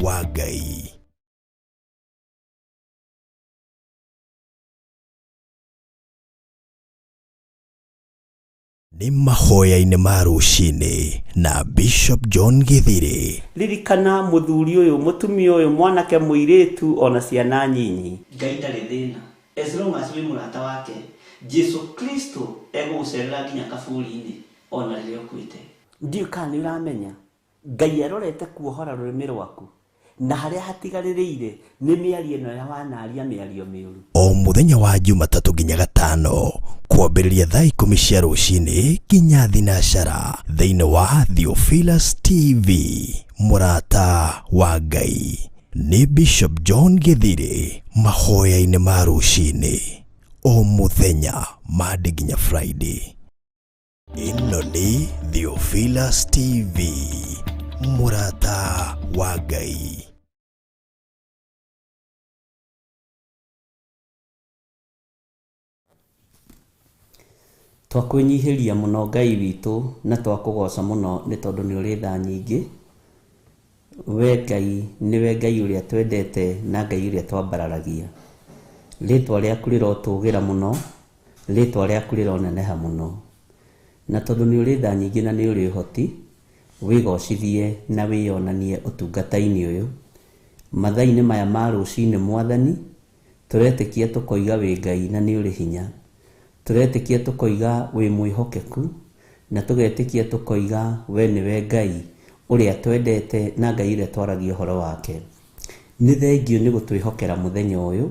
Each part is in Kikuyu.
wa Ngai. Nĩ mahoya-inĩ ma rũcinĩ na Bishop John Githiri. Ririkana mũthuri ũyũ, mũtumia ũyũ, mwanake, mũirĩtu ona ciana nyinyi. Ngai ndarĩ thĩna as long as wĩ mũrata wake. Jesu Kristo egũgũcerera nginya kaburi-inĩ ona rĩrĩa ũkuĩte. Ndiũĩ kana nĩ ũramenya Ngai arorete kuohora rũrĩmĩ rwaku na harĩa hatigarĩrĩire nĩ mĩario ĩno ya wanaria mĩario mĩũru. O mũthenya wa Jumatatũ nginya Gatano kwambĩrĩria thaa 10 cia rũcinĩ nginya thinacara thĩinĩ wa Theophilus TV. Mũrata wa Ngai nĩ Bishop John Githiri mahoya-inĩ ma rũcinĩ o mũthenya Monday nginya Friday. Ĩno nĩ Theophilus TV, mũrata wa Ngai. Twakwĩnyihĩria mũno Ngai witũ na twakũgoca mũno nĩ tondũ nĩ ũrĩ tha nyingĩ. We Ngai nĩwe Ngai ũrĩa twendete na Ngai ũrĩa twambararagia. Rĩtwa rĩaku rĩrotũgĩra mũno, rĩtwa rĩaku rĩroneneha mũno. Na tondũ nĩ ũrĩ tha nyingĩ na nĩ ũrĩ ũhoti, wĩgocithie na wĩyonanie ũtungata-inĩ ũyũ. Mathaa-inĩ maya ma rũcinĩ Mwathani, tũretĩkia tũkoiga wĩ Ngai na nĩ ũrĩ hinya. Tũretĩkia tũkoiga wĩ mwĩhokeku, na tũgetĩkia tũkoiga we nĩwe Ngai ũrĩa twendete na Ngai ũrĩa twaragia ũhoro wake. Nĩ thengio nĩ gũtwĩhokera mũthenya ũyũ,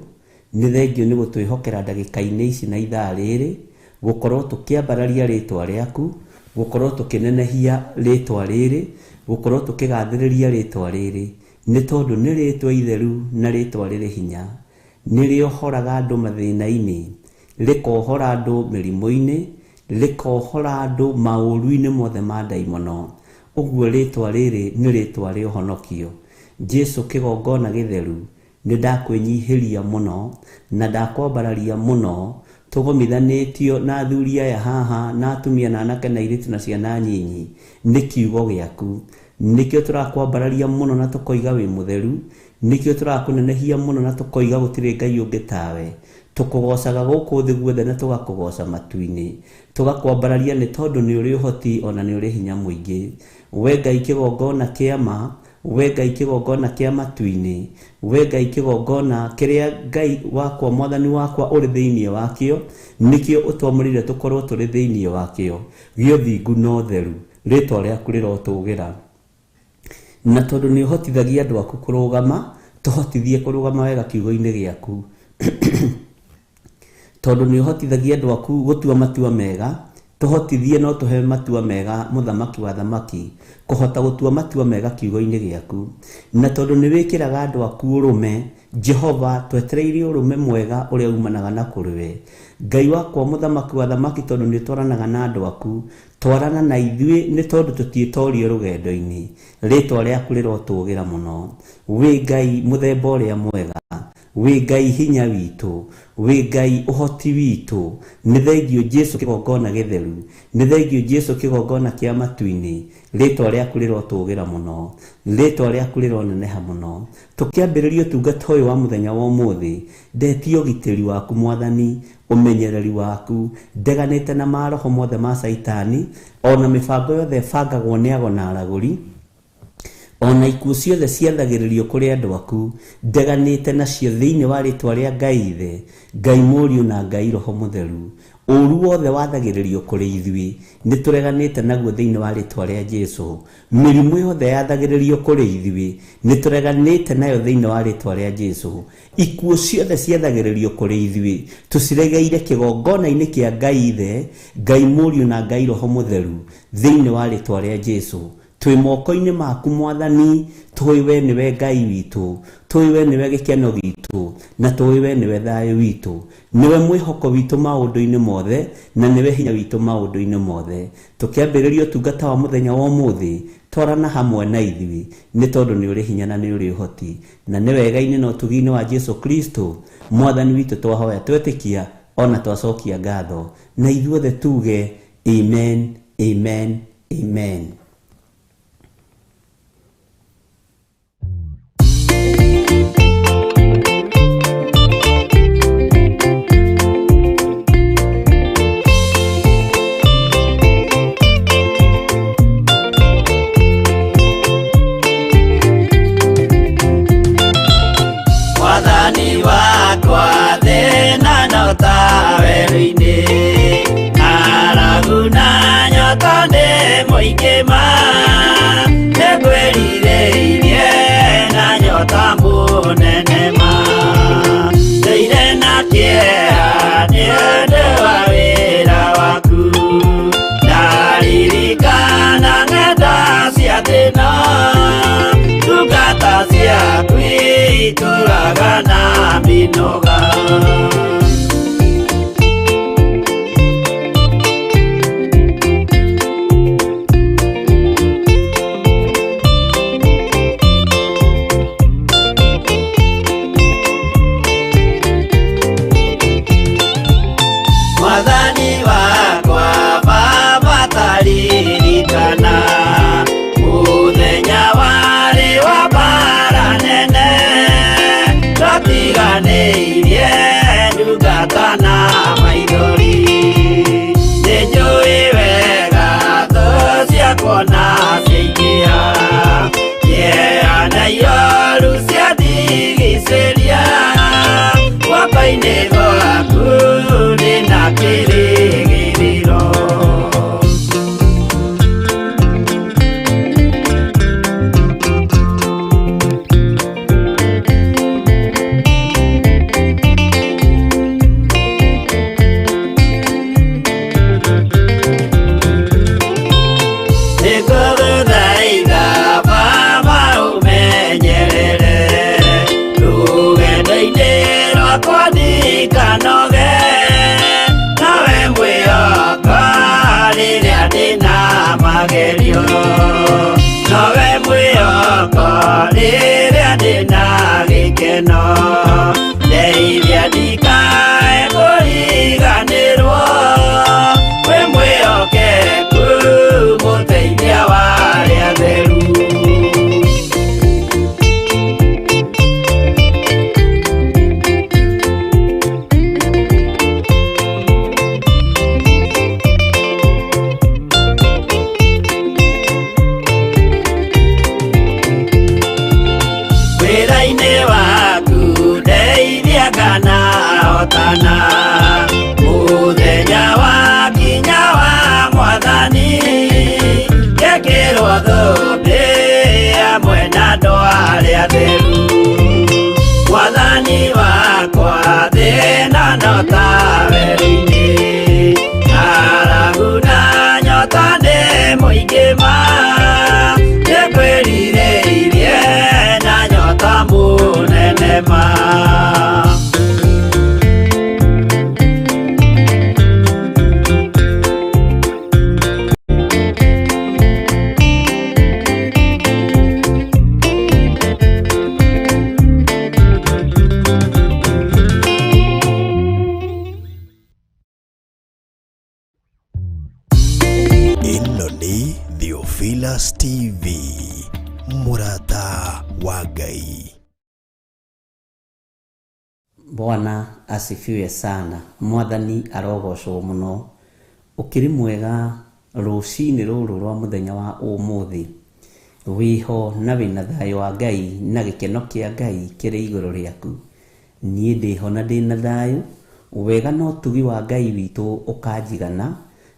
nĩ thengio nĩ gũtwĩhokera ndagĩka-inĩ ici na ithaa rĩrĩ, gũkorwo tũkĩambararia rĩtwa rĩaku, gũkorwo tũkĩnenehia rĩtwa rĩrĩ, gũkorwo tũkĩgathĩrĩria rĩtwa rĩrĩ, nĩ tondũ nĩ rĩtwa itheru na rĩtwa rĩrĩ hinya. Nĩ rĩohoraga andũ mathĩna-inĩ, rĩkohora andũ mĩrimũ-inĩ, rĩkohora andũ maũru-inĩ mothe ma ndaimono. Ũguo rĩtwa rĩrĩ nĩ rĩtwa rĩa ũhonokio. Jesu kĩgongona gĩtheru, nĩ ndakwĩnyihĩria mũno na ndakwambararia mũno, tũgomithanĩtio na athuri aya haha na atumia na anake na airĩtu na ciana nyinyi nĩ kiugo gĩaku. Nĩkĩo tũrakwambararia mũno na tũkoiga wĩ mũtheru, nĩkĩo tũrakũnenehia mũno na tũkoiga gũtirĩ Ngai ũngĩ tawe. Tũkũgocaga gũkũ thĩ guothe na tũgakũgoca matu-inĩ. Tũgakwambararia nĩ tondũ nĩ ũrĩ ũhoti ona nĩ ũrĩ hinya mũingĩ. We Ngai kĩgongona kĩa ma, we Ngai kĩgongona kĩa matu-inĩ, we Ngai kĩgongona kĩrĩa Ngai wakwa Mwathani wakwa ũrĩ thĩinĩ wakĩo, nĩkĩo ũtwamũrĩire tũkorwo tũrĩ thĩinĩ wakĩo, gĩa ũthingu na ũtheru. Rĩtwa rĩaku rĩrotũgĩra. Na tondũ nĩ ũhotithagia andũ aku kũrũgama, tũhotithie kũrũgama wega kiugo-inĩ gĩaku. Tondũ nĩ ũhotithagia andũ aku gũtua matua mega, tũhotithie no tũhe matua mega mũthamaki wa thamaki kũhota gũtua matua mega kiugo-inĩ gĩaku. Na tondũ nĩ wĩkĩraga andũ aku ũrũme, Jehova twetereire ũrũme mwega ũrĩa umanaga na kũrĩ we. Ngai wakwa mũthamaki wa thamaki, tondũ nĩ ũtwaranaga na andũ aku, twarana na ithuĩ nĩ tondũ tũtiĩtorio rũgendo-inĩ. Rĩtwa rĩaku rĩrotũgĩra mũno. Wĩ Ngai mũthemba ũrĩa mwega, wĩ Ngai hinya witũ, wĩ Ngai ũhoti witũ. Nĩ thengio Jesu kĩgongona gĩtheru, nĩ thengio Jesu kĩgongona kĩa matu-inĩ. Rĩtwa rĩaku rĩrotũgĩra mũno, rĩtwa rĩaku rĩroneneha mũno. Tũkĩambĩrĩria ũtungata ũyũ wa mũthenya wa ũmũthĩ, ndetie ũgitĩri waku Mwathani, ũmenyereri waku, ndeganĩte na maroho mothe ma Caitani, ona mĩbango yothe ĩbangagwo nĩ ago na aragũri, ona ikuũ ciothe ciathagĩrĩrio kũrĩ andũ aku, ndeganĩte nacio thĩinĩ wa rĩtwa rĩa Ngai Ithe, Ngai Mũriũ na Ngai Roho Mũtheru. Ũru wothe wathagĩrĩrio kũrĩ ithuĩ, nĩ tũreganĩte naguo thĩinĩ wa rĩtwa rĩa Jesu. Mĩrimũ yothe yathagĩrĩrio kũrĩ ithuĩ, nĩ tũreganĩte nayo thĩinĩ wa rĩtwa rĩa Jesu. Ikuũ ciothe ciathagĩrĩrio kũrĩ ithuĩ, tũciregeire kĩgongona-inĩ kĩa Ngai Ithe, Ngai Mũriũ na Ngai Roho Mũtheru thĩinĩ wa rĩtwa rĩa Jesu. Twĩ moko-inĩ maku Mwathani, tũĩ we nĩwe Ngai witũ, tũĩ we nĩwe gĩkeno gitũ, na tũĩ we nĩwe thayũ witũ. Nĩwe mwĩhoko witũ maũndũ-inĩ mothe, na nĩwe hinya witũ maũndũ-inĩ mothe. Tũkĩambĩrĩria ũtungata wa mũthenya wa ũmũthĩ, twarana hamwe na ithuĩ, nĩ tondũ nĩ ũrĩ hinya na nĩ ũrĩ ũhoti. Na nĩ wega-inĩ na ũtugi-inĩ wa Jesu Kristo, Mwathani witũ twahoya twetĩkia, ona twacokia ngatho. Na ithuothe tuge, amen, amen, amen. mũingĩ ma nĩngwĩrirĩirie na nyota mũnene ma ndĩire na kĩeha nĩ ũndũ wa wĩra waku ndaririkana ng'enda cia thĩna ndungata ciaku itũraga na mĩnoga. Mwathani wakwa Baba taririkana mũthenya warĩ wa mbara nene twatiganĩirie ndungata na maithori nĩnjũĩ wega thũ ciakwa na ciaingĩha kĩeha na ioru ciandigicĩria guoko-inĩ gwaku ndĩna kĩrĩgĩrĩro. Nĩngũgũthaitha Baba ũmenyerere rũgendo-inĩ rwakwa ndikanoge nawe mwĩhoka rĩrĩa ndĩna magerio nowe mwĩhoko rĩrĩa ndĩna gĩkeno ndeithia ndikae kũriganĩrwo wĩ mwĩhokeku mũteithia wa arĩa atheru. Wĩra-inĩ waku ndeithia kana hotana mũthenya wakinya wa mwathani ngekĩrwo thũmbĩ hamwe na andũ arĩa atheru mwathani wakwa thĩna no ta werũ-inĩ ng'aragu na nyota nĩ mũingĩ ma nĩngwĩrirĩirie na nyota mũnene ma. Ĩno nĩ Theophilus TV, mũrata wa Ngai. Bwana asifiwe sana. Mwathani arogocwo mũno. Ũkĩrĩ mwega rũcinĩ rũrũ rwa mũthenya wa ũmũthĩ. Wĩho na wĩna thayũ wa Ngai na gĩkeno kĩa Ngai kĩrĩ igũrũ rĩaku. Niĩ ndĩho na ndĩna thayũ, wega na ũtugi wa Ngai witũ ũkanjigana,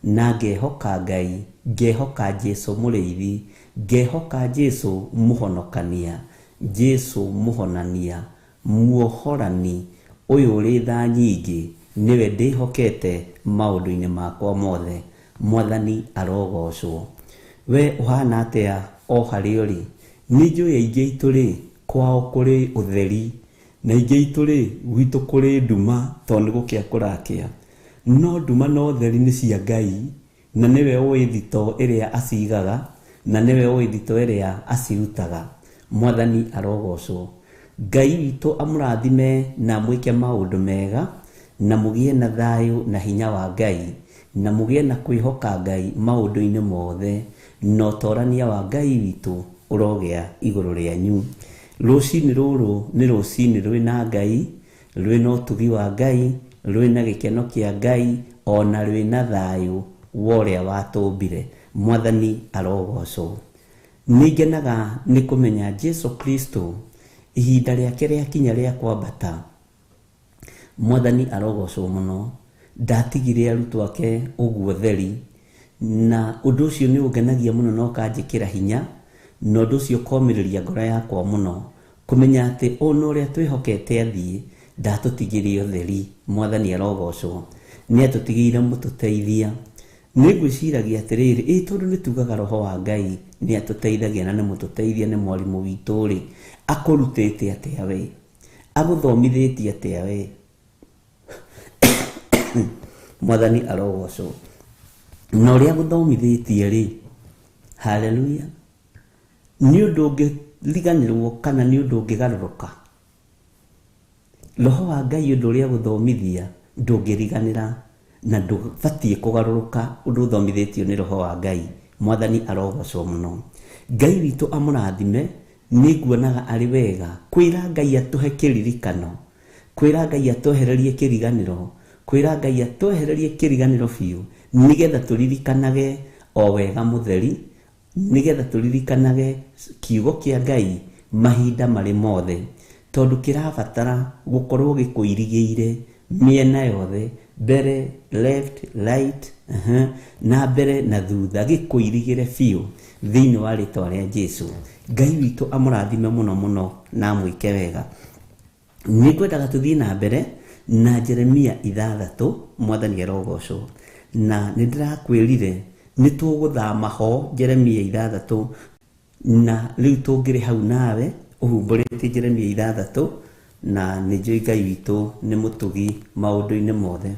na ngehoka Ngai, ngehoka Jesũ mũrĩithi, ngehoka Jesũ mũhonokania, Jesũ mũhonania, muohorani, ũyũ ũrĩ tha nyingĩ, nĩwe ndĩhokete maũndũ-inĩ makwa mothe. Mwathani arogocwo. We ũhana atĩa o harĩa ũrĩ? Nĩ njũĩ aingĩ aitũ rĩ, kwao kũrĩ ũtheri, na aingĩ aitũ rĩ, gwitũ kũrĩ nduma tondũ nĩ gũkĩa kũrakĩa. No nduma na ũtheri nĩ cia Ngai, na nĩwe ũĩ thito ĩrĩa acigaga, na nĩwe ũĩ thito ĩrĩa acirutaga. Mwathani arogocwo. Ngai witũ amũrathime na amwĩke maũndũ mega, na mũgĩe na thayũ na hinya wa Ngai, na mũgĩe na kwĩhoka Ngai maũndũ-inĩ mothe, na ũtorania wa Ngai witũ ũrogĩa igũrũ rĩanyu. Rũcinĩ rũrũ nĩ rũcinĩ rwĩna Ngai, rwĩna ũtugi wa Ngai, rwĩna gĩkeno kĩa Ngai, ona rwĩna thayũ wa ũrĩa watũmbire. Mwathani arogocwo. Nĩ ngenaga nĩ kũmenya Jesũ Kristo ihinda rĩake rĩakinya rĩa kwambata. Mwathani arogocwo mũno. Ndatigire arutwo ake ũguo theri. Na ũndũ ũcio nĩ ũngenagia mũno na ũkanjĩkĩra hinya, na ũndũ ũcio ũkomĩrĩria ngoro yakwa mũno kũmenya atĩ ona ũrĩa twĩhokete athiĩ ndatũtigĩre ũtheri. Mwathani arogocwo, nĩ atũtigĩire mũtũteithia. Nĩ ngwĩciragia atĩrĩrĩ, ĩ tondũ nĩ tugaga roho wa Ngai nĩ atũteithagia na nĩ mũtũteithia, nĩ mwarimũ witũ rĩ, akũrutĩte atĩa we? Agũthomithĩtie atĩa we? Mwathani arogocwo. Na ũrĩa agũthomithĩtie rĩ, haleluya, nĩ ũndũ ũngĩriganĩrwo kana nĩ ũndũ ũngĩgarũrũka? Roho wa Ngai ũndũ ũrĩa agũthomithia ndũngĩriganĩra na ndũbatiĩ kũgarũrũka ũndũ ũthomithĩtio nĩ roho wa Ngai. Mwathani arogocwo mũno. Ngai witũ amũrathime. Nĩ nguonaga arĩ wega kwĩra Ngai atũhe kĩririkano, kwĩra Ngai atwehererie kĩriganĩro, kwĩra Ngai atwehererie kĩriganĩro biũ, nĩgetha tũririkanage o wega mũtheri, nĩgetha tũririkanage kiugo kĩa Ngai mahinda marĩ mothe, tondũ kĩrabatara gũkorwo gĩkũirigĩire mĩena yothe, mbere, left, right, na mbere na thutha, gĩkũirigĩre biũ thĩinĩ wa rĩtwa rĩa Jesu. Ngai witũ amũrathime mũno mũno na amwĩke wega. Nĩ ngwendaga tũthiĩ na mbere na Jeremia 6. Mwathani arogocwo. Na nĩ ndĩrakwĩrire nĩ tũgũthama ho Jeremia 6, na rĩu tũngĩrĩ hau nawe ũhumbũrĩtie Jeremia 6, na nĩ njũĩ Ngai witũ nĩ mũtugi maũndũ-inĩ mothe.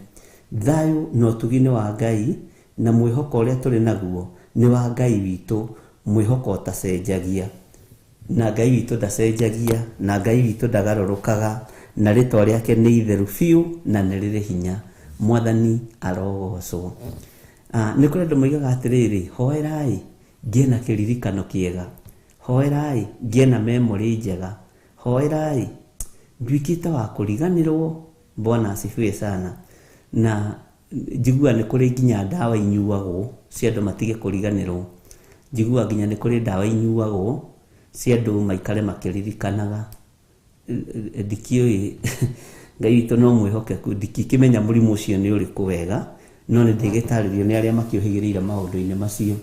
Thayũ na ũtugi nĩ wa Ngai, na mwĩhoko ũrĩa tũrĩ naguo nĩ wa Ngai witũ, mwĩhoko ũtacenjagia. Na Ngai witũ ndacenjagia, na Ngai witũ ndagarũrũkaga, na rĩtwa rĩake nĩ itheru biũ na nĩ rĩrĩ hinya. Mwathani arogocwo. Nĩ kũrĩ andũ moigaga atĩrĩrĩ, hoerai ngĩe na kĩririkano kĩega, hoerai ngĩe na memory njega, hoerai nduĩkĩte wa kũriganĩrwo. Bwana asifiwe sana. Na njiguaga nĩ kũrĩ nginya ndawa inyuagwo cia andũ matige kũriganĩrwo. Njiguaga nginya nĩ kũrĩ ndawa inyuagwo cia andũ maikare makĩririkanaga. Ndikĩũĩ, Ngai witũ no mwĩhokeku, ndingĩkĩmenya mũrimũ ũcio nĩ ũrĩkũ wega, no nĩ ndĩgĩtarĩrio nĩ arĩa makĩũhĩgĩrĩire maũndũ-inĩ macio.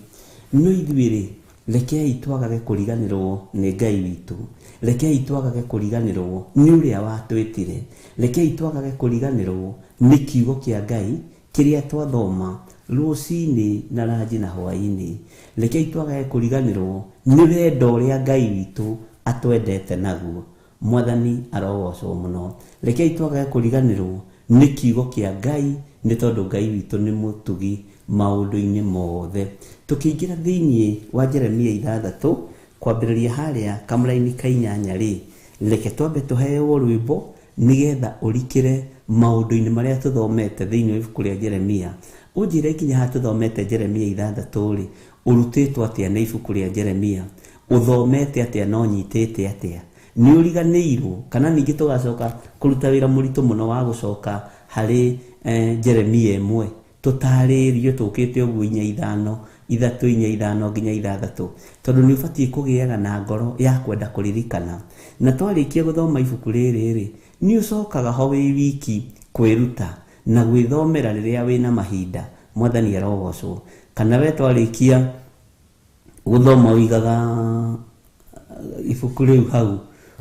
No ithuĩ rĩ, rekei twagage kũriganĩrwo nĩ Ngai witũ, rekei twagage kũriganĩrwo nĩ ũrĩa watwĩtire, rekei twagage kũriganĩrwo nĩ kiugo kĩa Ngai kĩrĩa twathoma rũcinĩ na ranji na hwaĩ-inĩ. Rekei twagage kũriganĩrwo nĩ wendo ũrĩa Ngai witũ atwendete naguo. Mwathani arogocwo mũno. Rekei twagage kũriganĩrwo nĩ kiugo kĩa Ngai, nĩ tondũ Ngai witũ nĩ mũtugi maũndũ-inĩ mothe. Tũkĩingĩra thĩinĩ wa Jeremia 6 kwambĩrĩria harĩa kamũraini ka 8 rĩ, reke twambe tũheo rwĩmbo nĩgetha ũrikĩre maũndũ-inĩ marĩa tũthomete thĩinĩ wa ibuku rĩa Jeremia. Ũnjĩre nginya haha tũthomete Jeremia 6 rĩ, ũrutĩtwo atĩa nĩ ibuku rĩa Jeremia? Ũthomete atĩa na ũnyitĩte atĩa? Nĩ ũriganĩirwo kana ningĩ tũgacoka kũruta wĩra mũritũ mũno wa gũcoka harĩ Jeremia 1 tũtarĩrio tũkĩte ũguo 4 5 3 4 5 nginya 6, tondũ nĩ ũbatiĩ kũgĩaga na ngoro ya kwenda kũririkana. Na twarĩkia gũthoma ibuku rĩrĩ rĩ, nĩ ũcokaga ho wĩ wiki kwĩruta na gwĩthomera rĩrĩa wĩna mahinda. Mwathani arogocwo. Kana we twarĩkia gũthoma ũigaga ibuku rĩu hau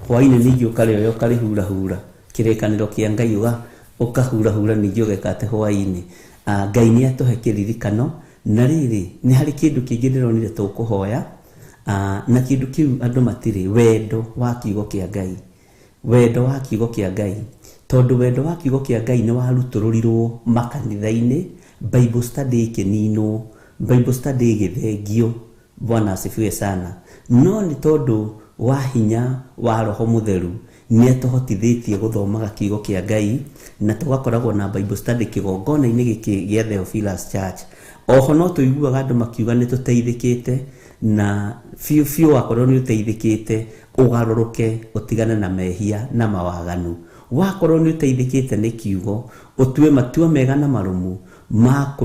hwaĩ-inĩ, ningĩ ũkarĩoya ũkarĩhurahura kĩrĩkanĩro kĩa Ngai ũkahurahura ningĩ ũgeka atĩ hwaĩ-inĩ. Ngai nĩ atũhe kĩririkano. Na rĩrĩ, nĩ harĩ kĩndũ kĩngĩ ndĩronire tũkũhoya, na kĩndũ kĩu andũ matirĩ wendo wa kiugo kĩa Ngai. Wendo wa kiugo kĩa Ngai, tondũ wendo wa kiugo kĩa Ngai nĩ warutũrũrirwo makanitha-inĩ, Bible study ĩkĩninwo, Bible study ĩgĩthengio. Bwana asifiwe sana. No nĩ tondũ wa hinya wa Roho Mũtheru nĩ atũhotithĩtie gũthomaga kiugo kĩa Ngai, na tũgakoragwo na Bible study kĩgongona-inĩ gĩkĩ gĩa Theophilus Church. Oho no tũiguaga andũ makiuga nĩ tũteithĩkĩte, na biũ biũ wakorwo nĩ ũteithĩkĩte ũgarũrũke ũtigane na mehia na mawaganu. Wakorwo nĩ ũteithĩkĩte nĩ kiugo, ũtue matua mega na marũmu ma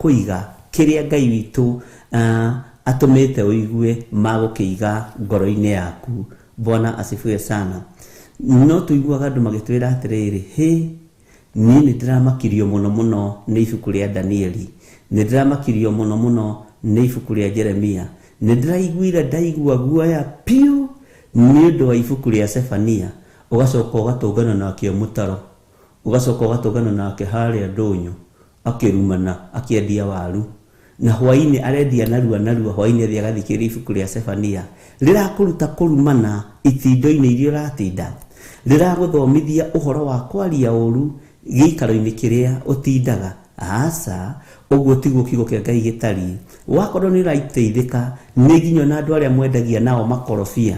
kũiga kĩrĩa Ngai witũ atũmĩte ũigue magũkĩiga ngoro-inĩ yaku. Bwana asifiwe sana. No tũiguaga andũ magĩtwĩra atĩrĩrĩ, hĩ, niĩ nĩ ndĩramakirio mũno mũno nĩ ibuku rĩa Danieli. Nĩ ndĩramakirio mũno mũno nĩ ibuku rĩa Jeremia. Nĩ ndĩraiguire ndaigua guoya piũ nĩ ũndũ wa ibuku rĩa Sefania. Ũgacoka ũgatũngana nake mũtaro, ũgacoka ũgatũngana nake harĩa ndũnyũ akĩrumana akĩendia waru, na hwainĩ arendia narua narua, hwainĩ athiĩ agathikĩrĩria ibuku rĩa Sefania. Rĩrakũruta kũrumana itindo-inĩ iria ũratinda, rĩragũthomithia ũhoro wa kwaria ũru gĩikaro-inĩ kĩrĩa ũtindaga. Aca, ũguo tiguo kiugo kĩa Ngai gĩtariĩ. Wakorwo nĩ ũrateithĩka nĩ nginya ona andũ arĩa mwendagia nao makorobia,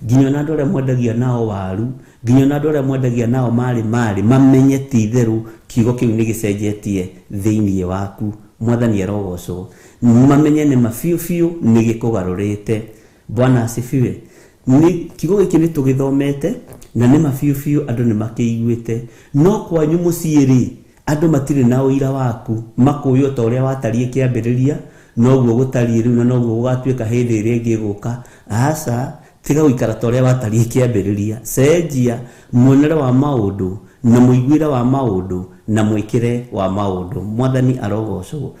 nginya ona andũ arĩa mwendagia nao waru, nginya ona andũ arĩa mwendagia nao marĩ marĩ, mamenye ti itherũ kiugo kĩu nĩ gĩcenjetie thĩinĩ waku. Mwathani arogocwo. Mamenye nĩ ma biũ biũ nĩ gĩkũgarũrĩte. Bwana asifiwe. Nĩ kiugo gĩkĩ nĩ tũgĩthomete na nĩ ma biũ biũ andũ nĩ makĩiguĩte, no kwanyu mũciĩ rĩ, andũ matirĩ na ũira waku, makũĩ ta ũrĩa watariĩ kĩambĩrĩria noguo gũtariĩ rĩu na noguo gũgatuĩka hĩndĩ ĩrĩa ĩngĩ ĩgũka. Aca, tiga gũikara ta ũrĩa watariĩ kĩambĩrĩria, cenjia muonere wa maũndũ na mũiguĩre wa maũndũ na mwĩkĩre wa maũndũ. Mwathani arogocwo.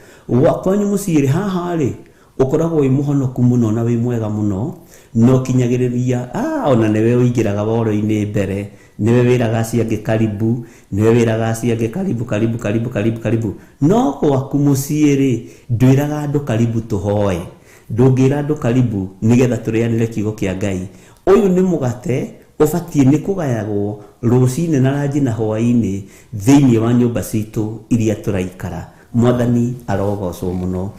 Kwanyu mũciĩ rĩ, haha rĩ, ũkoragwo wĩ mũhonoku mũno na wĩ mwega mũno, na ũkinyagĩrĩria ona nĩwe ũingĩraga woro-inĩ mbere, nĩwe wĩraga acio angĩ karibu, nĩwe wĩraga acio angĩ karibu karibu karibu karibu karibu. No gwaku mũciĩ rĩ, ndwĩraga andũ karibu tũhoe, ndũngĩra andũ karibu nĩgetha tũrĩanĩre kiugo kĩa Ngai. Ũyũ nĩ mũgate ũbatiĩ nĩ kũgayagwo rũcinĩ na ranji na hwaĩ-inĩ thĩinĩ wa nyũmba citũ iria tũraikara. Mwathani arogocwo mũno.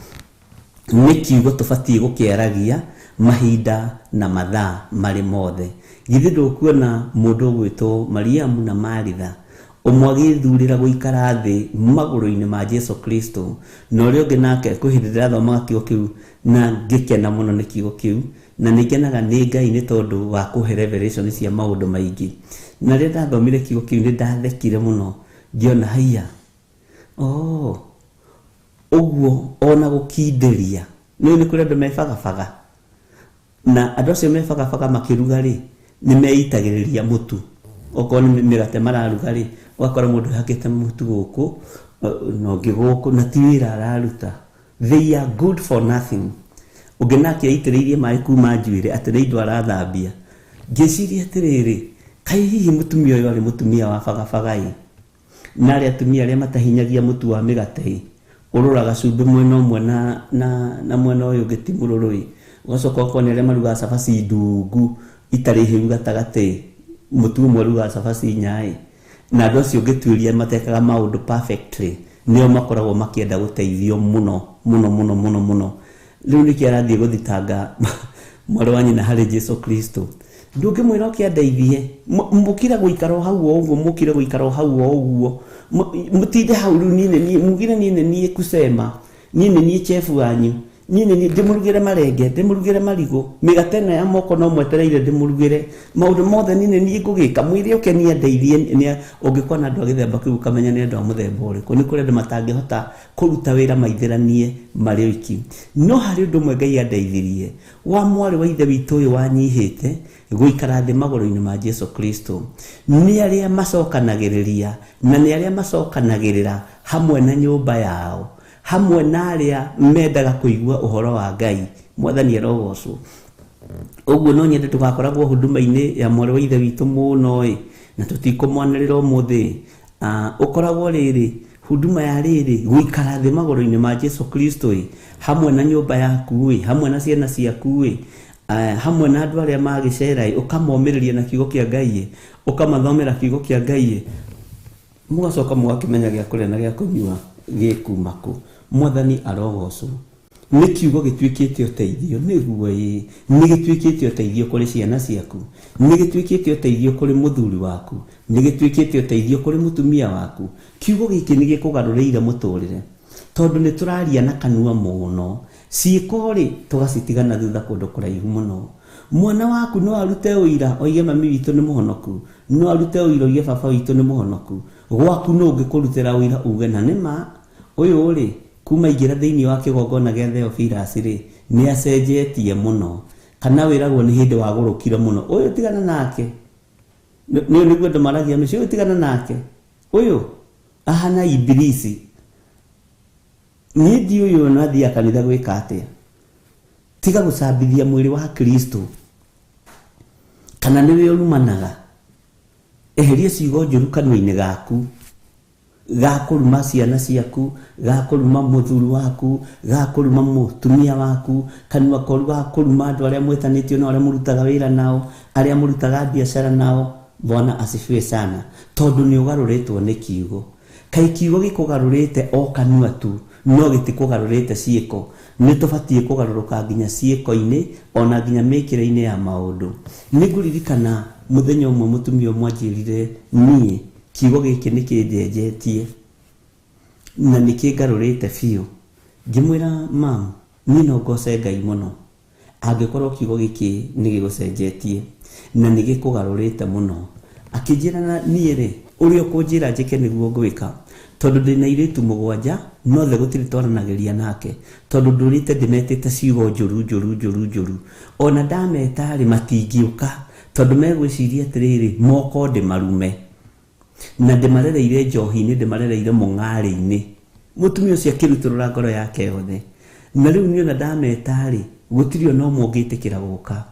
Nĩ kiugo tũbatiĩ gũkĩaragia mahinda na mathaa marĩ mothe. Githĩ ndũkuona mũndũ ũgwĩtwo Mariamu na Maritha, ũmwe agĩthurĩra gũikara thĩ magũrũ-inĩ ma Jesu Kristo, na ũrĩa ũngĩ nake kwĩ hĩndĩ ndĩrathomaga kiugo kĩu na ngĩkena mũno nĩ kiugo kĩu, na nĩ ngenaga nĩ Ngai nĩ tondũ wa kũhe revelation cia maũndũ maingĩ. Na rĩrĩa ndathomire kiugo kĩu nĩ ndathekire mũno, ngĩona haiya, oh, ũguo ona gũkindĩria. Nĩ nĩ kũrĩ andũ mebagabaga, na andũ acio mebagabaga makĩruga rĩ, nĩ meitagĩrĩria mũtu. Okorwo nĩ mĩgate mararuga rĩ, ũgakora mũndũ ehakĩte mũtu gũkũ na ũngĩ gũkũ, na ti wĩra araruta. They are good for nothing. Ũngĩ nake aitĩrĩirie maĩ kuma njuĩrĩ atĩ nĩ indo arathambia. Ngĩciria atĩrĩrĩ, kaĩ hihi mũtumia ũyũ arĩ mũtumia wa bagabaga ĩ? Na arĩa atumia arĩa matahinyagia mũtu wa mĩgate ĩ, ũroraga cumbĩ mwena ũmwe na mwena ũyũ ũngĩ ti mũrũrũ ĩ. Ũgacoka ũkona arĩa marugaga cabaci ndungu itarĩ hĩu gatagatĩ, mũtu ũmwe ũrugaga cabaci inya ĩ. Na andũ acio ũngĩtuĩria matekaga maũndũ perfectly, nĩo makoragwo makĩenda gũteithio mũno mũno mũno mũno mũno. Rĩu nĩkĩo arathiĩ gũthitanga mwarĩ wa nyina harĩ Jesu Kristo. Ndũngĩmwĩra ũke andeithie, mũkire gũikara o hau o ũguo, mũkire gũikara o hau o ũguo, mũtinde hau rĩu niĩ nĩ niĩ, mugire niĩ nĩ niĩ kusema, niĩ nĩ niĩ chefu wanyu, niĩ nĩ niĩ ndĩmũrugĩre marenge, ndĩmũrugĩre marigũ, mĩgate ĩno ya moko no mwetereire ndĩmũrugĩre, maũndũ mothe niĩ nĩ niĩ ngũgĩka, mwĩre ũke niĩ andeithie. Nĩ ũngĩkona andũ a gĩthemba kĩu ũkamenya nĩ andũ a mũthemba ũrĩkũ. Nĩ kũrĩ andũ matangĩhota kũruta wĩra maithĩranie marĩ oiki. No harĩ ũndũ ũmwe Ngai andeithirie, wa mwarĩ wa ithe witũ ũyũ wanyihĩte gũikara thĩ magũrũ-inĩ ma Jesu Kristo. Nĩ arĩa macokanagĩrĩria na nĩ arĩa macokanagĩrĩra hamwe na nyũmba yao, hamwe na arĩa mendaga kũigua ũhoro wa Ngai. Mwathani arogocwo. Ũguo no nyende tũgakoragwo huduma-inĩ ya mwarĩ wa ithe witũ mũno ĩ, na tũtikũmwanĩrĩra ũmũthĩ. Ũkoragwo rĩrĩ huduma ya rĩrĩ gũikara thĩ magũrũ-inĩ ma Jesu Kristo ĩ, hamwe na nyũmba yaku ĩ, hamwe na ciana ciaku ĩ, hamwe na andũ arĩa magĩcera ĩ, ũkamomĩrĩria na kiugo kĩa Ngai ĩ, ũkamathomera kiugo kĩa Ngai ĩ, mũgacoka mũgakĩmenya gĩa kũrĩa na gĩa kũnyua gĩkuma kũ. Mwathani arogocwo. Nĩ kiugo gĩtuĩkĩte ũteithio, nĩguo ĩ, nĩ gĩtuĩkĩte ũteithio kũrĩ ciana ciaku, nĩ gĩtuĩkĩte ũteithio kũrĩ mũthuri waku, nĩ gĩtuĩkĩte ũteithio kũrĩ mũtumia waku. Kiugo gĩkĩ nĩ gĩkũgarũrĩire mũtũrĩre, tondũ nĩ tũraria na kanua mũno, ciĩko rĩ tũgacitigana thutha kũndũ kũraihu mũno. Mwana waku no arute ũira oige mami witũ nĩ mũhonoku, no arute ũira oige baba witũ nĩ mũhonoku. Gwaku no ũngĩkũrutĩra ũira uge na nĩma ũyũ rĩ, kuma aingĩra thĩinĩ wa kĩgongona gĩa Theophilus rĩ, nĩ acenjetie mũno. Kana wĩragwo nĩ hĩndĩ wagũrũkire mũno, ũyũ tigana nake. Nĩ nĩguo andũ maragia mĩciĩ, ũyũ tigana nake, ũyũ ahana ibilisi. Niĩ ndiũĩ ũyũ na athiaga kanitha gwĩka atĩa. Tiga gũcambithia mwĩrĩ wa Kristo. Kana nĩwe ũrumanaga. Eheria ciugo njũru kanua-inĩ gaku. Ga kũruma ciana ciaku, ga kũruma mũthuri waku, ga kũruma mũtumia waku, kanua koru ga kũruma andũ arĩa mwĩtanĩtio nao, arĩa mũrutaga wĩra nao, arĩa mũrutaga biacara nao. Bwana asifiwe sana. Tondũ nĩ ũgarũrĩtwo nĩ kiugo. Kaĩ kiugo gĩkũgarũrĩte o kanua tu, no gĩtikũgarũrĩte ciĩko. Nĩ tũbatiĩ kũgarũrũka nginya ciĩko-inĩ, ona nginya mĩkĩre-inĩ ya maũndũ. Nĩ ngũririkana mũthenya ũmwe mũtumia ũmwe anjĩrire niĩ kiugo gĩkĩ nĩ kĩnjenjetie na nĩ kĩngarũrĩte biũ. Ngĩmwĩra mam, niĩ no ngoce Ngai mũno angĩkorwo kiugo gĩkĩ nĩ gĩgũcenjetie na nĩ gĩkũgarũrĩte mũno. Akĩnjĩra na niĩ rĩ, ũrĩa ũkũnjĩra njĩke nĩguo ngwĩka, tondũ ndĩna airĩtu mũgwanja nothe gũtirĩ twaranagĩria nake, tondũ ndũrĩte ndĩmetĩte ciugo njũru njũru njũru njũru. Ona ndameta rĩ, matingĩũka tondũ megwĩciria atĩrĩrĩ, moko ndĩmarume. Na ndĩmarereire njohi-inĩ, ndĩmarereire mũng'arĩ-inĩ. Mũtumia ũcio akĩrutũrũra ngoro yake yothe. Na rĩu niĩ ona ndameta rĩ, gũtirĩ ona ũmwe ũngĩtĩkĩra gũka.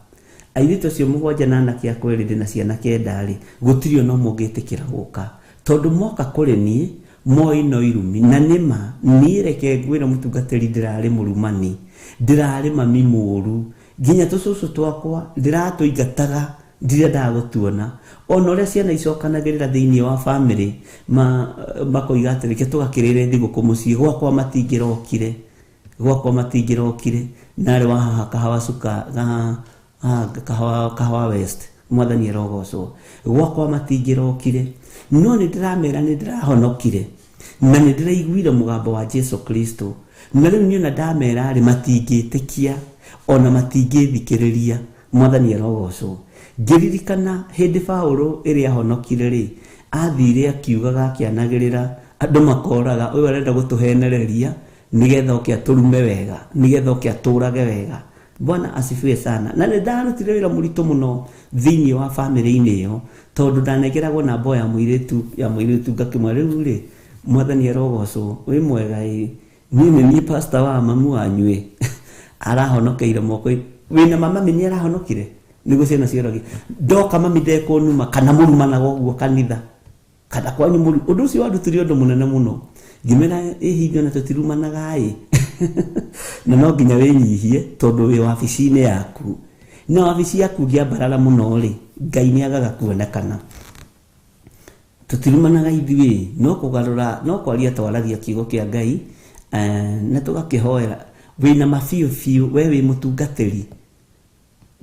Airĩtu acio mũgwanja na anake akwa erĩ ndĩna ciana kenda rĩ, gũtirĩ ona ũmwe ũngĩtĩkĩra gũka. Tondũ moka kũrĩ niĩ, moĩ no irumi. Na nĩma, niĩ reke ngwĩre mũtungatĩri ndĩrarĩ mũrumani, ndĩrarĩ mami mũũru. Nginya tũcũcũ twakwa ndĩratũingataga, ndirendaga gũtuona. Ona ũrĩa ciana icokanagĩrĩra thĩinĩ wa bamĩrĩ, makoiga atĩ reke tũgakĩrĩre thigũkũ mũciĩ, gwakwa matingĩrokire. Gwakwa matingĩrokire. Narĩ wa haha Kahawa Suka, Kahawa West, Mwathani arogocwo. Gwakwa matingĩrokire. No nĩ ndĩramera nĩ ndĩrahonokire. Na nĩ ndĩraiguire mũgambo wa Jesu Kristo. Na rĩu niĩ ona ndamera rĩ, matingĩtĩkia, ona matingĩthikĩrĩria. Mwathani arogocwo. Ngĩririkana hĩndĩ Paũlũ ĩrĩa ahonokire rĩ, athire akiugaga akĩanagĩrĩra andũ makoraga, ũyũ arenda gũtũhenereria nĩgetha oke atũrume wega, nĩgetha oke atũrage wega. Bwana asifiwe sana. Na nĩ ndarutire wĩra mũritũ mũno thĩinĩ wa bamĩrĩ-inĩ ĩyo, tondũ ndanengeragwo namba ya mũirĩtu, ya mũirĩtu ngakĩmwĩra rĩu rĩ, Mwathani arogocwo, wĩ mwega ĩ, niĩ nĩ niĩ pastor wa mamu wanyu ĩ. Arahonokeire moko-inĩ. Wĩna mama nĩ arahonokire? Nĩguo ciana cioragia. Ndoka mami ndekũnuma, kana mũrumanaga ũguo kanitha. Kana kwanyu mũru. Ũndũ ũcio wandutire ũndũ mũnene mũno. Ngĩmera ĩ hingo na tũtirumanaga ĩ. Na no nginya wĩnyihie tondũ wĩ wabici-inĩ yaku. Na wabici yaku ũngĩambarara mũno rĩ, Ngai nĩ agaga kuonekana. Tũtirumanaga ithuĩ, no kũgarũra, no kwaria twaragia kiugo kĩa Ngai, na tũgakĩhoera. Wĩna ma biũ biũ, we wĩ mũtungatĩri.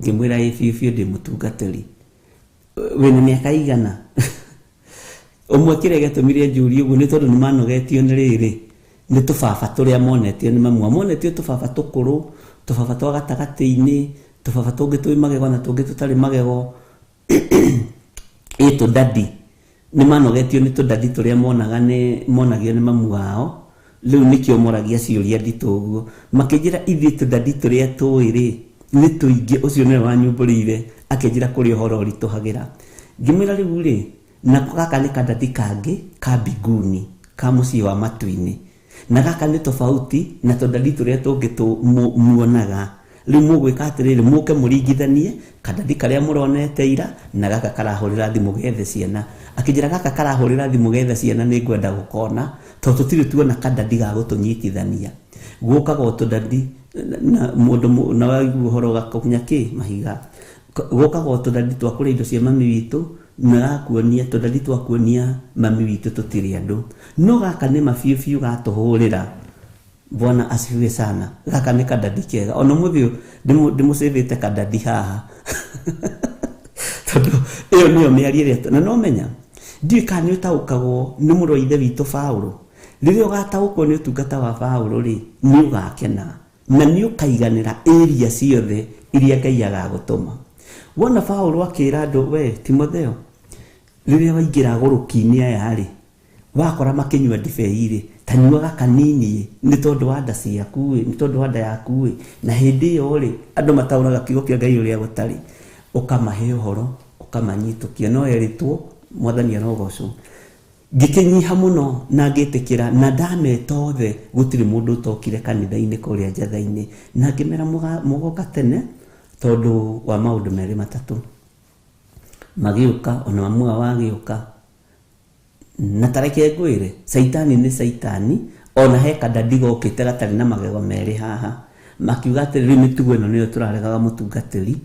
Ngĩmwĩra ĩ biũ biũ ndĩ mũtungatĩri. Wĩna mĩaka igana? Ũmwe kĩrĩa gĩatũmire njũrie ũguo nĩ tondũ nĩ manogetio nĩ rĩrĩ, nĩ tũbaba tũrĩa monetio nĩ mamu wao. Monetio tũbaba tũkũrũ, tũbaba twa gatagatĩ-inĩ, tũbaba tũngĩ twĩ magego na tũngĩ tũtarĩ magego. Ĩ tũdadi. Nĩ manogetio nĩ tũdadi tũrĩa monaga nĩ, monagio nĩ mamu wao. Rĩu nĩkĩo moragia ciũria nditũ ũguo. Makĩnjĩra ithuĩ tũdadi tũrĩa tũĩ rĩ, nĩ tũingĩ. Ũcio nĩwe wanyumbũrĩire, akĩnjĩra kũrĩ ũhoro ũritũhagĩra. Ngĩmwĩra rĩu rĩ, nako gaka nĩ kadadi kangĩ ka mbinguni, ka mũciĩ wa matu-inĩ. Na gaka nĩ tofauti na tũdadi tũrĩa tũngĩ muonaga. Rĩu mũgwĩka atĩrĩrĩ, mũke mũringithanie kadadi karĩa mũronete ira na gaka karahũrĩra thimũ gethe ciana. Akĩnjĩra gaka karahũrĩra thimũ gethe ciana nĩ ngwenda gũkona, tondũ tũtirĩ tuona kadadi ga gũtũnyitithania. Gũkaga o tũdadi na mũndũ na waigua ũhoro ũgakũnya kĩ mahiga. Gũkaga o tũdadi twa kũrĩa indo cia mami witũ, na gakuonia tũdadi twa kuonia mami witũ tũtirĩ andũ. No gaka nĩ ma biũ biũ gatũhũrĩra. Bwana asifiwe sana. Gaka nĩ kadadi kega. Ona ũmũthĩ ũyũ ndĩmũcĩvĩte kadadi haha. Tondũ ĩyo nĩyo mĩario ĩrĩa na no menya, ndiũĩ kana nĩ ũtaũkagwo nĩ mũrũ wa ithe witũ Paũlũ. Rĩrĩa ũgataũkwo nĩ ũtungata wa Paũlũ rĩ, nĩ ũgakena na nĩ ũkaiganĩra area ciothe iria Ngai agagũtũma. Wona Paũlũ akĩra andũ, we Timotheo, rĩrĩa waingĩra agũrũki-inĩ aya rĩ, wakora makĩnyua ndibei rĩ, ta nyuaga kanini nĩ tondũ wa nda ciaku ĩ, nĩ tondũ wa nda yaku ĩ. Na hĩndĩ ĩyo rĩ, andũ mataũraga kiugo kĩa Ngai ũrĩa gũtarĩ. Ũkamahe ũhoro, ũkamanyitũkia. No erĩtwo, Mwathani arogocwo. Ngĩkĩnyiha mũno na ngĩtĩkĩra, na ndameta othe, gũtirĩ mũndũ ũtokire kanitha-inĩ kũrĩa njatha-inĩ, na ngĩmera mũgoka tene tondũ wa maũndũ merĩ matatũ. Magĩũka, ona mamu wao agĩũka. Na tareke ngwĩre, caitani nĩ caitani, ona he kandandi gokĩte gatarĩ na magego merĩ haha. Makiuga atĩrĩ, rĩu mĩtugo ĩno nĩyo tũraregaga mũtungatĩri,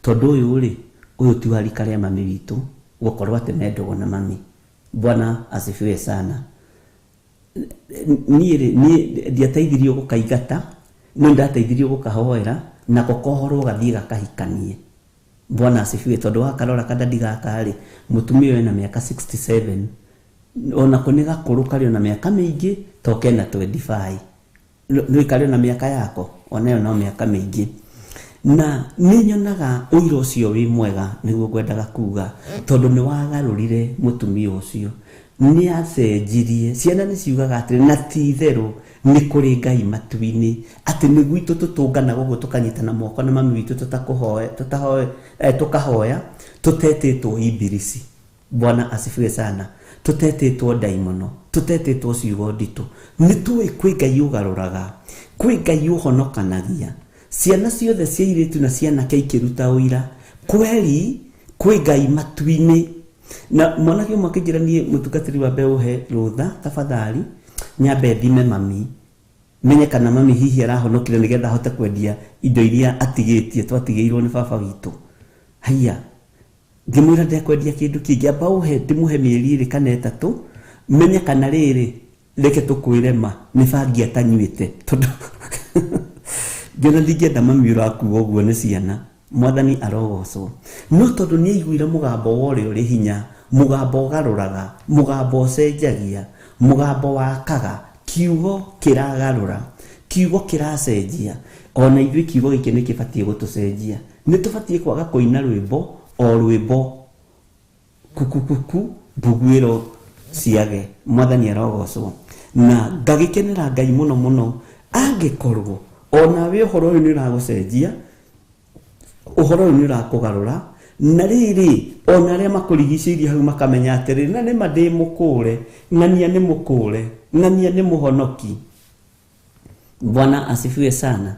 tondũ ũyũ rĩ, ũyũ ti wa rika rĩa mami witũ, gũkorwo atĩ me ndũgũ na mami. Bwana asifiwe sana. Niĩ rĩ, niĩ ndiateithirio gũkaingata, no nĩndateithirio gũkahoera, nako kohorwo gathiĩ gakahikanie. Bwana asifiwe. Tondũ wakarora kandandi gaka rĩ, mũtumia ũyũ ena mĩaka 67, onako nĩ gakũrũ karĩ ona mĩaka mĩingĩ, to kena 25. Nĩ karĩ ona mĩaka yako, onayo no mĩaka mĩingĩ. Na nĩ nyonaga ũira ũcio wĩ mwega, nĩguo ngwendaga kuga, tondũ nĩ wagarũrire mũtumia ũcio, nĩ acenjirie. Ciana nĩ ciugaga atĩrĩ, na ti itherũ nĩ kũrĩ Ngai matu-inĩ, atĩ nĩ gwitũ tũtũnganaga ũguo tũkanyitana moko na mami witũ tũkahoya tũtetĩtwo imbirisi. Bwana asifiwe sana. Tũtetĩtwo ndaimono, tũtetĩtwo ciugo nditũ. Nĩ tũĩ kwĩ Ngai ũgarũraga, kwĩ Ngai ũhonokanagia. Ciana ciothe cia airĩtu na cia anake ikĩruta ũira, kweri kwĩ Ngai matu-inĩ. Na mwanake ũmwe akĩnjĩra niĩ mũtungatĩri wa mbeũ he rũtha, tafadhali nyambe thime mami, menye kana mami hihi arahonokire nĩgetha ahote kwendia indo iria atigĩtie, twatigĩirwo nĩ baba witũ. Haiya, ngĩmwĩra ndekwendia kĩndũ kĩngĩ, amba ũhe ndĩmũhe mĩeri ĩrĩ kana ĩtatũ, menye kana rĩrĩ reke tũkwĩre ma nĩ bangi atanyuĩte, tondũ ngĩona ndingĩenda mami ũrakua ũguo nĩ ciana. Mwathani arogocwo. No tondũ nĩ aiguire mũgambo wa ũrĩa ũrĩ hinya, mũgambo ũgarũraga, mũgambo ũcenjagia, mũgambo wakaga, kiugo kĩragarũra, kiugo kĩracenjia. Ona ithuĩ kiugo gĩkĩ nĩ kĩbatiĩ gũtũcenjia. Nĩ tũbatiĩ kwaga kũina rwĩmbo o rwĩmbo kukukuku mbuguĩro ciage. Mwathani arogocwo. Na ngagĩkenera Ngai mũno mũno angĩkorwo onawe ũhoro ũyũ nĩ ũragũcenjia, ũhoro ũyũ nĩ ũrakũgarũra, na rĩrĩ ona arĩa makũrigicĩirie hau makamenya atĩrĩ, na nĩma ndĩ mũkũre, ng'ania nĩ mũkũre, ng'ania nĩ mũhonoki. Bwana asifiwe sana.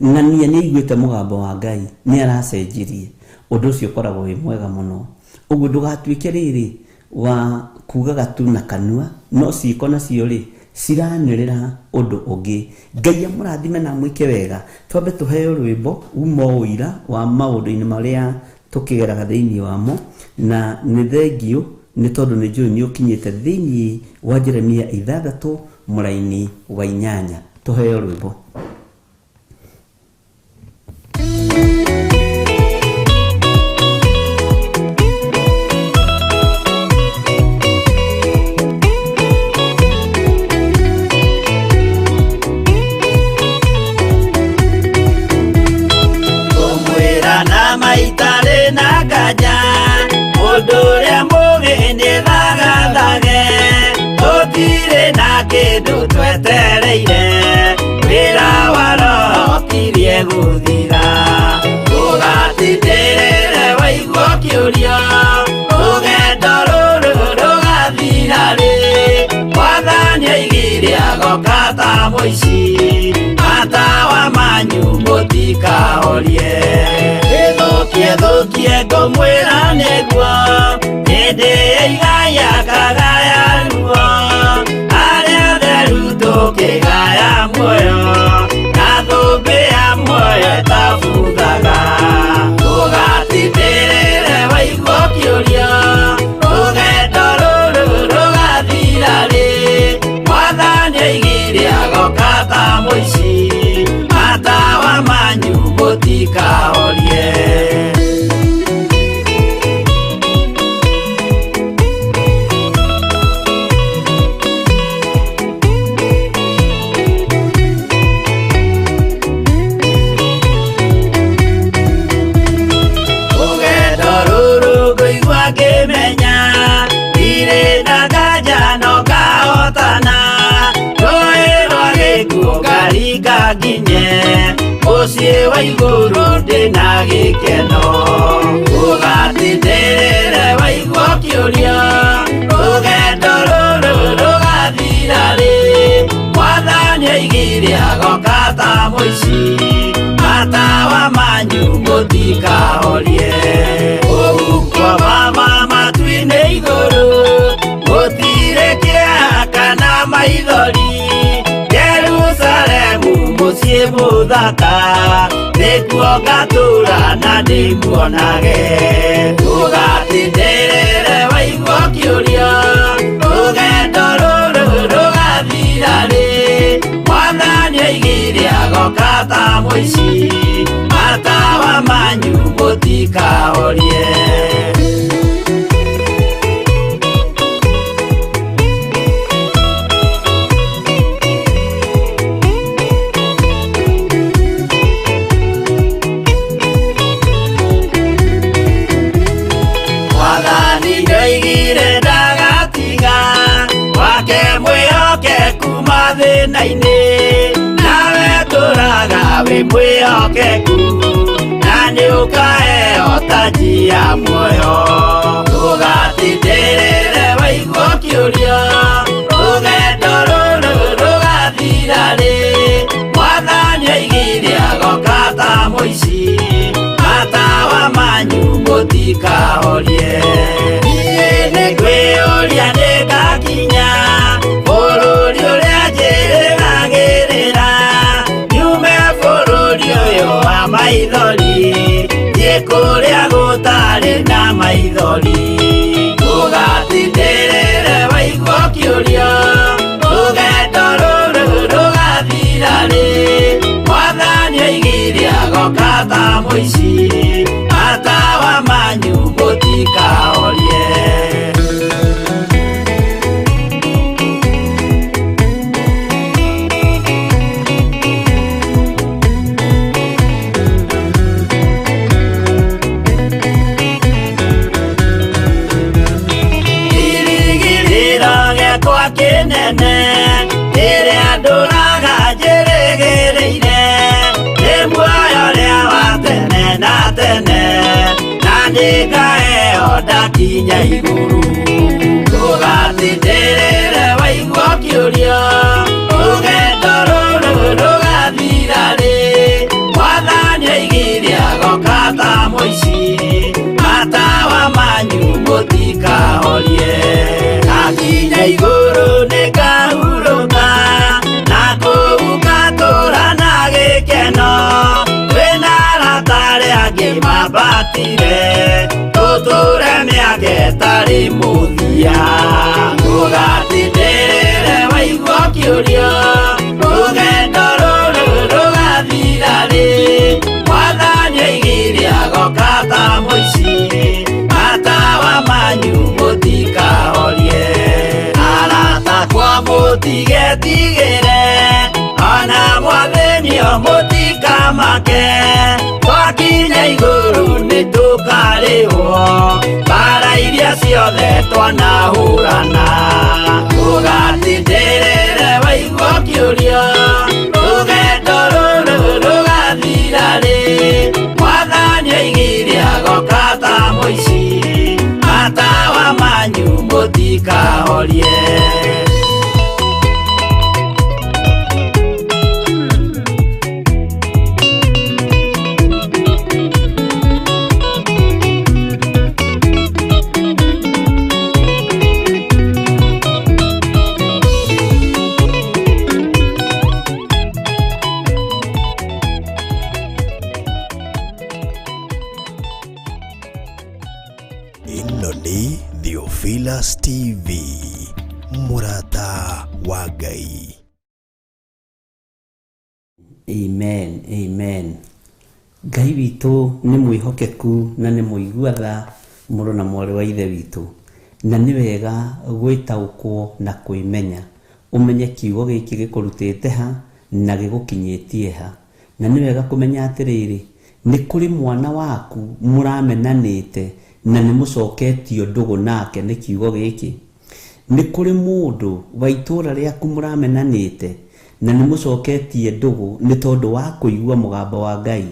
Ng'ania nĩ aiguĩte mũgambo wa Ngai, nĩ aracenjirie. Ũndũ ũcio ũkoragwo wĩ mwega mũno. Ũguo ndũgatuĩke rĩrĩ wa kugaga tu na kanua, no ciĩko nacio rĩ ciranĩrĩra ũndũ ũngĩ. Ngai amũrathime na amwĩke wega. Twambe tũheo rwĩmbo uma ũira wa maũndũ-inĩ marĩa tũkĩgeraga thĩinĩ wamo, na nĩ thengiũ nĩ tondũ nĩ njũĩ nĩ ũkinyĩte thĩinĩ wa Jeremia 6 mũraini wa 8. Tũheo rwĩmbo. Kĩndũ twetereire wĩra wa Roho kirie gũthira, ũgatindĩrĩre waigua kĩũria, rũgendo rũrũ rũgathira rĩ, Mwathani aigire agoka ta mũici, matawa manyu mũtikahorie. Ĩthũkie thũkie ngũmwĩra nĩguo, hĩndĩ ĩigaya kagaya ruo, tũkĩgaya muoyo, na thũmbĩ ya muoyo ĩtabuthaga. Ũgatindĩrĩre waigua kĩũria, rũgendo rũrũ rũgathira rĩ, Mwathani aigire agoka ta mũici, matawa manyu mũtikahorie. Nginye mũciĩ wa igũrũ ndĩna gĩkeno, ũgatindĩrĩre waigua kĩũria, rũgendo rũrũ manyu mũtikahorie. Kũu kwa mama matu-inĩ igũrũ gũtirĩ kĩeha kana maithori. Jerusalemu mũciĩ mũthaka nĩkuo ngatũũra na ndĩmuonage. Ndũgatindĩrĩre waigua ũkĩũria rũgendo rũrũ rũgathira rĩ. Mwathani oigire agoka ta mũici, matawa manyu mũtikahorie. Mwathani nĩoigire ndagatiga wake mwĩhokeku mathĩna-inĩ, nawe tũraga wĩ mwĩhokeku na nĩũkaheo taji ya muoyo. Ndũgatindĩrĩre waigua ũkĩũria rũgendo rũrũ rũgathira rĩ. Mwathani oigire agoka ta mũici, matawa manyu mũtikahorie. Niĩ nĩngwĩyũria nĩngakinya bũrũri ũrĩa njĩrĩgagĩrĩra, nyume bũrũri ũyũ wa maithori thiĩ kũrĩa gũtarĩ na maithori. Ndũgatindĩrĩre waigua ũkĩũria rũgendo rũrũ rũgathira rĩ. Mwathani oigire agoka ta mũici, matawa manyu mũtikahorie. Kĩrĩgĩrĩro gĩakwa kĩnene kĩrĩa ndũraga njĩrĩgĩrĩire, nĩ muoyo ũrĩa wa tene na tene, na nĩngaheo ndakinya igũrũ. Ndũgatindĩrĩre waigua ũkĩũria rũgendo rũrũ rũgathira rĩ. Mwathani oigire agoka ta mũici, matawa manyu mũtikahorie. Ndakinya igũrũ nĩngahurũka, na kũu ngatũũra na gĩkeno. Twĩna arata arĩa angĩ mambatire, tũtũũre mĩaka ĩtarĩ mũthia. Ndũgatindĩrĩre waigua ũkĩũria rũgendo rũrũ rũgathira rĩ. Mwathani oigire agoka ta mũici, matawa manyu mũtikahorie. Arata akwa mũtigetigĩre, ona mwathĩnio mũtikamake. Twakinya igũrũ nĩtũkarĩhwo mbara iria ciothe twanahũrana. Ndũgatindĩrĩre waigua ũkĩũria rũgendo rũrũ rũgathira rĩ. Mwathani oigire agoka ta mũici, matawa manyu mũtikahorie. Ĩno nĩ Theophilus TV, mũrata wa Ngai. Amen, amen. Ngai witũ nĩ mwĩhokeku na nĩ mũigua tha mũrũ na mwarĩ wa ithe witũ, na nĩ wega gwĩtaũkwo na kwĩmenya, ũmenye kiugo gĩkĩ gĩkũrutĩte ha na gĩgũkinyĩtie ha. Na nĩ wega kũmenya atĩrĩrĩ, nĩ kũrĩ mwana waku mũramenanĩte na nĩ mũcoketio ndũgũ nake nĩ kiugo gĩkĩ. Nĩ kũrĩ mũndũ wa itũũra rĩaku mũramenanĩte na nĩ mũcoketie ndũgũ nĩ tondũ wa kũigua mũgambo wa Ngai.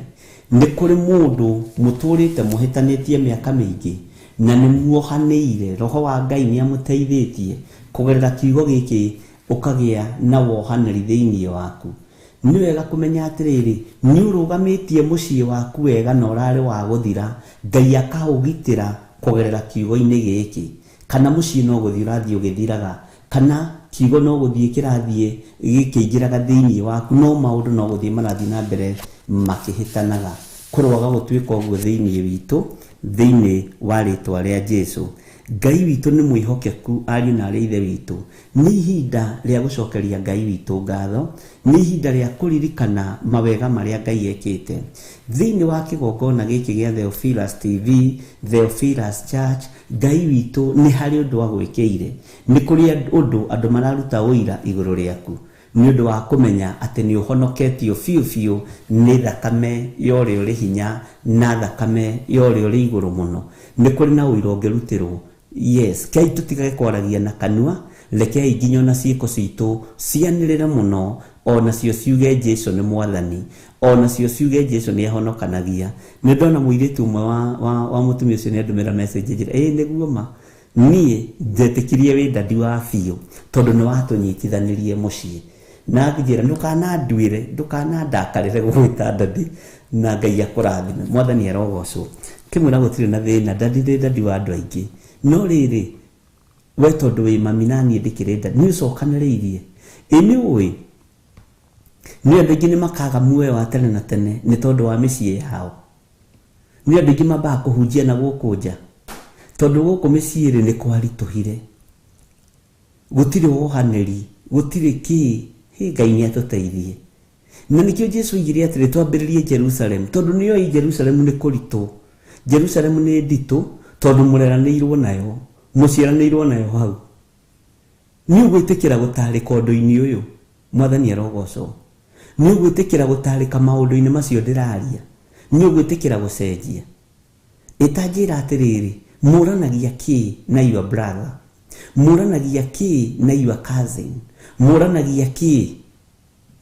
Nĩ kũrĩ mũndũ mũtũrĩte mũhĩtanĩtie mĩaka mĩingĩ na nĩ muohanĩire, roho wa Ngai nĩ amũteithĩtie kũgerera kiugo gĩkĩ ũkagĩa na wohanĩri thĩinĩ waku. Nĩ wega kũmenya atĩrĩrĩ, nĩ ũrũgamĩtie mũciĩ waku wega na ũrarĩ wa gũthira, Ngai akaũgitĩra kũgerera kiugo-inĩ gĩkĩ. Kana mũciĩ no gũthiĩ ũrathiĩ ũgĩthiraga, kana kiugo no gũthiĩ kĩrathiĩ gĩkĩingĩraga thĩinĩ waku, no maũndũ no gũthiĩ marathiĩ na mbere makĩhĩtanaga. Kũroaga gũtuĩka ũguo thĩinĩ witũ, thĩinĩ wa rĩtwa rĩa Jesu. Ngai witũ nĩ mwĩhokeku, ariũ na arĩ ithe witũ. Nĩ ihinda rĩa gũcokeria Ngai witũ ngatho, nĩ ihinda rĩa kũririkana mawega marĩa Ngai ekĩte. Thĩinĩ wa kĩgongona gĩkĩ gĩa Theophilus TV, Theophilus Church, Ngai witũ nĩ harĩ ũndũ agwĩkĩire. Nĩ kũrĩ ũndũ andũ mararuta ũira igũrũ rĩaku, nĩ ũndũ wa kũmenya atĩ nĩ ũhonoketio biũ biũ nĩ thakame ya ũrĩa ũrĩ hinya na thakame ya ũrĩa ũrĩ igũrũ mũno. Nĩ kũrĩ na ũira ũngĩrutĩrwo. Yes, kei tũtigage kwaragia na kanua, rekei nginya ona ciĩko citũ cianĩrĩre mũno, onacio ciuge Jesu nĩ mwathani, onacio ciuge Jesu nĩ ahonokanagia. Nĩ ndona mũirĩtu ũmwe wa mũtumia ũcio nĩ andũmĩra message njĩra, ĩĩ nĩguo ma, niĩ ndetĩkirie wĩ dadi wa biũ tondũ nĩ watũnyitithanirie mũciĩ. Na ngĩnjĩra ndũkananduĩre, ndũkanandakarĩre gũgwĩta dadi, na Ngai akũrathime. Mwathani arogocwo. Kĩmwĩra gũtirĩ na thĩna, dadi ndĩ dadi wa andũ aingĩ. No rĩrĩ, we tondũ wĩ mami na niĩ ndĩkĩrĩ dadi, nĩ ũcokanĩrĩirie. Ĩ nĩ ũĩ, nĩ andũ aingĩ nĩ makaga muoyo wa tene na tene nĩ tondũ wa mĩciĩ yao. Nĩ andũ aingĩ mambaga kũhunjia na gũkũ nja, tondũ gũkũ mĩciĩ rĩ nĩ kwaritũhire. Gũtirĩ wohanĩri, gũtirĩ kĩ. Hĩ, Ngai nĩ atũteithie. Na nĩkĩo Jesu oigire atĩrĩ, twambĩrĩrie Jerusalem, tondũ nĩoĩ Jerusalem nĩ kũritũ. Jerusalem nĩ nditũ tondũ mũreranĩirwo nayo, mũciaranĩirwo nayo hau. Nĩ ũgwĩtĩkĩra gũtarĩka ũndũ-inĩ ũyũ, Mwathani arogocwo. Nĩ ũgwĩtĩkĩra gũtarĩka maũndũ-inĩ macio ndĩraria. Nĩ ũgwĩtĩkĩra gũcenjia. Ĩtanjĩra atĩrĩrĩ, mũranagia kĩ na your brother? Mũranagia kĩ na your cousin? Mũranagia kĩ?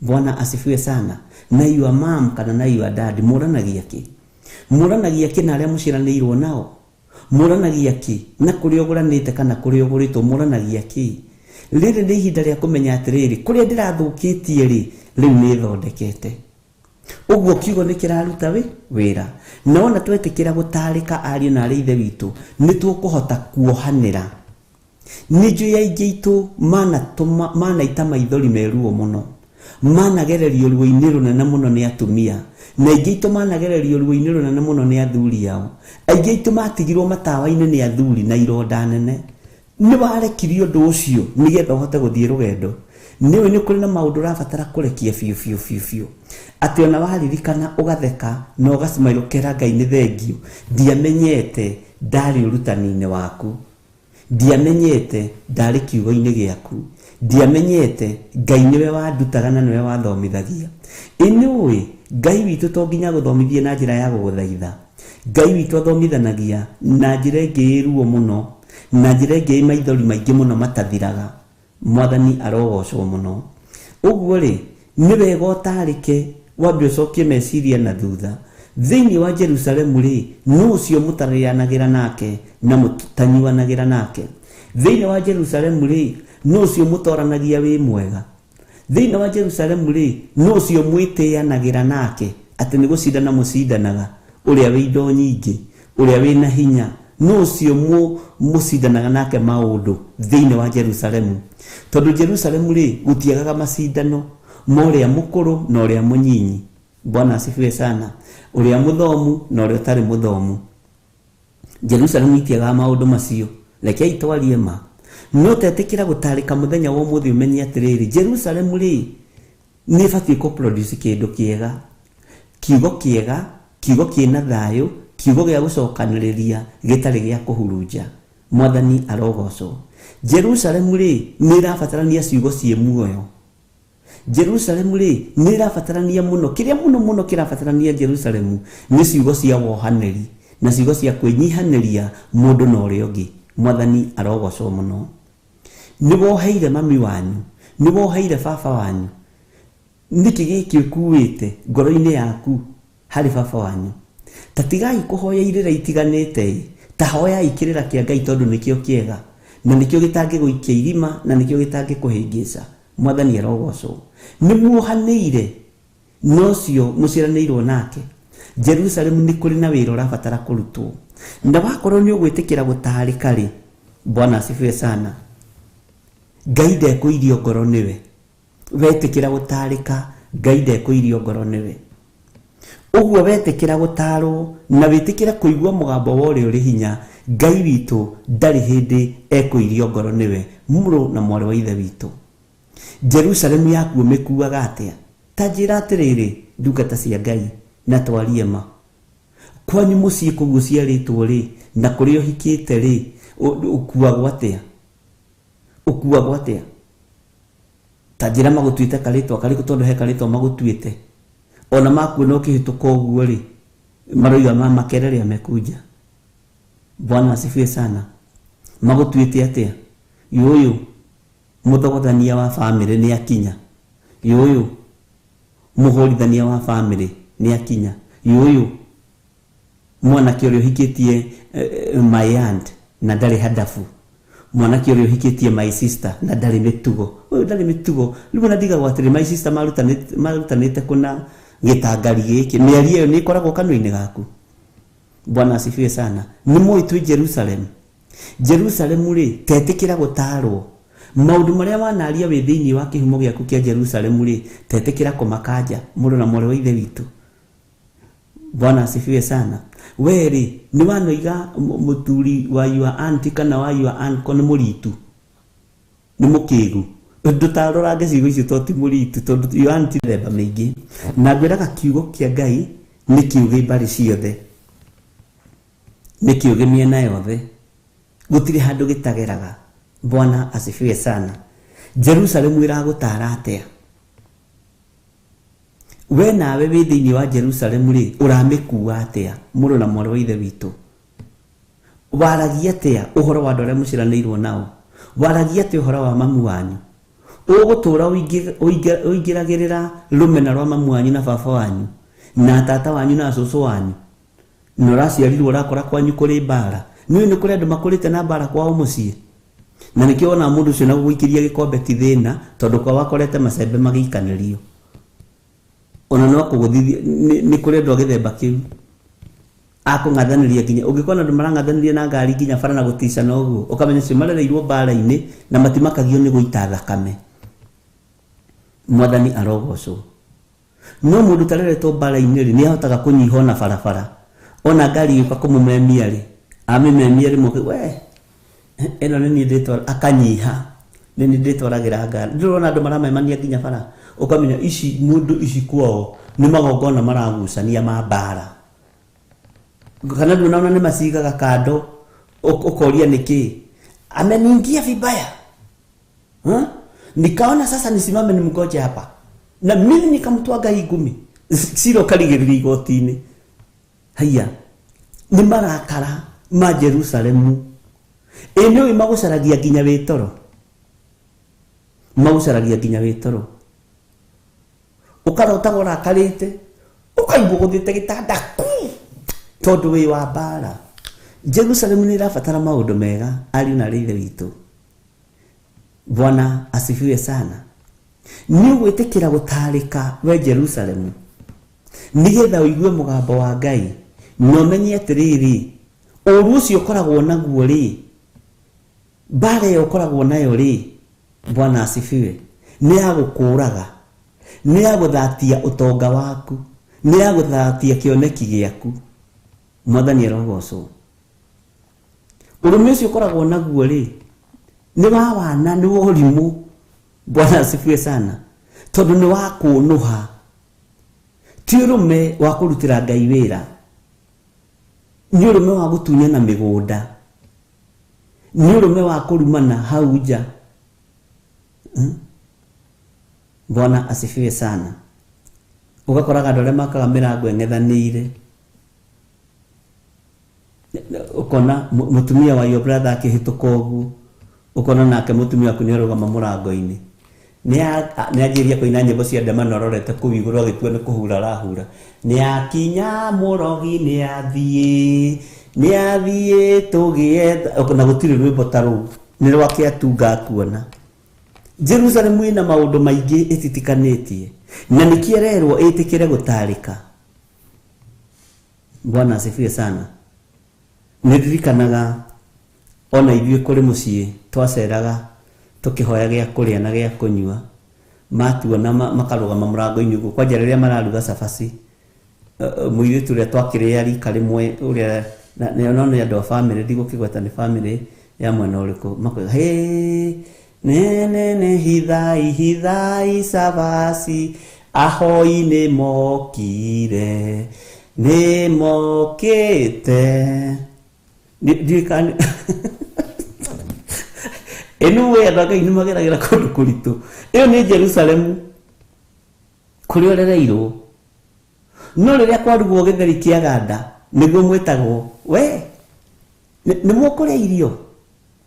Bwana asifiwe sana. Na your mom kana na your dad, mũranagia kĩ? Mũranagia kĩ na arĩa mũciaranĩirwo nao? Mũranagia kĩ na kũrĩa ũgũranĩte kana kũrĩa ũgũrĩtwo? Mũranagia kĩ? Rĩrĩ nĩ ihinda rĩa kũmenya atĩrĩrĩ, kũrĩa ndĩrathũkĩtie rĩ, rĩu nĩ thondekete. Ũguo kiugo nĩ kĩraruta wĩra. Na ona twetĩkĩra gũtarĩka ariũ na arĩ ithe witũ, nĩ tũkũhota kuohanĩra. Nĩ njũĩ aingĩ aitũ manaita maithori me ruo mũno, managererio ruo-inĩ rũnene mũno nĩ atumia, na aingĩ aitũ managererio ruo-inĩ rũnene mũno nĩ athuri ao. Aingĩ aitũ matigirwo matawa-inĩ nĩ athuri na ironda nene. Nĩ warekirie ũndũ ũcio nĩgetha ũhote gũthiĩ rũgendo. Nĩũĩ nĩ kũrĩ na maũndũ ũrabatara kũrekia biũ biũ biũ biũ, atĩ ona waririkana ũgatheka na ũgacemario ũkera Ngai nĩ thengio, ndiamenyete ndarĩ ũrutani-inĩ waku, ndiamenyete ndarĩ kiugo-inĩ gĩaku, ndiamenyete Ngai nĩwe wandutaga na nĩwe wathomithagia. Ĩ nĩũĩ Ngai witũ to nginya agũthomithie na njĩra ya gũgũthaitha. Ngai witũ athomithanagia na njĩra ĩngĩ ĩ ruo mũno, na njĩra ĩngĩ ĩ maithori maingĩ mũno matathiraga. Mwathani arogocwo mũno. Ũguo rĩ, nĩ wega ũtarĩke, wambe ũcokie meciria na thutha. Thĩinĩ wa Jerusalemu rĩ, nũ ũcio mũtarĩanagĩra nake na mũtanyuanagĩra nake? Thĩinĩ wa Jerusalemu rĩ, nũ ũcio mũtoranagia wĩ mwega? Thĩinĩ wa Jerusalemu rĩ, nũ ũcio mwĩtĩanagĩra nake atĩ nĩ gũcindana mũcindanaga, ũrĩa wĩ indo nyingĩ, ũrĩa wĩ na hinya? Nũ ũcio mũcindanaga nake maũndũ thĩinĩ wa Jerusalemu? Tondũ Jerusalemu rĩ, gũtiagaga macindano ma ũrĩa mũkũrũ na ũrĩa mũnyinyi. Bwana asifiwe sana. Ũrĩa mũthomu na ũrĩa ũtarĩ mũthomu. Jerusalemu itiagaga maũndũ macio. Rekei twarie ma. No tetĩkĩra gũtarĩka mũthenya wa ũmũthĩ ũmenye atĩrĩrĩ, Jerusalemu rĩ, nĩ ĩbatiĩ kũ produce kĩndũ kĩega, kiugo kĩega, kiugo kĩna thayũ, kiugo gĩa gũcokanĩrĩria gĩtarĩ gĩa kũhurunja. Mwathani arogocwo. Jerusalemu rĩ, nĩ ĩrabatarania ciugo ciĩ muoyo. Jerusalemu rĩ, nĩ ĩrabatarania mũno. Kĩrĩa mũno mũno kĩrabatarania Jerusalemu nĩ ciugo cia wohanĩri na ciugo cia kwĩnyihanĩria mũndũ na ũrĩa ũngĩ. Mwathani arogocwo mũno. Nĩ woheire mami wanyu, nĩ woheire baba wanyu. Nĩkĩ gĩkĩ ũkuĩte ngoro-inĩ yaku harĩ baba wanyu? Ta tigai kũhoya irĩra itiganĩte, ta hoyai kĩrĩra kĩa Ngai tondũ nĩkĩo kĩega, na nĩkĩo gĩtangĩgũikia irima, na nĩkĩo gĩtangĩkũhĩngĩca. Mwathani arogocwo. Nĩ muohanĩire Na ũcio mũciaranĩirwo nake. Jerusalemu nĩ kũrĩ na wĩra ũrabatara kũrutwo. Na wakorwo nĩ ũgwĩtĩkĩra gũtaarĩka rĩ, Bwana asifiwe sana. Ngai ndekũirio ngoro nĩwe. Wetĩkĩra gũtaarĩka, Ngai ndekũirio ngoro nĩwe. Ũguo wetĩkĩra gũtaarwo na wĩtĩkĩre kũigua mũgambo wa ũrĩa ũrĩ hinya, Ngai witũ ndarĩ hĩndĩ ekũirio ngoro nĩwe, mũrũ na mwarĩ wa Ithe witũ. Jerusalemu yaku ũmĩkuaga atĩa? Ta njĩra atĩrĩrĩ, ndungata cia Ngai, na twarie ma. Kwanyu mũciĩ kũu ũciarĩtwo-rĩ, na kũrĩa ũhikĩte-rĩ, ũkuagwo atĩa? Ũkuagwo atĩa? Ta njĩra magũtuĩte karĩtwa karĩkũ tondũ he karĩtwa magũtuĩte. Ona makuona ũkĩhĩtũka ũguo-rĩ, maroiga ma makerere amekuja. Bwana asifiwe sana. Magũtuĩte atĩa? Yũyũ mũthogothania wa bamĩrĩ nĩ akinya. Yũyũ mũhũrithania wa bamĩrĩ nĩ akinya. Yũyũ mwanake ũrĩa ũhikĩtie my aunt na ndarĩ hadabu. Mwanake ũrĩa ũhikĩtie my sister na ndarĩ mĩtugo. Ũyũ ndarĩ mĩtugo. Rĩu ona ndigagwo atĩrĩ my sister marutanĩte kũna gĩtangari gĩkĩ. Mĩario ĩyo nĩ ĩkoragwo kanua-inĩ gaku. Bwana asifiwe sana. Nĩ mũĩ twĩ Jerusalem. Jerusalemu rĩ, tetĩkĩra gũtaarwo. Maũndũ marĩa wanaria wĩ thĩinĩ wa kĩhumo gĩaku kĩa Jerusalemu rĩ, tetĩkĩra kũmakanja mũrũ na mwarĩ wa Ithe witũ. Bwana asifiwe sana. We rĩ, nĩ wanoiga mũthuri wa your auntie kana wa your uncle nĩ mũritu, nĩ mũkĩgu. Ndũtarorange ciugo icio tondũ ti mũritu, tondũ your auntie mĩthemba mĩingĩ. Na ngwĩraga kiugo kĩa Ngai nĩ kiugĩ mbarĩ ciothe, nĩ kiugĩ mĩena yothe, gũtirĩ handũ gĩtageraga. Bwana asifiwe sana. Jerusalemu ĩragũtara atĩa? We nawe wĩ thĩinĩ wa Jerusalemu rĩ, ũramĩkua atĩa mũrũ na mwarĩ wa Ithe witũ? Waragia atĩa ũhoro wa andũ arĩa mũciaranĩirwo nao? Waragia atĩa ũhoro wa mamu wanyu? Ũgũtũra ũingĩragĩrĩra rũmena rwa mamu wanyu na baba wanyu na tata wanyu na cũcũ wanyu, na ũraciarirwo ũrakora kwanyu kũrĩ mbara. Nĩũĩ nĩ kũrĩ andũ makũrĩte na mbara kwao mũciĩ, na nĩkĩo wonaga mũndũ ũcio na gũgũikĩria gĩkombe ti thĩna, tondũ kwao akorete macembe magĩikanĩrio. Ona no kũgũthithia, nĩ kũrĩ andũ a gĩthemba kĩu akũng'athanĩria nginya ũngĩkona andũ marang'athanĩria na ngari nginya bara na gũticana ũguo, ũkamenya acio marereirwo mbara-inĩ na matimakagio nĩ gũita thakame. Mwathani arogocwo. No mũndũ ũtareretwo mbara-inĩ rĩ, nĩ ahotaga kũnyiha ona barabara. Ona ngari ĩgĩũka kũmũmemia rĩ, amĩmemia rĩmwe, we ĩno nĩ niĩ ndĩtwara, akanyiha, nĩ niĩ ndĩtwaragĩra ngari. Ndũrona andũ maramemania nginya bara, ũkamenya ici mũndũ ici kwao nĩ magongona maragucania ma mbara. Kana ndũnaona nĩ macigaga kando, ũkoria nĩkĩ? Ameniingia vibaya. Nikaona sasa nisimame nimngoje hapa. Na mimi nikamtwaga hii ngumi. Cira ũkarigĩrĩria igoti-inĩ. Haiya, nĩ marakara ma Jerusalemu. Ĩ nĩũĩ magũcaragia nginya wĩ toro. Magũcaragia nginya wĩ toro. Ũkarotaga ũrakarĩte, ũkaigua ũgũthĩte gĩtanda ku, tondũ wĩ wa mbara. Jerusalemu nĩ ĩrabatara maũndũ mega, ariũ na aarĩ a Ithe witũ. Bwana asifiwe sana. Nĩ ũgwĩtĩkĩra gũtarĩka we Jerusalemu, nĩgetha ũigue mũgambo wa Ngai, na ũmenye atĩrĩrĩ, ũũru ũcio ũkoragwo naguo rĩ, mbara ĩyo ũkoragwo nayo rĩ, Bwana asifiwe, nĩ ya gũkũraga, nĩ ya gũthatia ũtonga waku, nĩ ya gũthatia kĩoneki gĩaku. Mwathani arogocwo. Ũrũme ũcio ũkoragwo naguo rĩ, nĩ wa wana, nĩ wa ũrimũ. Bwana asifiwe sana. Tondũ nĩ wa kũnũha, ti ũrũme wa kũrutĩra Ngai wĩra, nĩ ũrũme wa gũtunyana mĩgũnda, nĩ ũrũme wa kũrumana hau nja. Bwana asifiwe sana. Ũgakoraga andũ arĩa makaga mĩrango ĩng'ethanĩire, ũkona mũtumia wa your brother akĩhĩtũka ũguo, ũkona nake mũtumia waku nĩarũgama mũrango-inĩ, nĩanjĩrĩria kũina nyĩmbo cia ndemano arorete kũu igũrũ agĩtua nĩ kũhura arahura. Nĩakinya mũrogi, nĩathiĩ, nĩathiĩ tũgĩetha, na gũtirĩ rwĩmbo ta rũu, nĩ rwake atunga akuona. Jerusalemu ĩna maũndũ maingĩ ĩtitikanĩtie na nĩkĩo ĩrerwo ĩtĩkĩre gũtarĩka. Bwana asifiwe sana. Nĩndirikanaga ona ithuĩ kũrĩ mũciĩ twaceraga tũkĩhoya gĩa kũrĩa na gĩa kũnyua, matuona makarũgama mũrango-inĩ ũguo kwanja rĩrĩa mararuga cabaci, mũirĩtu ũrĩa twakĩrĩa rika rĩmwe ũrĩa no nĩ andũ a bamĩrĩ, ndigũkĩgweta nĩ bamĩrĩ ya mwena ũrĩkũ, makoiga hĩ nene hithai hithai cabaci ahoi nĩ mokire nĩ mokĩte. Ndiũĩ kana anyway andũ a Ngai nĩ mageragĩra kũndũ kũritũ. Ĩyo nĩ Jerusalemu kũrĩa ũrereirwo, no rĩrĩa kwarugwo gĩtheri kĩa ganda nĩguo mwĩtagwo we nĩ mũkũrĩa irio,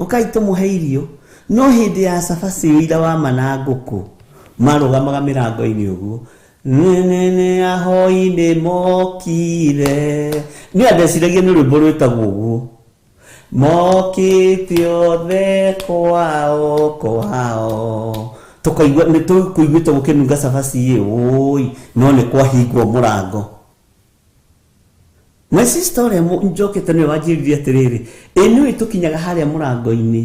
ũkai tũmũhe irio. No hĩndĩ ya cabaci ũira wa ma na ngũkũ marũgamaga mĩrango-inĩ ũguo, nene ahoi nĩ mokire. Niĩ andeciragia nĩ rwĩmbo rwĩtagwo ũguo, mokĩte othe kwao kwao, tũkaigua nĩ tũkũiguĩte gũkĩnunga cabaci ĩ ũi, no nĩ kwahingwo mũrango. My sister ũrĩa njokete nĩwe wanjĩrire atĩrĩrĩ, ĩ nĩũĩ tũkinyaga harĩa mũrango-inĩ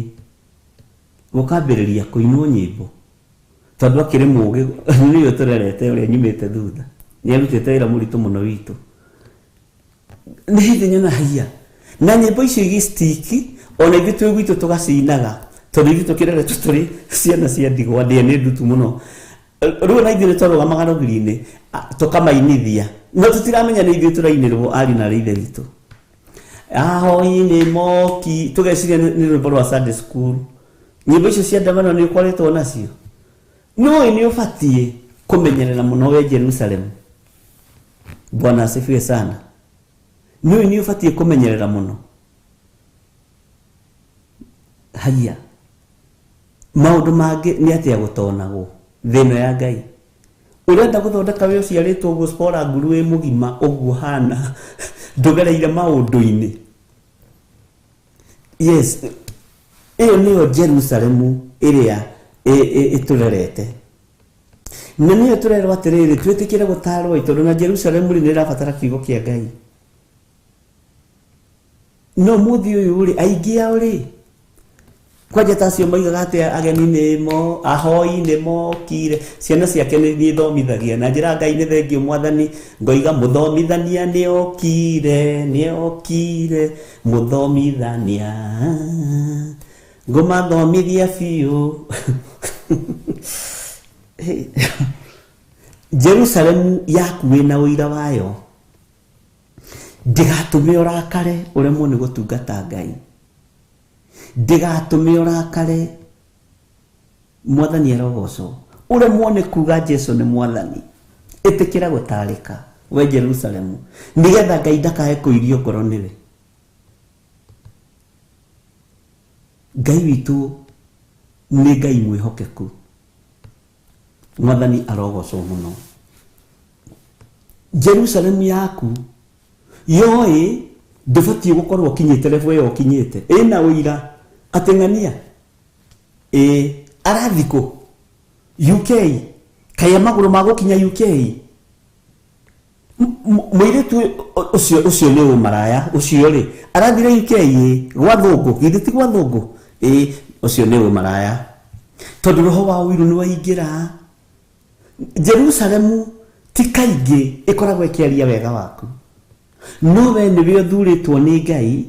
gũkambĩrĩria kũinwo nyĩmbo, tondũ akĩrĩ mũũgĩ nĩwe tũrerete ũrĩa nyumĩte thutha, nĩ arutĩte wĩra mũritũ mũno witũ. Nĩ hĩndĩ nyona haiya na nyĩmbo icio igĩstiki, ona ithuĩ twĩ gwitũ tũgacinaga, tondũ ithuĩ tũkĩreretwo tũrĩ ciana cia ndigwa, ndĩa nĩ ndutu mũno. Rĩu ona ithuĩ nĩ twarũgamaga rũgiri-inĩ tũkamainithia, no tũtiramenya nĩ ithuĩ tũrainĩrwo ariũ na arĩ ithe witũ. Ahoi nĩ moki, tũgeciria nĩ rwĩmbo rwa Sunday school. Nyĩmbo icio cia ndamano nĩ ũkoretwo nacio. Nĩũĩ nĩ ũbatiĩ kũmenyerera mũno we Jerusalemu. Bwana asifiwe sana. Nĩũĩ nĩ ũbatiĩ kũmenyerera mũno. Haiya maũndũ mangĩ nĩ atĩa gũtonagwo thĩ ĩno ya Ngai. Ũrenda gũthondeka wĩ ũciarĩtwo ũguo spora nguru wĩ mũgima ũguo hana, ndũgereire maũndũ-inĩ. Yes, ĩyo nĩyo Jerusalemu ĩrĩa ĩtũrerete. Na nĩyo tũrerwo atĩrĩrĩ, twĩtĩkĩre gũtarwo tondũ na Jerusalemu rĩ nĩ ĩrabatara kiugo kĩa Ngai. No mũthĩ ũyũ rĩ, aingĩ ao rĩ, kwanja ta acio moigaga atĩ ageni nĩmo, ahoi nĩmokire, ciana ciake nĩ ithomithagia na njĩra Ngai nĩ thengio mwathani, ngoiga mũthomithania nĩokire, nĩokire, mũthomithania ngũmathomithia biũ. Jerusalemu yaku wĩna ũira wayo, ndĩgatũme ũrakare ũremwo nĩ gũtungata Ngai, ndĩgatũme ũrakare mwathani arogocwo, ũremwo nĩ kuga Jesu nĩ mwathani. Ĩtĩkĩra gũtarĩka we Jerusalemu, nĩgetha Ngai ndakae kũirio ngoro nĩwe. Ngai witũ nĩ Ngai mwĩhokeku, mwathani arogocwo mũno. Jerusalemu yaku yoĩ ndũbatiĩ gũkorwo ũkinyĩte level ĩyo ũkinyĩte, ĩna ũira atĩ ng'ania ĩ arathi kũ UK, kaĩ magũrũ ma gũkinya UK. Mũirĩtu ũcio nĩ ũmaraya ũcio rĩ arathire UK ĩ gwa thũngũ, githĩ ti gwa thũngũ ĩ ũcio nĩ ũmaraya, tondũ roho wa ũiru nĩ waingĩra. Jerusalemu ti kaingĩ ĩkoragwo ĩkĩaria wega waku, no we nĩwe ũthurĩtwo nĩ Ngai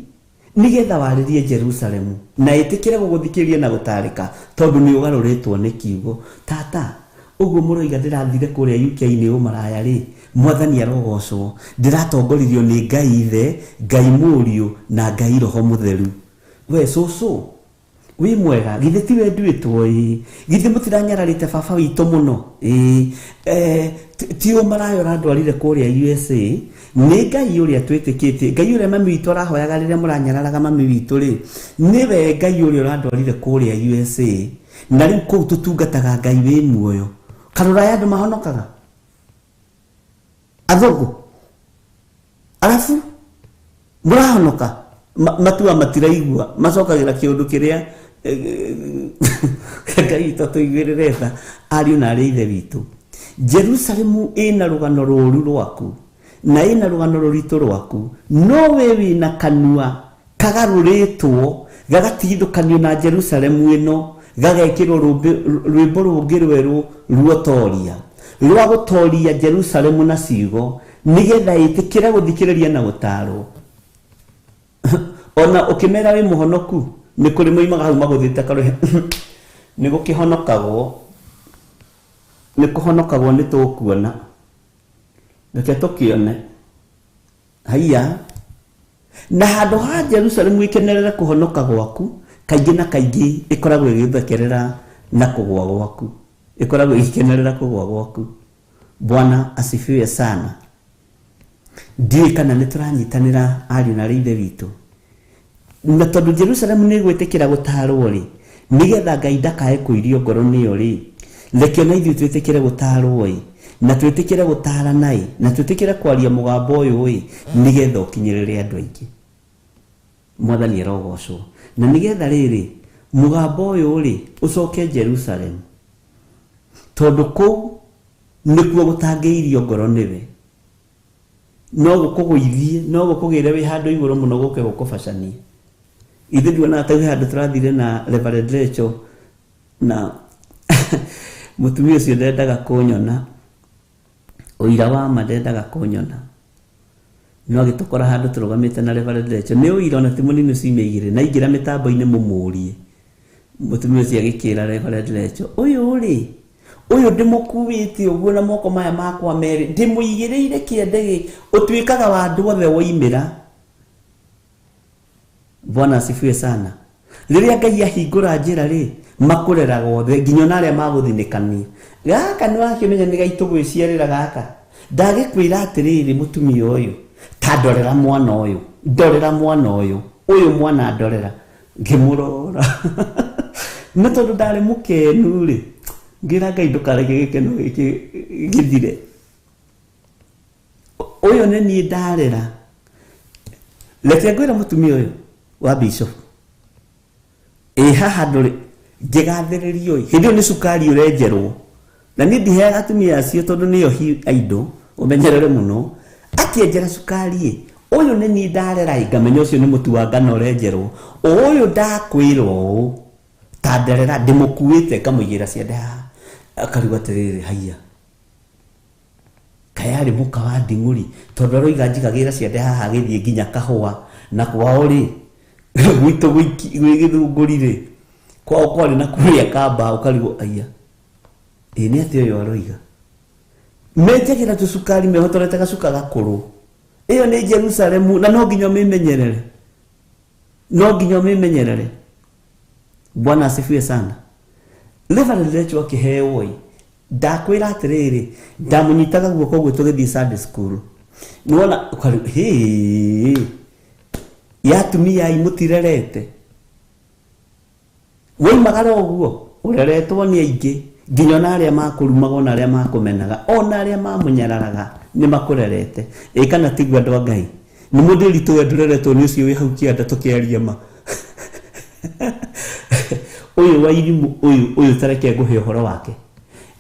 nĩgetha warĩrie Jerusalemu na ĩtĩkĩre gũgũthikĩrĩria na gũtarĩka, tondũ nĩ ũgarũrĩtwo nĩ kiugo. Tata, ũguo mũroiga ndĩrathire kũrĩa UK nĩ ũmaraya rĩ, mwathani arogocwo, ndĩratongoririo nĩ Ngai Ithe, Ngai Mũriũ na Ngai Roho Mũtheru. We cũcũ wĩ mwega, githĩ ti we nduĩtwo ĩ, githĩ mũtiranyararĩte baba witũ mũno ĩ, ti ũmaraya ũrandwarire kũrĩa USA, nĩ Ngai ũrĩa twĩtĩkĩtie, Ngai ũrĩa mami witũ arahoyaga rĩrĩa mũranyararaga mami witũ rĩ, nĩwe Ngai ũrĩa ũrandwarire kũrĩa USA, na rĩu kũu tũtungataga Ngai wĩ muoyo. Karũraya andũ mahonokaga athũngũ, arabu mũrahonoka matua matiraigua, macokagĩra kĩũndũ kĩrĩa Ngai witũ atũiguĩrĩre tha, ariũ na arĩ ithe witũ. Jerusalemu ĩna rũgano rũru rwaku na ĩna rũgano rũritũ rwaku, no we wĩna kanua kagarũrĩtwo gagatigithũkanio na Jerusalemu ĩno, gagekĩrwo rwĩmbo rũngĩ rwerũ ruotoria rwa gũtoria Jerusalemu na ciugo, nĩgetha ĩtĩkĩre gũthikĩrĩria na gũtarwo. Ona ũkĩmera wĩ mũhonoku, nĩ kũrĩ moimaga hau magũthĩte karũhe. Nĩ gũkĩhonokagwo, nĩ kũhonokagwo, nĩ tũkuona, reke tũkĩone. Haiya, na handũ ha Jerusalemu ĩkenerere kũhonoka gwaku, kaingĩ na kaingĩ ĩkoragwo ĩgĩthekerera na kũgũa gwaku, ĩkoragwo ĩgĩkenerera kũgũa gwaku. Bwana asifiwe sana. Ndiũĩ kana nĩ tũranyitanĩra, ariũ na arĩ ithe witũ. Na tondũ Jerusalemu nĩ ĩgwĩtĩkĩra gũtarwo rĩ, nĩgetha Ngai ndakae kũirio ngoro nĩyo rĩ, reke ona ithuĩ twĩtĩkĩre gũtarwo ĩ, na twĩtĩkĩre gũtarana ĩ, na twĩtĩkĩre kwaria mũgambo ũyũ ĩ, nĩgetha ũkinyĩrĩre andũ aingĩ. Mwathani arogocwo. Na nĩgetha rĩrĩ mũgambo ũyũ rĩ ũcoke Jerusalem, tondũ kũu nĩkuo gũtangĩirio ngoro nĩwe, no gũkũgũithie, no gũkũgĩre wĩ handũ igũrũ mũno, gũke gũkũbacanie. Ithuĩ nduonaga ta kwĩ handũ tũrathire na Reverend Rachel, na mũtumia ũcio ndendaga kũnyona, ũira wa ma ndendaga kũnyona, no agĩtũkora handũ tũrũgamĩte na Reverend Rachel. Nĩ ũira ona ti mũnini, ciumia igĩrĩ na ingĩra mĩtambo-inĩ mũmũrie. Mũtumia ũcio agĩkĩra Reverend Rachel, ũyũ rĩ, ũyũ ndĩmũkuĩte ũguo na moko maya makwa merĩ, ndĩmũigĩrĩire kĩande gĩ ũtuĩkaga wa andũ othe woimĩra. Bwana asifiwe sana. Rĩrĩa Ngai ahingũra njĩra rĩ, makũreraga othe, nginya ona arĩa magũthinĩkania. Gaka nĩ wakĩmenya nĩ gaitũ gwĩciarĩra gaka, ndagĩkwĩra atĩrĩrĩ, mũtumia ũyũ, ta ndorera mwana ũyũ, ndorera mwana ũyũ, ũyũ mwana ndorera. Ngĩmũrora, na tondũ ndarĩ mũkenu rĩ, ngĩra Ngai ndũkareke gĩkeno gĩkĩ gĩthire. Ũyũ nĩ niĩ ndarera. Reke ngwĩre, mũtumia ũyũ wa bishop ĩ haha ndũrĩ ngĩgathĩrĩrio ĩ, hĩndĩ ĩyo nĩ cukari ũrenjerwo, na niĩ ndiheaga atumia acio tondũ nĩo hi aindo ũmenyerere mũno. Akĩenjera cukari ĩ, ũyũ nĩ niĩ ndarera ĩ, ngamenya ũcio nĩ mũtu wa ngano ũrenjerwo. Ũyũ ndakwĩra ũũ, ta nderera, ndĩmũkuĩte ngamũigĩra ciande haha, akarigwo atĩrĩrĩ, haiya, kayarĩ mũka wa nding'ũri, tondũ aroiga njigagĩra ciande haha agĩthiĩ nginya kahũa. Na kwao rĩ, gwitũ gwĩ gĩthũngũri rĩ, kwao kwarĩ na kũrĩa kamba. Ũkarigwo, aiya, ĩ nĩ atĩ ũyũ aroiga menjagĩra tũcukari mehotorete gacuka gakũrũ. Ĩyo nĩ Jerusalemu, na no nginya ũmĩmenyerere, no nginya ũmĩmenyerere. Bwana asifiwe sana. Reverend Rachel akĩheo ĩ, ndakwĩra atĩrĩrĩ, ndamũnyitaga guoko ũguo tũgĩthiĩ Sunday school, nĩwona ũkari hĩ ya atumia ai mũtirerete, woimagara ũguo ũreretwo nĩ aingĩ, nginya ona arĩa makũrumaga, ona arĩa makũmenaga, ona arĩa mamũnyararaga nĩ makũrerete. Ĩ kana tiguo, andũ a Ngai? Nĩ mũndũ ritũ we ndũreretwo nĩ ũcio wĩ hau kĩanda, tũkĩaria ma ũyũ wa irimũ ũyũ, ũyũ tareke ngũhe ũhoro wake.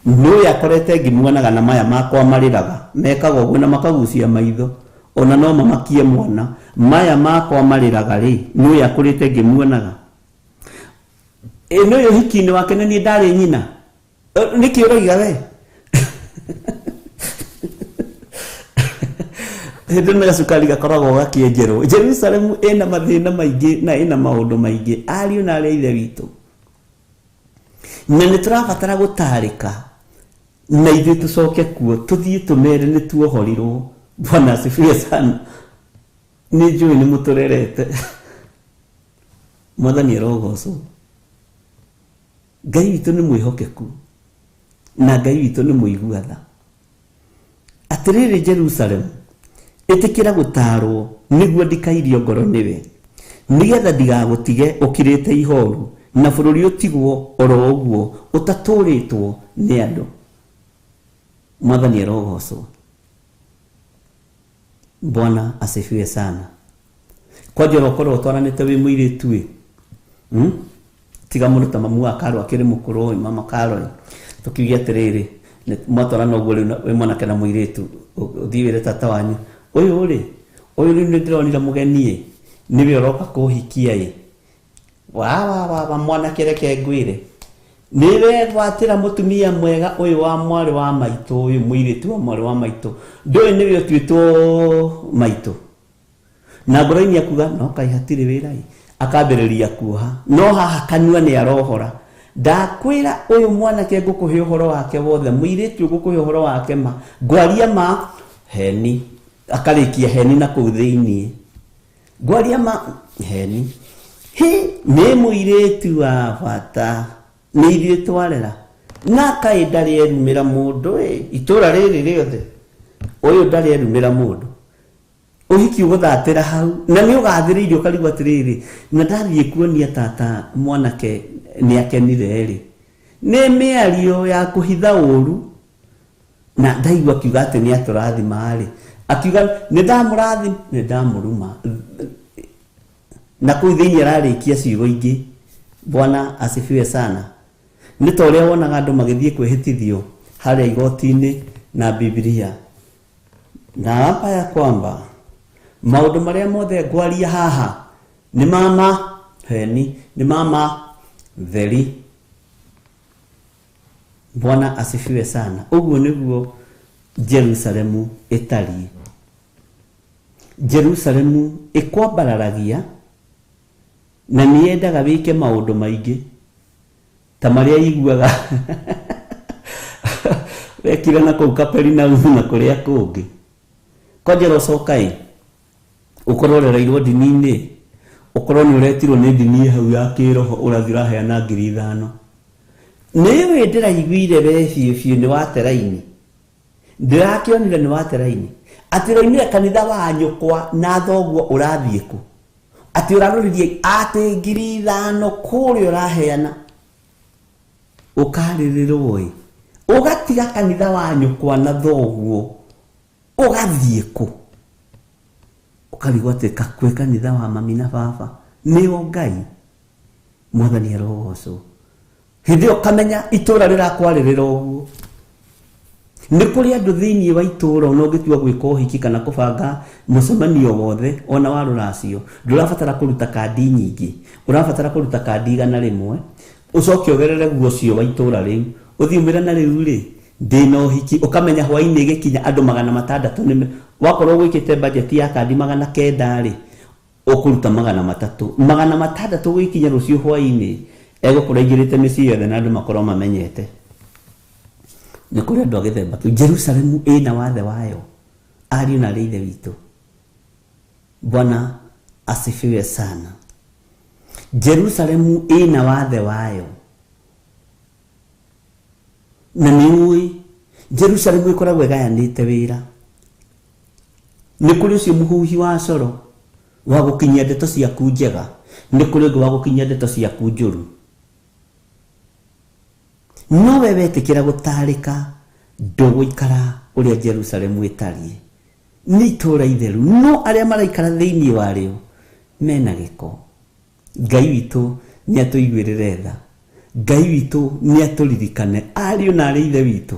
Nĩ ũyũ akorete ngĩmuonaga na maya makwa marĩraga, mekaga ũguo na makagucia maitho, ona no mamakie mwana. Maya makwa marĩraga rĩ, nĩ ũyũ akũrĩte ngĩmuonaga. Ĩ nĩ ũyũ hiki-inĩ wake nĩ niĩ ndarĩ nyina. Nĩkĩ ũroiga we hĩndĩ na gacukari gakoragwo gakĩenjerwo? Jerusalemu ĩna mathĩna maingĩ na ĩna maũndũ maingĩ, ariũ na arĩa ithe witũ, na nĩ tũrabatara gũtarĩka na ithuĩ tũcoke kuo, tũthiĩ tũmere nĩ tuohorirwo. Bwana asifiwe sana. Nĩ njũĩ nĩ mũtũrerete. Mwathani arogocwo. Ngai witũ nĩ mwĩhokeku na Ngai witũ nĩ mũigua tha. Atĩrĩrĩ Jerusalemu, ĩtĩkĩra gũtarwo nĩguo ndikairio ngoro nĩwe, nĩgetha ndigagũtige ũkirĩte ihoru na bũrũri ũtigwo oro ũguo ũtatũrĩtwo nĩ andũ. Mwathani arogocwo. Bwana asifiwe sana. Kwanja ũkorwo ũtwaranĩte wĩ mũirĩtu ĩ, Tiga mũndũ ta mamu wa Karo akĩrĩ mũkũrũ ĩ, mama Karo ĩ, tũkiuge atĩrĩrĩ, mwatwarana ũguo rĩu wĩ mwanake na mũirĩtu, ũthiĩ wĩre tata wanyu, ũyũ rĩ, ũyũ rĩu nĩ ndĩronire mũgeni ĩ, nĩwe ũroka kũhikia ĩ. Wa wa wa wa mwanake reke ngwĩre, nĩwe gwatĩra mũtumia mwega ũyũ wa mwarĩ wa maitũ, ũyũ mũirĩtu wa mwarĩ wa maitũ, ndũĩ nĩwe ũtuĩtwo maitũ. Na ngoro-inĩ akuga no kaĩ hatirĩ wĩra ĩ, akambĩrĩria kuoha, no haha kanua nĩ arohora. Ndakwĩra ũyũ mwanake ngũkũhe ũhoro wake wothe, mũirĩtu ngũkũhe ũhoro wake ma, ngwaria ma heni, akarĩkia heni na kũu thĩiniĩ, ngwaria ma heni. Hi, nĩ mũirĩtu wa bata, nĩ ithuĩ twarera, na kaĩ ndarĩ erumĩra mũndũ ĩ, itũra rĩrĩ rĩothe ũyũ ndarĩ erumĩra mũndũ. Ũhiki ũgũthatĩra hau, na nĩ ũgathĩrĩirio ũkarigwo atĩrĩrĩ, na ndathiĩ kuonia tata mwanake nĩ akenire rĩ, nĩ mĩario ya kũhitha ũru. Na ndaigua akiuga atĩ nĩ atũrathima rĩ, akiuga nĩ ndamũrathima, nĩ ndamũruma. Na kũu thĩinĩ ararĩkia ciugo ingĩ. Bwana asifiwe sana. Nĩ ta ũrĩa wonaga andũ magĩthiĩ kwĩhĩtithio harĩa igoti-inĩ na Biblia. Na hapa ya kwamba maũndũ marĩa mothe ngwaria haha nĩ mama heni, nĩ mama theri. Bwana asifiwe sana. Ũguo nĩguo Jerusalemu ĩtariĩ. Jerusalemu ĩkwambararagia na nĩ yendaga wĩke maũndũ maingĩ ta marĩa iguaga wekire na kũu Kaperinaumu na kũrĩa kũngĩ. Kwanja ũcoka ĩ, ũkorwo ũrereirwo ndini-inĩ, ũkorwo nĩ ũretirwo nĩ ndini hau ya kĩroho ũrathiĩ ũraheana 5,000. Nĩũĩ ndĩraiguire we biũ biũ nĩ wateraini, ndĩrakĩonire nĩ wateraini, atĩ ũraumire kanitha wa nyũkwa na thoguo ũrathiĩ kũ, atĩ ũraroririe atĩ 5,000 kũrĩa ũraheana, ũkarĩrĩrwo ĩ, ũgatiga kanitha wa nyũkwa na thoguo ũgathiĩ kũ, ũkarigwo atĩ kwĩ kanitha wa mami na baba nĩo Ngai. Mwathani arogocwo. Hĩndĩ ĩyo ũkamenya itũra rĩrakwarĩrĩra ũguo. Nĩ kũrĩ andũ thĩinĩ wa itũra ona ũngĩtua gwĩka ũhiki kana kũbanga mũcemanio wothe ona wa rũracio, ndũrabatara kũruta kandi nyingĩ, ũrabatara kũruta kandi 100, ũcoke ũgerere guo ũcio wa itũra rĩu, ũthiĩ ũmĩre na rĩu rĩ ndĩna ũhiki, ũkamenya hwaĩ-inĩ ĩgĩkinya andũ 600 nĩ wakorwo gwĩkĩte budget ya kandi 900 rĩ, ũkũruta 300, 600 gũgĩkinya rũciũ hwaĩ-inĩ egũkorwo aingĩrĩte mĩciĩ yothe na andũ makorwo mamenyete. Nĩ kũrĩ andũ a gĩthemba kĩu. Jerusalemu ĩna wathe wayo, ariũ na arĩ ithe witũ. Bwana asifiwe sana. Jerusalemu ĩna wathe wayo, na nĩ ũĩ Jerusalemu ĩkoragwo ĩgayanĩte wĩra. Nĩ kũrĩ ũcio mũhuhi wa coro wa gũkinyia ndeto ciaku njega, nĩ kũrĩ ũngĩ wa gũkinyia ndeto ciaku njũru. No we wetĩkĩra gũtarĩka, ndũgũikara ũrĩa Jerusalemu ĩtariĩ. Nĩ itũũra itheru, no arĩa maraikara thĩinĩ warĩo mena gĩko. Ngai witũ nĩ atũiguĩrĩre tha, Ngai witũ nĩ atũririkane ariũ na arĩ ithe witũ,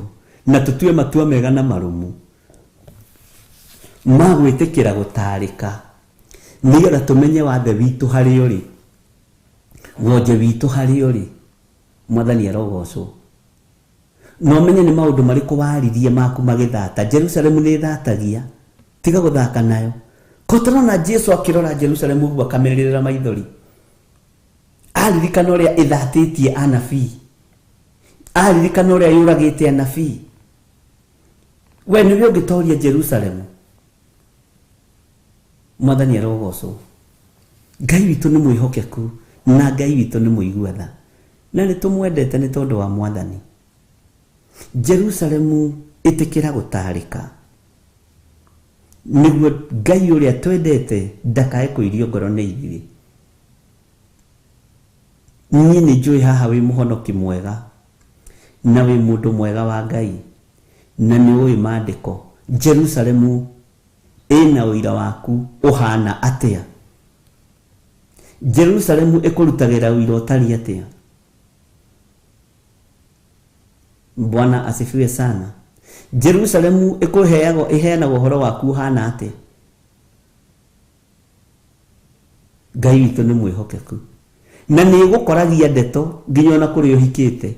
na tũtue matua mega na marũmu ma gwĩtĩkĩra gũtarĩka, nĩgetha tũmenye wathe witũ harĩa ũrĩ, wonje witũ harĩa ũrĩ. Mwathani arogocwo. Na ũmenye nĩ maũndũ marĩkũ waririe maku magĩthata. Jerusalemu nĩ ĩthatagia, tiga gũthaka nayo. Ko tũrona Jesu akĩrora Jerusalemu ũguo akamĩrĩrĩra maithori, aririkana ũrĩa ĩthatĩtie anabii, aririkana ũrĩa yũragĩte anabii. We nĩwe ũngĩtoria Jerusalemu. Mwathani arogocwo. Ngai witũ nĩ mwĩhokeku na Ngai witũ nĩ mũigua tha, na nĩ tũmwendete nĩ tondũ wa Mwathani. Jerusalemu ĩtĩkĩra gũtarĩka, nĩguo Ngai ũrĩa twendete ndakae kũirio ngoro nĩ ithuĩ. Niĩ nĩ njũĩ haha wĩ mũhonoki mwega na wĩ mũndũ mwega wa Ngai, na nĩ ũĩ maandĩko. Jerusalemu ĩna ũira waku ũhana atĩa? Jerusalemu ĩkũrutagĩra ũira ũtariĩ atĩa? Bwana asifiwe sana. Jerusalemu ĩkũheagwo ĩheanaga ũhoro waku ũhana atĩa? Ngai witũ nĩ mwĩhokeku na nĩ ĩgũkoragia ndeto nginya ona kũrĩa ũhikĩte,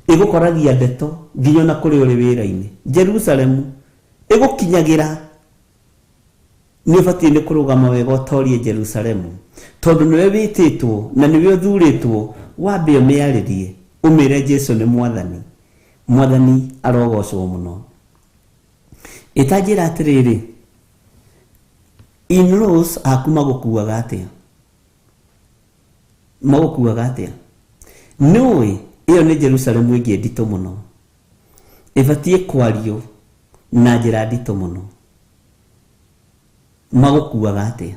ĩgũkoragia ndeto nginya ona kũrĩa ũrĩ wĩra-inĩ. Jerusalemu ĩgũkinyagĩra. Nĩ ũbatiĩ nĩ kũrũgama wega ũtorie Jerusalemu, tondũ nĩwe wĩtĩtwo na nĩwe ũthurĩtwo. Wambe ũmĩarĩrie, ũmĩre Jesu nĩ mwathani. Mwathani arogocwo mũno. Ĩtanjĩra atĩrĩrĩ, in-laws aku magũkuaga atĩa? Magũkuaga atĩa? Nĩũĩ ĩyo nĩ Jerusalemu ĩngĩ nditũ mũno, ĩbatiĩ kwario na njĩra nditũ mũno. Magũkuaga atĩa?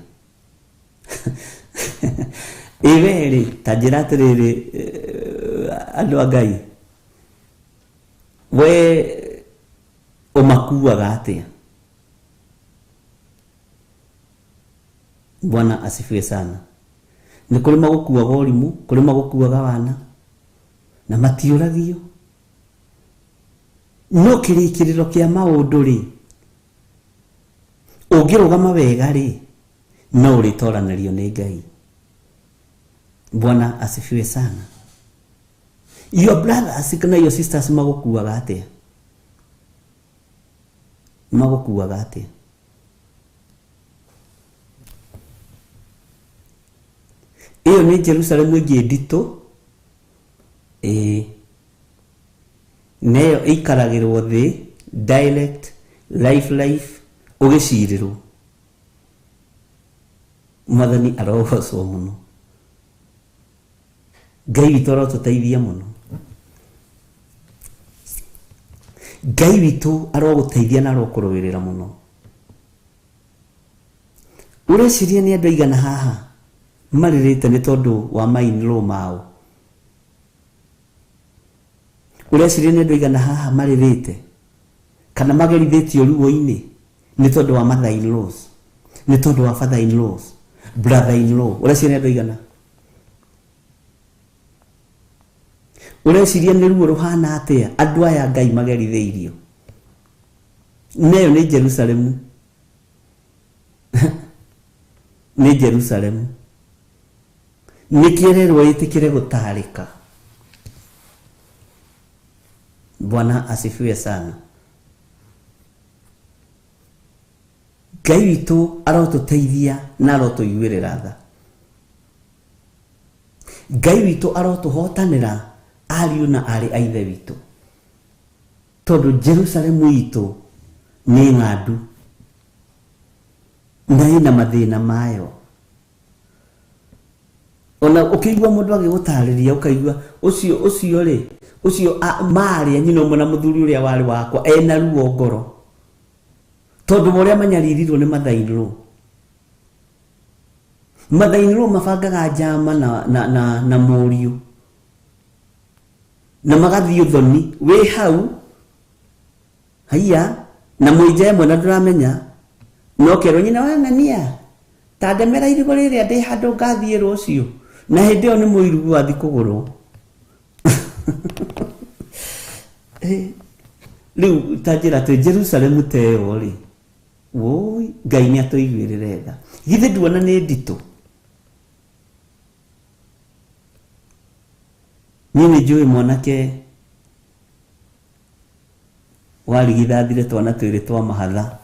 Ĩ we rĩ, ta njĩra atĩrĩrĩ, andũ a Ngai, we ũmakuaga atĩa? Bwana asifiwe sana. Nĩ kũrĩ magũkuaga ũrimũ, kũrĩ magũkuaga wana na matiũragio. No kĩrĩkĩrĩro kĩa maũndũ rĩ, ũngĩrũgama wega rĩ, no ũrĩtoranĩrio nĩ Ngai. Bwana asifiwe sana. Your brothers kana your sisters magũkuaga atĩa? Magũkuaga atĩa? Ĩyo nĩ Jerusalemu ĩngĩ nditũ, ĩĩ, neyo ĩikaragĩrwo thĩ direct life life ũgĩcirĩrwo. Mwathani arogocwo mũno. Ngai witũ arotũteithia mũno. Ngai witũ arogũteithia na arokũrũĩrĩra mũno. Ũreciria nĩ andũ aigana haha marĩrĩte nĩ tondũ wa ma-in-law mao? Ũreciria nĩ andũ aigana haha marĩrĩte kana magerithĩtio ruo-inĩ nĩ tondũ wa mother-in-laws, nĩ tondũ wa father-in-laws, brother-in-law? Ũreciria nĩ andũ aigana? Ũreciria nĩ ruo rũhana atĩa andũ aya Ngai magerithĩirio? Neyo nĩ Jerusalemu. Nĩ Jerusalemu. Nĩkĩererwo ĩtĩkĩre gũtarĩka. Bwana asifiwe sana. Ngai witũ arotũteithia na arotũiguĩrĩra tha. Ngai witũ arotũhotanĩra ariũ na aarĩ a ithe witũ, tondũ Jerusalemu itũ nĩ ng'andu na ĩna mathĩna mayo. Ona ũkĩigua mũndũ agĩgũtarĩria ũkaigua ũcio ũcio rĩ, ũcio marĩa nyina ũmwe na mũthuri ũrĩa warĩ wakwa ena ruo ngoro, tondũ wa ũrĩa manyaririrwo nĩ mother-in-law. Mother-in-law mabangaga njama na mũriũ na magathiĩ ũthoni wĩ hau haiya na mũinja ĩmwe na ndũramenya, no kerwo nyina wa ng'ania ta ndemera irigũ rĩrĩa ndĩ handũ ngathiĩ rũciũ, na hĩndĩ ĩyo nĩ mũirugu wathiĩ kũgũrwo. Rĩu ta njĩra atĩ Jerusalemu ta ĩyo rĩ, woi, Ngai nĩ atũiguĩrĩre tha. Githĩ nduona nĩ nditũ? Niĩ nĩ njũĩ mwanake warigithathire twana twĩrĩ twa mahatha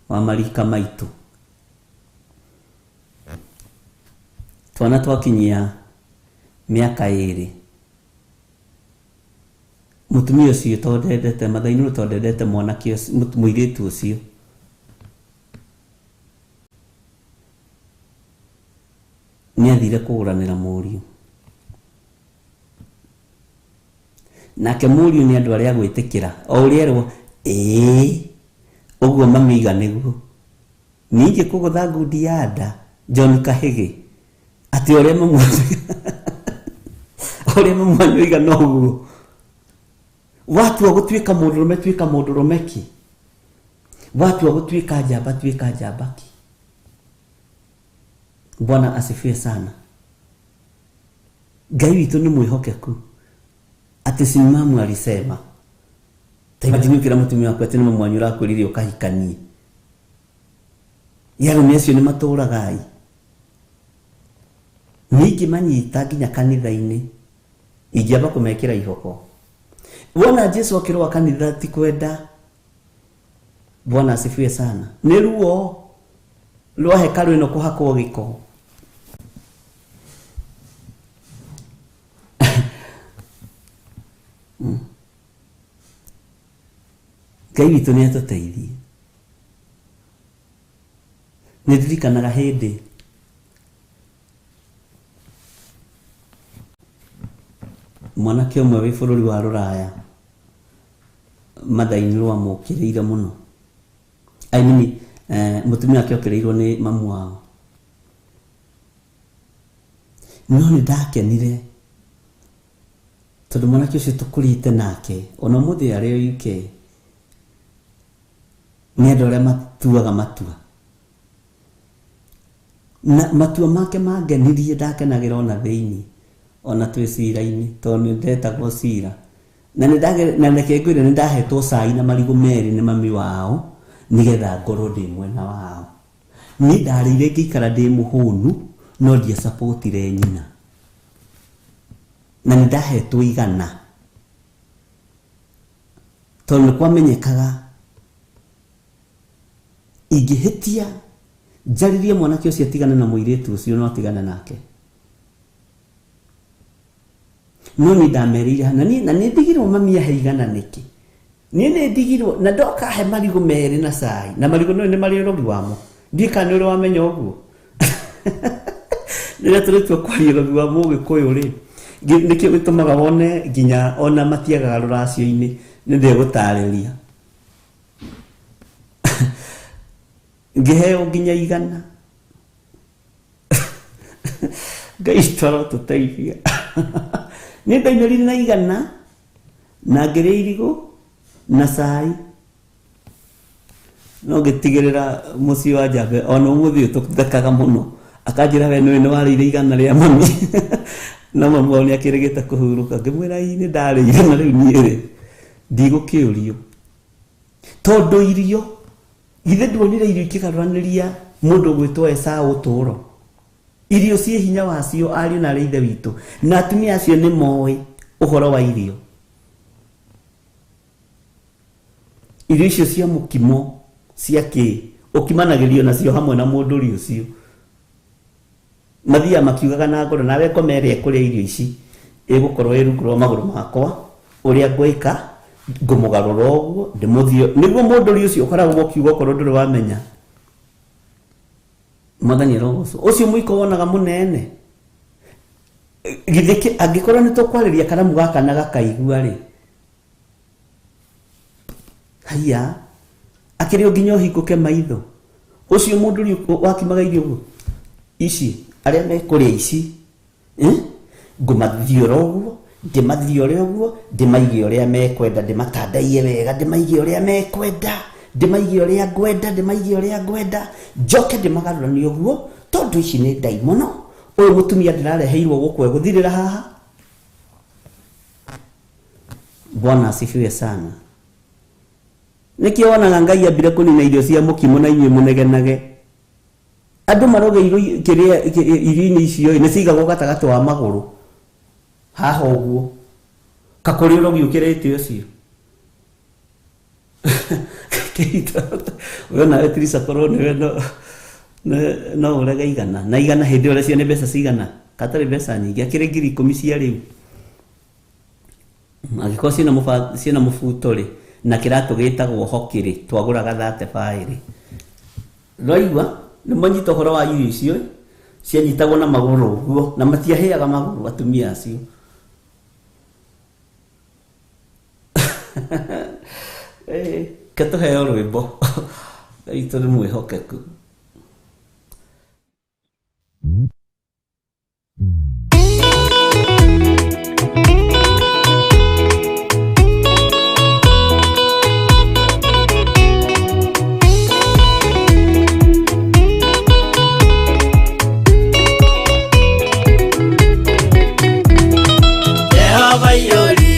wa marika maitũ. Twana twakinyia mĩaka ĩrĩ, mũtumia ũcio tondũ ndendete mother-in-law, tondũ ndendete mwanake ũcio, mũirĩtu ũcio, nĩ athire kũgũranĩra mũriũ. Nake mũriũ nĩ andũ arĩa gwĩtĩkĩra o ũrĩa erwo ĩĩ ũguo mamiga nĩguo. Ningĩ kũgũtha ngundi ya nda John Kahĩgĩ atĩ ũrĩa ũrĩa mamwanyu oiga noguo. Watua gũtuĩka mũndũrũme, tuĩka mũndũrũme ki. Watua gũtuĩka njamba, tuĩka njamba ki. Bwana asifiwe sana. Ngai witũ nĩ mwĩhokeku. Atĩ si mamu alisema. Ta imagine ũkĩra mũtumia waku atĩ nĩ mamu wanyu ũrakwĩrire ũkahikanie. Ĩ arũme acio nĩ matũraga ĩ. Niĩ ingĩmanyita nginya kanitha-inĩ ingĩamba kũmekĩra ihoko. Wona Jesu akĩrũa kanitha ti kwenda. Bwana asifiwe sana. Nĩ ruo rwa hekarũ ĩno kũhakwo gĩko. Ngai witũ nĩ atũteithie. Nĩ ndirikanaga hĩndĩ mwanake ũmwe wĩ bũrũri wa rũraya mother-in-law amũkĩrĩire mũno. I mean, mũtumia wake okĩrĩirwo nĩ mamu wao. No nĩ ndakenire tondũ mwanake ũcio tũkũrĩte nake ona ũmũthĩ arĩ o UK nĩ andũ arĩa matuaga matua. Na matua make mangenirie ndakenagĩra ona thĩinĩ ona twĩ cira-inĩ tondũ nĩ ndetagwo cira. Na nĩ ndage na reke ngwĩre nĩ ndahetwo cai na marigũ merĩ nĩ mami wao nĩgetha ngorwo ndĩ mwena wao. Niĩ ndarĩire ngĩikara ndĩ mũhũnu no ndiacapotire nyina. Na nĩ ndahetwo igana tondũ nĩ kwamenyekaga ingĩhĩtia njarĩrie mwanake ũcio atigane na mũirĩtu ũcio no atigane nake. No nĩ ndamerĩire na niĩ na nĩ ndigirwo mami ahe igana nĩkĩ. Niĩ nĩ ndigirwo na ndoka he marigũ merĩ na cai na marigũ no nĩ marĩ ũrogi wamo. Ndiũĩ kana nĩ ũrĩ wamenya ũguo. Rĩrĩa tũrĩtua kwaria ũrogi wa mũgĩkũyũ rĩ, nĩkĩo gĩtũmaga wone nginya ona matiagaga rũracio-inĩ nĩ ndegũtarĩria. Ngĩheo nginya igana. Ngai witũ arotũteithia. Niĩ ndaimĩrire na igana na ngĩrĩa irigũ na cai. No ngĩtigĩrĩra mũciĩ wa Njambe ona ũmũthĩ ũyũ tũthekaga mũno. Akanjĩra we nĩwe nĩ warĩire igana rĩa mami. No mamu wao nĩ akĩrĩgĩte kũhurũka. Ngĩmwĩra ii nĩ ndarĩire na rĩu niĩ rĩ ndigũkĩũrio. Tondũ irio githĩ nduonire irio ikĩgarũranĩria mũndũ ũgwĩtwo Esau ũtũũro. Irio ciĩ hinya wacio ariũ na arĩ ithe witũ. Na atumia acio nĩ moĩ ũhoro wa irio. Irio icio cia mũkimo cia kĩ ũkimanagĩrio nacio hamwe na mũndũri ũcio. Mathiaga makiugaga na ngoro nawe ngoma ĩrĩa ĩkũrĩa irio ici ĩgũkorwo ĩ rungu rwa magũrũ makwa ũrĩa ngwĩka ngũmũgarũra ũguo ndĩmũthio nĩguo mũndũri ũcio ũkoragwo ũkiuga okorwo ndũrĩ wamenya. Mwathani arogocwo. Ũcio mũiko wonaga mũnene githĩ angĩkorwo nĩ tũkwarĩria karamu gaka na gakaigua rĩ haiya akĩrĩ o nginya ũhingũke maitho. Ũcio mũndũri wakimaga irio ũguo ici arĩa mekũrĩa ici ngũmathiora ũguo ndĩmathiore ũguo ndĩmaige ũrĩa mekwenda ndĩmatandaiye wega ndĩmaige ũrĩa mekwenda ndĩmaige ũrĩa ngwenda ndĩmaige ũrĩa ngwenda njoke ndĩmagarũranie ũguo tondũ ici nĩ ndaimono. Ũyũ mũtumia ndĩrareheirwo gũkũ egũthirĩra haha. Bwana asifiwe sana. Nĩkĩo wonaga Ngai ambire kũnina irio cia mũkimo na inyuĩ mũnegenage. Andũ marogeirwo kĩrĩa irio-inĩ icio nĩ cigagwo gatagatĩ wa magũrũ haha ũguo kakũrĩ ũrogi ũkĩrĩte ũcio. We nawe Teresa korwo nĩwe no ũrege igana na igana hĩndĩ ĩyo ũreciria nĩ mbeca cigana katarĩ mbeca nyingĩ akĩrĩ 10,000 cia rĩu. Angĩkorwo ciĩna mũbuto rĩ na kĩratũ gĩtagwo hockey rĩ twagũraga 35 rĩ. Nĩwaigua nĩ manyita ũhoro wa irio icio cianyitagwo na magũrũ ũguo na matiahĩaga magũrũ atumia acio. Ke tũheo rwĩmbo. Ngai witũ nĩ mwĩhokeku. Jehova iyũri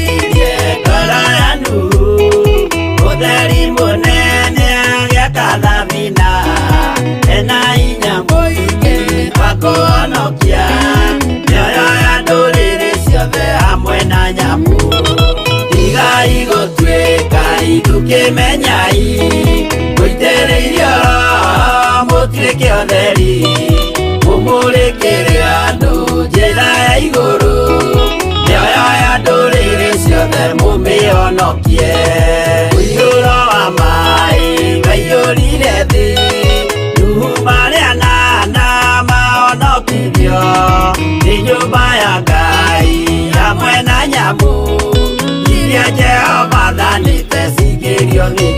Mũmĩhonokie. Mũiyũro wa maĩ waiyũrire thĩ, Nuhu marĩ anana mahonokirio nĩ nyũmba ya Ngai hamwe na nyamũ iria Jehova athanĩte cingĩrio thĩ.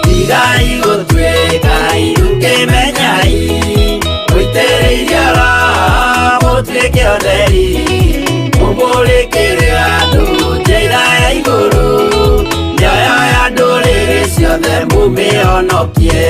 Tigai gũtuĩka irũkĩmenyai, mũitĩrĩirio Roho mũtuĩke ũtheri, mũmũrĩkĩre andũ njĩra ya igũrũ, mĩoyo ya ndũrĩrĩ ciothe mũmĩhonokie.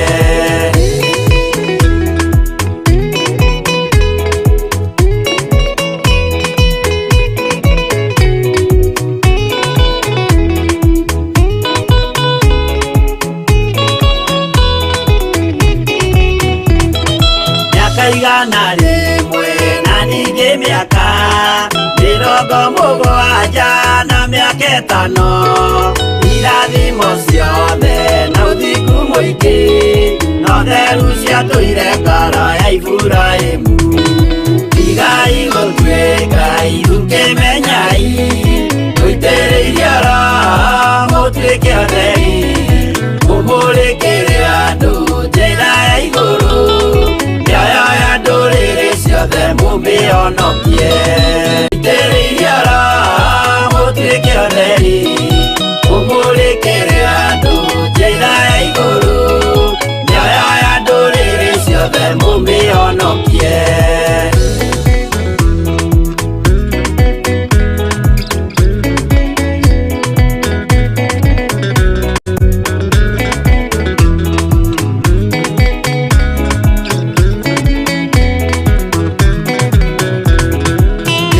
Mĩaka 100 na ningĩ mĩaka 70 na mĩaka 5, irathimo ciothe na ũthingu mũingĩ, na ũtheru ciatũire ngoro ya Iburahĩmu. Tigai gũtuĩka irũkĩmenyai, mũitĩrĩirio Roho mũtuĩke ũtheri, mũmũrĩkĩre andũ njĩra ya igũrũ, mĩoyo ya ndũrĩrĩ ciothe mũmĩhonokie. Mũitĩrĩirio Roho mũtuĩke ũtheri, mũmũrĩkĩre andũ njĩra ya igũrũ, mĩoyo ya ndũrĩrĩ ciothe mũmĩhonokie.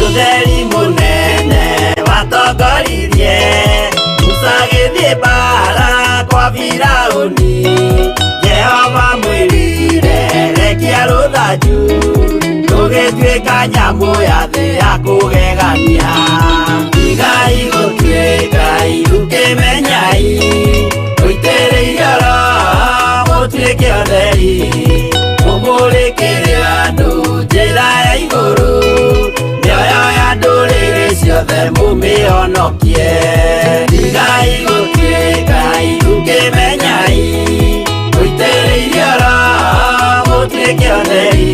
Ũtheri mũnene watongoririe Musa agĩthiĩ mbara kwa Firaũni, Jehova mwĩrire rekia rũthanju, rũgĩtuĩka nyamũ ya thĩ ya kũgegania. Tigai gũtuĩka irũkĩmenyai, mũitĩrĩirio Roho mũtuĩke ũtheri, mũmũrĩkĩre andũ njĩra ya igũrũ, mĩoyo ya ndũrĩrĩ ciothe mũmĩhonokie. Tigai gũtuĩka irũkĩmenyai, mũitĩrĩirio Roho mũtuĩke ũtheri,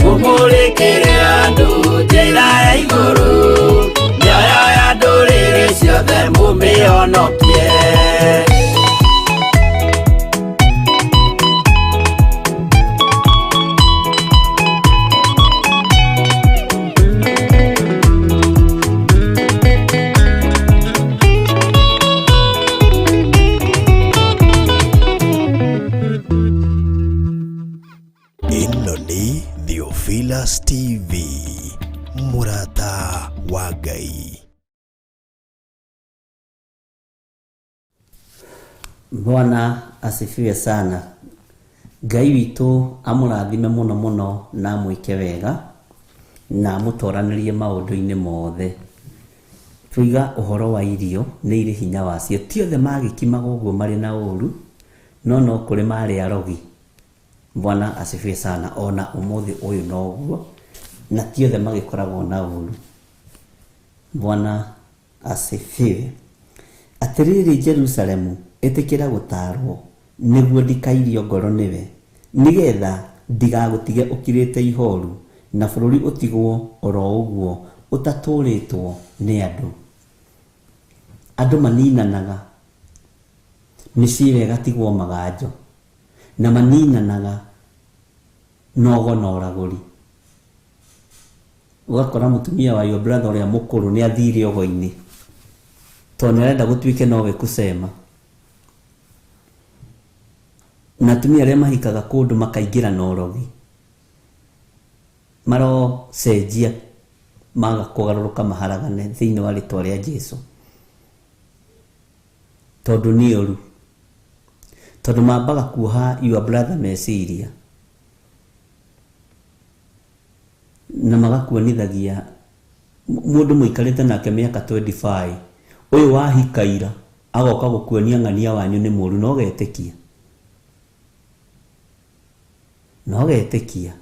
mũmũrĩkĩre andũ njĩra ya igũrũ, mĩoyo ya ndũrĩrĩ ciothe mũmĩhonokie. Ĩno nĩ Theophilus TV, mũrata wa Ngai. Bwana asifiwe sana. Ngai witũ amũrathime mũno mũno na amwĩke wega na amũtoranĩrie maũndũ-inĩ mothe. Tuiga ũhoro wa irio nĩ irĩ hinya wacio, ti othe magĩkimaga ũguo marĩ na ũru, no no kũrĩ marĩ arogi. Bwana asifiwe sana. Ona ũmũthĩ ũyũ noguo, na ti othe magĩkoragwo na ũru. Bwana asifiwe. Atĩrĩrĩ Jerusalemu, ĩtĩkĩra gũtaarwo, nĩguo ndikairio ngoro nĩwe, nĩgetha ndigagũtige ũkirĩte ihoru, na bũrũri ũtigwo oro ũguo ũtatũũrĩtwo nĩ andũ. Andũ maninanaga, mĩciĩ ĩrĩa ĩgatigwo maganjo, na maninanaga nogo na ũragũri. Ũgakora mũtumia wa your brother ũrĩa mũkũrũ nĩ athire ogo-inĩ, tondũ nĩ arenda gũtuĩke nowe kusema. Na atumia arĩa mahikaga kũndũ makaingĩra na ũrogi, marocenjia maga kũgarũrũka maharagane thĩinĩ wa rĩtwa rĩa Jesũ, tondũ nĩ ũru, tondũ mambaga kuoha your brother meciria na magakuonithagia mũndũ mũikarĩte nake mĩaka 25, ũyũ wahika ira agoka gũkuonia ng'ania wanyu nĩ mũru, no getĩkia, no getĩkia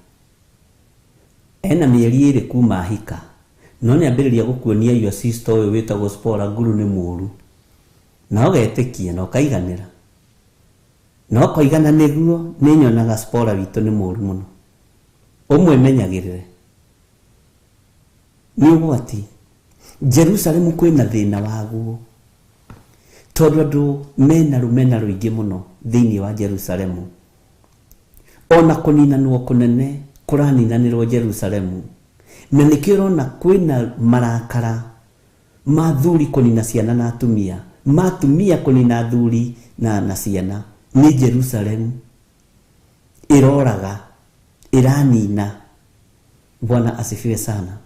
ena mĩeri 2 kuma ahika, No nĩ ambĩrĩria gũkuonia your sister ũyũ wĩtagwo Spora Nguru nĩ mũũru. Na ũgetĩkia na ũkaiganĩra. Na ũkoigana nĩguo nĩ nyonaga Spora witũ nĩ mũũru mũno. Ũmwĩmenyagĩrĩre. Nĩ ũgwati. Jerusalemu kwĩna thĩna waguo. Tondũ andũ mena rũmena rũingĩ mũno thĩinĩ wa Jerusalemu. Ona kũninanwo kũnene kũraninanĩrwo Jerusalemu. Na nĩkĩo ũrona kwĩna marakara ma thuri kũnina ciana na atumia, ma atumia kũnina athuri na ciana. Nĩ Jerusalemu ĩroraga, ĩranina. Bwana asifiwe sana.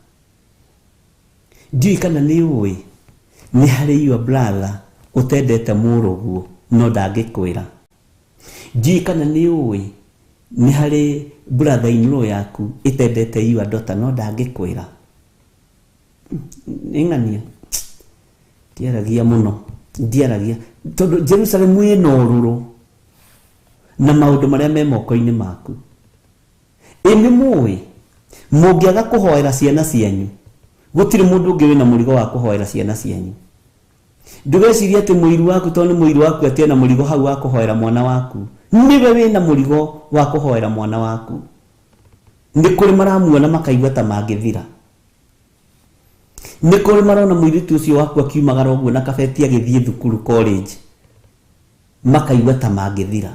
Ndiũĩ kana nĩ ũĩ nĩ harĩ your brother ũtendete mũrũguo no ndangĩkwĩra. Ndiũĩ kana nĩ ũĩ nĩ harĩ brother in law yaku ĩtendete your daughter no ndangĩkwĩra. Nĩ ng'ania. Ndiaragia mũno, ndiaragia tondũ Jerusalemu ĩna ũrũrũ na maũndũ marĩa me moko-inĩ maku. Ĩ nĩ mũĩ mũngĩaga kũhoera ciana cianyu, gũtirĩ mũndũ ũngĩ wĩna mũrigo wa kũhoera ciana cianyu. Ndũgecirie atĩ mũiru waku tondũ nĩ mũiru waku atĩ ena mũrigo hau wa kũhoera mwana waku. Nĩwe wĩna mũrigo wa kũhoera mwana waku. Nĩ kũrĩ maramuona makaigua ta mangĩthira. Nĩ kũrĩ marona mũirĩtu ũcio waku akiumagara ũguo na kabeti agĩthiĩ thukuru college, makaigua ta mangĩthira.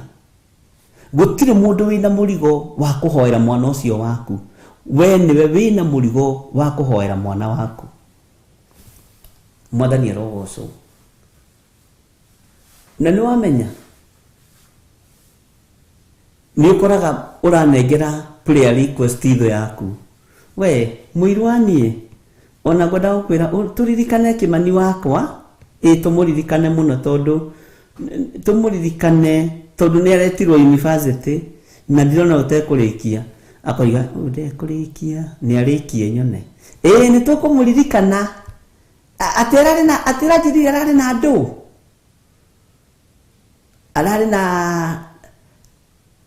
Gũtirĩ mũndũ wĩna mũrigo wa kũhoera mwana ũcio waku. We nĩwe wĩna mũrigo wa kũhoera mwana waku. Mwathani arogocwo. Na nĩ wamenya nĩ ũkoraga ũranengera prayer request itho yaku. We mũiru wa niĩ ona ngwenda gũkwĩra tũririkane Kĩmani wakwa, ĩ tũmũririkane mũno tondũ tũmũririkane tondũ nĩ aretirwo university na ndirona ũtekũrĩkia. Akoiga ũyũ ndekũrĩkia, nĩ arĩkie nyone. Ĩ nĩ tũkũmũririkana. Atĩ ararĩ na, atĩ aranjĩrire ararĩ na andũ. Ararĩ na,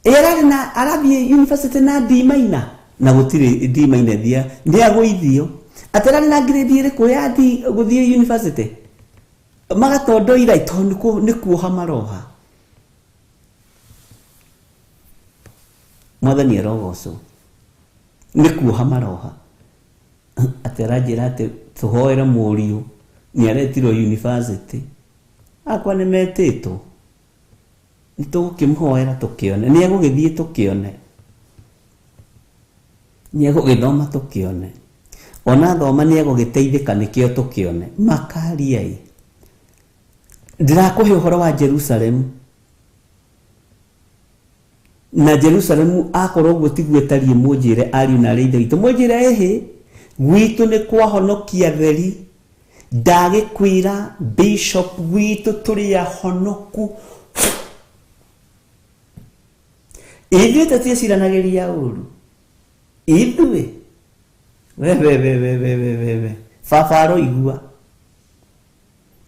ĩ ararĩ na, arathiĩ university na D minor. Na gũtirĩ D minor ĩthia, nĩ agũithio. Atĩ ararĩ na grade ĩrĩkũ ya D gũthiĩ university? Magatondoira tondũ nĩ kuoha maroha. Mwathani arogocwo. Nĩ kuoha maroha. Atĩ aranjĩra atĩ tũhoere mũriũ nĩ aretirwo university. Akwa nĩ metĩtwo. Nĩ tũgũkĩmũhoera tũkĩone. Nĩ egũgĩthiĩ tũkĩone. Nĩ egũgĩthoma tũkĩone. Ona thoma nĩ egũgĩteithĩka nĩkĩo tũkĩone. Makariai. Ndĩrakũhe ũhoro wa Jerusalemu. Na Jerusalemu akorwo ũguo tiguo ĩtariĩ, mũnjĩre ariũ na arĩ ithe witũ. Mũnjĩre ĩhĩ, gwitũ nĩ kwahonokia theri. Ndagĩkwĩra bishop gwitũ tũrĩ ahonoku. Ithuĩ tũtiĩciranagĩria ũru. Ithuĩ. We, we, we, we, we, we, we, we. Baba aroigua.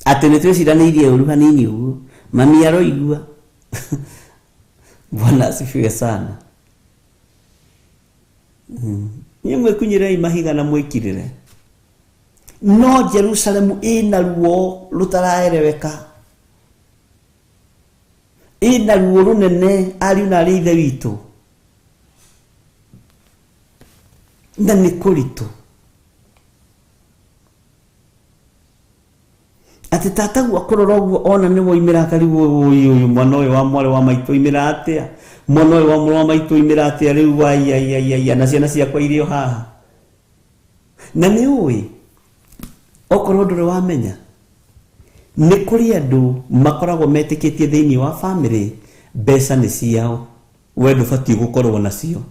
Atĩ nĩ twĩciranĩirie ũru hanini ũguo. Mami aroigua. Bwana asifiwe sana. Niĩ mwĩkunyĩrei mahiga na mwĩkirĩre. No Jerusalemu ĩna ruo rũtaraereweka. Ĩna ruo rũnene ariũ na arĩ ithe witũ. Na nĩ kũritũ. Atĩ tataguo akũrora ũguo ona nĩ woimĩra akarigwo ũyũ ũyũ mwana ũyũ wa mwarĩ wa maitũ oimĩra atĩa? Mwana ũyũ wa mũrũ wa maitũ oimĩra atĩa rĩu ai ai ai ai na ciana ciakwa irĩ o haha. Na nĩ ũĩ okorwo ndũrĩ wamenya nĩ kũrĩ andũ makoragwo metĩkĩtie thĩinĩ wa family mbeca nĩ ciao, we ndũbatiĩ gũkorwo nacio.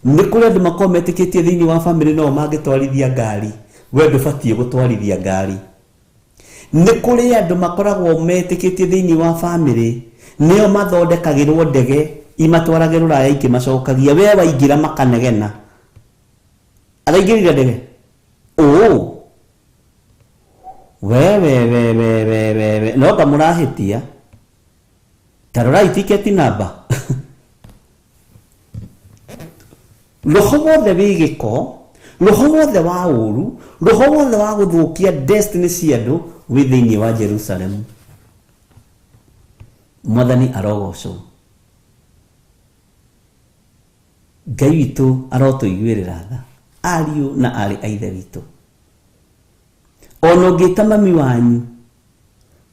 Nĩ kũrĩ andũ makoragwo metĩkĩtie thĩinĩ wa family no mangĩtwarithia ngari, we ndũbatiĩ gũtwarithia ngari. Nĩ kũrĩ andũ makoragwo metĩkĩtie thĩinĩ wa family nĩo mathondekagĩrwo ndege imatwarage rũraya ikĩmacokagia, we waingĩra makanegena. Araingĩrire ndege? Ũ. We, we, we, we, we, we, we. No ngamũrahĩtia. Ta rorai tiketi namba. Roho wothe wĩ gĩko Roho wothe wa ũũru, roho wothe wa gũthũkia destiny cia andũ wĩ thĩinĩ wa Jerusalemu. Mwathani arogocwo. Ngai witũ arotũiguĩrĩra tha, ariũ na aarĩ a ithe witũ. Ona ũngĩta mami wanyu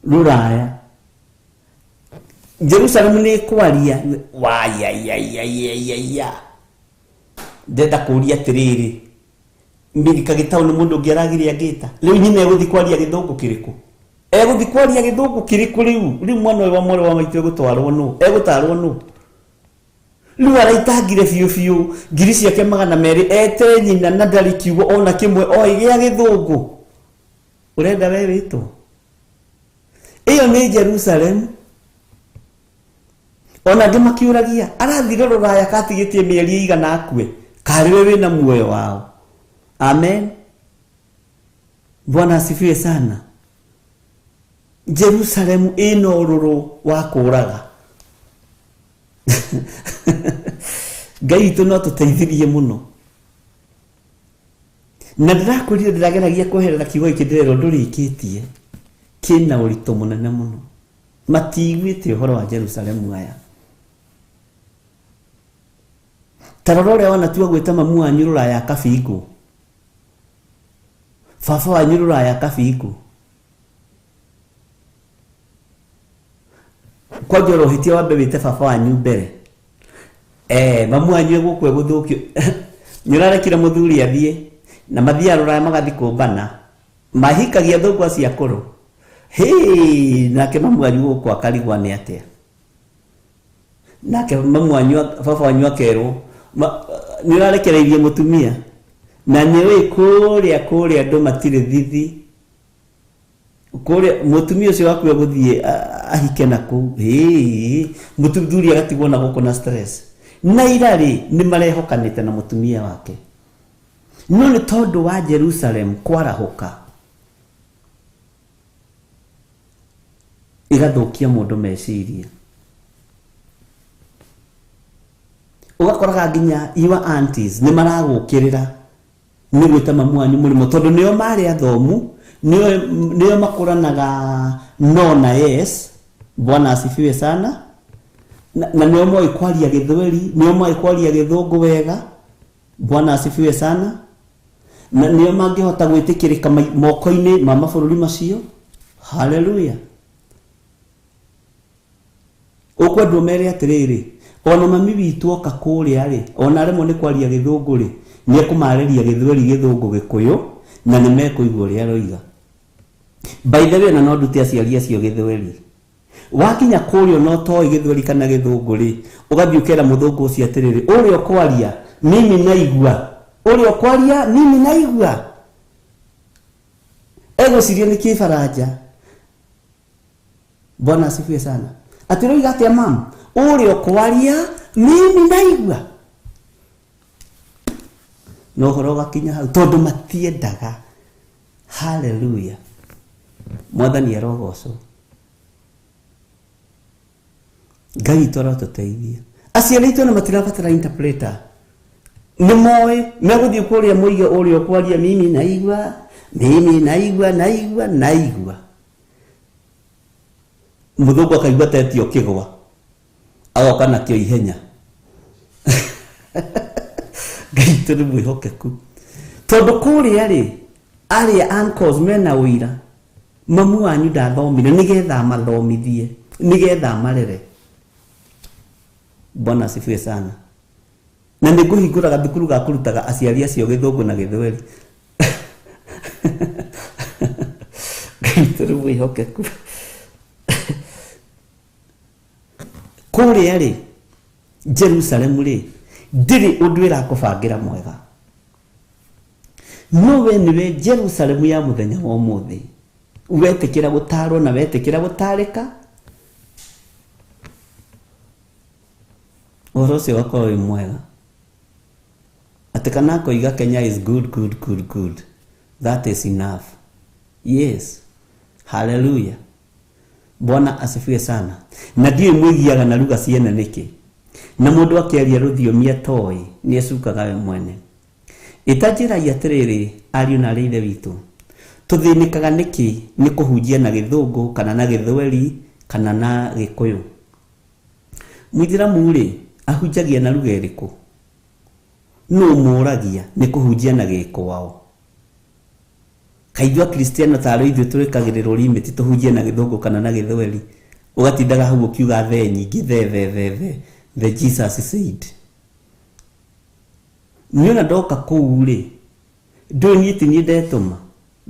rũraya, Jerusalemu nĩ ĩkwaria wayayayayaya. Ndenda kũũria atĩrĩrĩ, Milika Gĩtaũ nĩ mũndũ ũngĩ aragiria ngĩta. Rĩu nyina egũthiĩ kwaria gĩthũngũ kĩrĩkũ? Egũthiĩ kwaria gĩthũngũ kĩrĩkũ rĩu? Rĩu mwana ũyũ wa mwarĩ wa maitũ egũtwarwo nũ? Egũtarwo nũ? Rĩu araitangire biũ biũ ngiri ciake 200 ete nyina na ndarĩ kiugo ona kĩmwe oĩ gĩa gĩthũngũ. Ũrenda we wĩtwo? Ĩyo nĩ Jerusalemu. Ona angĩ makiũragia arathire rũraya katigĩtie mĩeri ĩigana akue, karĩ we wĩna muoyo wao. Amen. Bwana asifiwe sana. Jerusalemu ĩna ũrũrũ wa kũraga. Ngai witũ no atũteithirie mũno. Na ndĩrakwĩrire ndĩrageragia kweherera kiugo gĩkĩ ndĩrerwo ndũrĩkĩtie, kĩna ũritũ mũnene mũno. Matiiguĩte ũhoro wa Jerusalemu aya. Ta rora ũrĩa wanatua gwĩta mamu wanyu rũraya akabingwo, baba wanyu rũraya akabingwo. Kwanja ũrohĩtia wambe wĩte baba wanyu mbere. Mamu wanyu egũkũ egũthũkio. Nĩ ũrarekire mũthuri athiĩ, na mathiaga rũraya magathiĩ kũmbana. Mahikagia athũngũ acio akũrũ. Hĩ, nake mamu wanyu gũkũ akarigwo nĩ atĩa. Nake mamu wanyu, baba wanyu akerwo, nĩ ũrarekereirie mũtumia. Na nĩ ũĩ kũrĩa kũrĩa andũ matirĩ thithi. Kũrĩa mũtumia ũcio waku egũthiĩ ahike na kũu. Hĩ, mũthuri agatigwo na gũkũ na stress. Na ira rĩ, nĩ marehokanĩte na mũtumia wake. No nĩ tondũ wa Jerusalem kwarahũka, ĩgathũkia mũndũ meciria. Ũgakoraga nginya your aunties nĩ maragũkĩrĩra nĩ gwĩta mamu wanyu mũrĩmo, tondũ nĩo marĩ athomu, nĩo makũranaga no na yes. Bwana asifiwe sana. Na nĩo moĩ kwaria gĩthweri, nĩo moĩ kwaria gĩthũngũ wega. Bwana asifiwe sana. Na nĩo mangĩhota gwĩtĩkĩrĩka moko-inĩ ma mabũrũri macio. Hallelujah. Ũkwendwo mere atĩrĩrĩ, ona mami witũ oka kũrĩa rĩ, ona aremwo nĩ kwaria gĩthũngũ rĩ, nĩ ekũmarĩria gĩthweri, gĩthũngũ, gĩkũyũ, na nĩ mekũigua ũrĩa aroiga. By the way, na no ndute aciari acio gĩthweri. Wakinya kũrĩa ona ũtoĩ gĩthweri kana gĩthũngũ rĩ, ũgathiĩ ũkera mũthũngũ ũcio atĩrĩrĩ, ũrĩa ũkwaria mimi naigua, ũrĩa ũkwaria mimi naigua. Egwĩciria nĩ kĩbaranja. Bwana asifiwe sana. Atĩ ũroiga atĩa mam? Ũrĩa ũkwaria mimi naigua. No ũhoro ũgakinya hau tondũ matiendaga. Hallelujah. Mwathani arogocwo. Ngai witũ arotũteithia. Aciari aitũ ona matirabatara interpreter. Nĩ moĩ megũthiĩ kũrĩa moige ũrĩa ũkwaria mimi naigua, mimi naigua, naigua, naigua. Mũthũngũ akaigua ta etio kĩgwa, agoka nakĩo ihenya. Ngai witũ nĩ mwĩhokeku. Tondũ kũrĩa rĩ, arĩa uncles mena ũira, mamu wanyu ndathomire nĩgetha amathomithie, nĩgetha amarere. Bwana asifiwe sana. Na nĩ ngũhingũra gathukuru ga kũrutaga aciari acio gĩthũngũ na gĩthweri. Ngai witũ nĩ mwĩhokeku. Kũrĩa rĩ, Jerusalemu rĩ, ndĩrĩ ũndũ ĩrakũbangĩra mwega. No we nĩwe Jerusalemu ya mũthenya wa ũmũthĩ. Wetĩkĩra gũtarwo na wetĩkĩra gũtarĩka, ũhoro ũcio ũgakorwo wĩ mwega. Atĩ kana akoiga Kenya is good, good, good, good. That is enough. Yes. Hallelujah. Bwana asifiwe sana. Na ndiũĩ mwĩgiaga na lugha ciene nĩkĩ. Na mũndũ akĩaria rũthiomi atoĩ, nĩ ecukaga we mwene. Ĩtanjĩrai atĩrĩrĩ ariũ na arĩ ithe witũ, tũthĩnĩkaga nĩkĩ nĩ kũhunjia na gĩthũngũ kana na gĩthweri kana na gĩkũyũ? Mũithĩramu rĩ, ahunjagia na lugha ĩrĩkũ? Nũ mũragia nĩ kũhunjia na gĩkwao? Kaĩ ithuĩ akristiano tarĩ ithuĩ twĩkagĩrĩrwo limit tũhunjie na gĩthũngũ kana na gĩthweri? Ũgatindaga hau ũkiuga the nyingĩ, the the the the the Jesus said. Niĩ ona ndoka kũu rĩ, ndũĩ niĩ ti niĩ ndetũma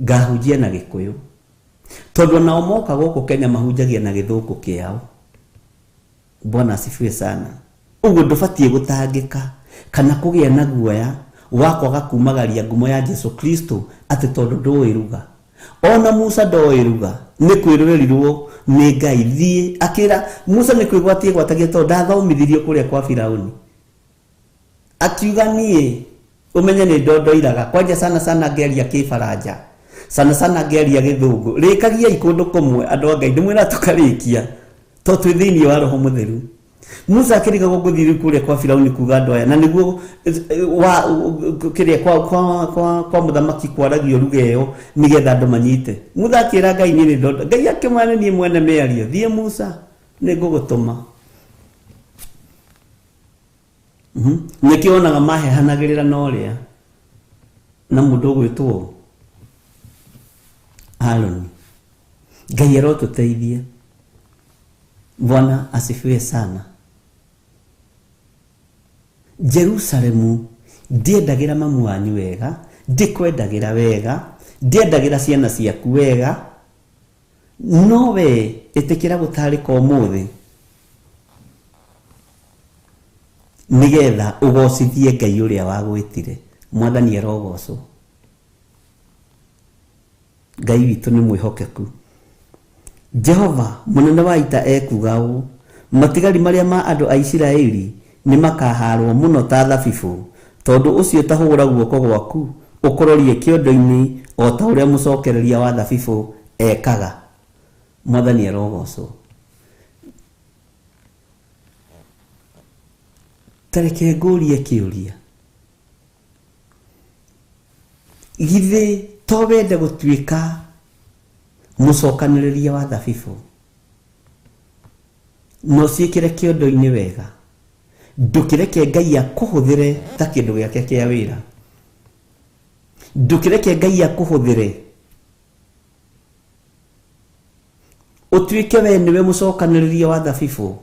ngahunjia na gĩkũyũ, tondũ onao moka gũkũ Kenya mahunjagia na gĩthũngũ kĩao. Bwana asifiwe sana. Ũguo ndũbatiĩ gũtangĩka kana kũgĩa na guoya wa kwaga kumagaria ngumo ya Jesu Kristo atĩ tondũ ndũĩ ruga. Ona Musa ndoĩ ruga, nĩ kwĩrũrĩrirwo nĩ Ngai. Thiĩ akĩra Musa nĩ kwĩgwatia gwatagia tondũ ndathomithirio kũrĩa kwa Firauni. Akiuga niĩ ũmenye nĩ ndondoiraga kwanja sana sana ngĩaria kĩbaranja, sana sana ngĩaria gĩthũngũ. Rĩkagiai kũndũ kũmwe andũ a Ngai, ndĩmwĩra tũkarĩkia tondũ twĩ thĩinĩ wa Roho Mũtheru. Musa akĩrigagwo gũthiĩ rĩu kũrĩa kwa Firauni kuga andũ aya, na nĩguo wa kĩrĩa kwa kwa kwa kwa mũthamaki kwaragio ruga ĩyo nĩgetha andũ manyite. Musa akĩra Ngai niĩ nĩ ndonda. Ngai akĩmwĩra nĩ niĩ mwene mĩario, thiĩ Musa, nĩ ngũgũtũma. Nĩkĩo wonaga mahehanagĩrĩra na ũrĩa na mũndũ ũgwĩtwo Harũni. Ngai arotũteithia. Bwana asifiwe sana. Jerusalemu ndiendagĩra mamu wanyu wega, ndikwendagĩra wega, ndiendagĩra ciana ciaku wega, no we ĩtĩkĩra gũtarĩka ũmũthĩ nĩgetha ũgocithie Ngai ũrĩa wagwĩtire. Mwathani arogocwo. Ngai witũ nĩ mwĩhokeku. Jehova mũnene wa ita ekuga ũũ, matigari marĩa ma andũ a Isiraeli nĩ makahaarwo mũno ta thabibũ, tondũ ũcio ta hũra guoko gwaku ũkũrorie kĩondo-inĩ o ta ũrĩa mũcokereria wa thabibũ ekaga. Mwathani arogocwo. Ta reke ngũrie kĩũria, githĩ to wende gũtuĩka mũcokanĩrĩria wa thabibũ na ũciĩkĩre kĩondo-inĩ wega? Ndũkĩreke Ngai akũhũthĩre ta kĩndũ gĩake kĩa wĩra. Ndũkĩreke Ngai akũhũthĩre ũtuĩke we nĩwe mũcokanĩrĩria wa thabibũ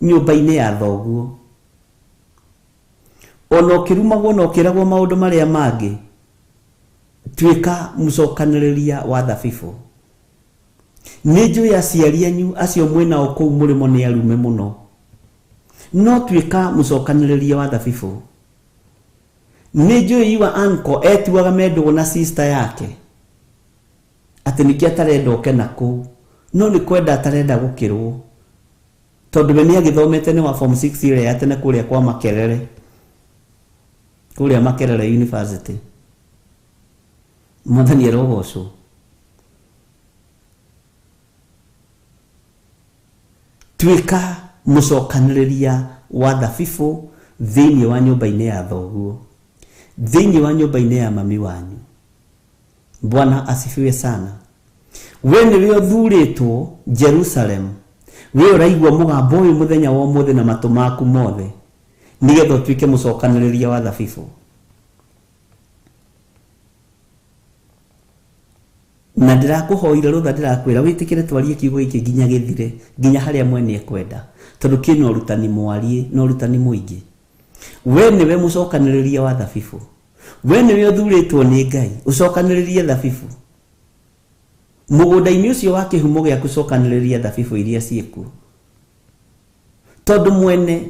nyũmba-inĩ ya thoguo. Ona ũkĩrumagwo na ũkĩragwo maũndũ marĩa mangĩ, tuĩka mũcokanĩrĩria wa thabibũ. Nĩ njũĩ aciari anyu acio mwĩnao kũu mũrĩmo nĩ arume mũno, no tuĩka mũcokanĩrĩria wa thabibũ. Nĩ njũĩ your uncle etuaga mendũgũ na sister yake atĩ nĩkĩo atarenda oke na kũu, no nĩ kwenda atarenda gũkĩrwo, tondũ we nĩ agĩthomete nĩ wa form 6 ĩrĩa ya tene kũrĩa kwa Makerere, kũrĩa Makerere University. Mwathani arogocwo. Tuĩka mũcokanĩrĩria wa thabibũ thĩinĩ wa nyũmba-inĩ ya thoguo, thĩinĩ wa nyũmba-inĩ ya mami wanyu. Bwana asifiwe sana. We nĩwe ũthurĩtwo Jerusalem, we ũraigua mũgambo ũyũ mũthenya wa ũmũthĩ na matũ maku mothe, nĩgetha ũtuĩke mũcokanĩrĩria wa thabibũ. Na ndĩrakũhoire rũtha, ndĩrakwĩra wĩtĩkĩre twarie kiugo gĩkĩ nginya gĩthire, nginya harĩa mwene ekwenda, tondũ kĩna ũrutani mwarie na ũrutani mũingĩ. We nĩwe mũcokanĩrĩria wa thabibũ, we nĩwe ũthurĩtwo nĩ Ngai ũcokanĩrĩrie thabibũ mũgũnda-inĩ ũcio wa kĩhumo gĩaku. Cokanĩrĩria thabibũ iria ciĩkuo, tondũ mwene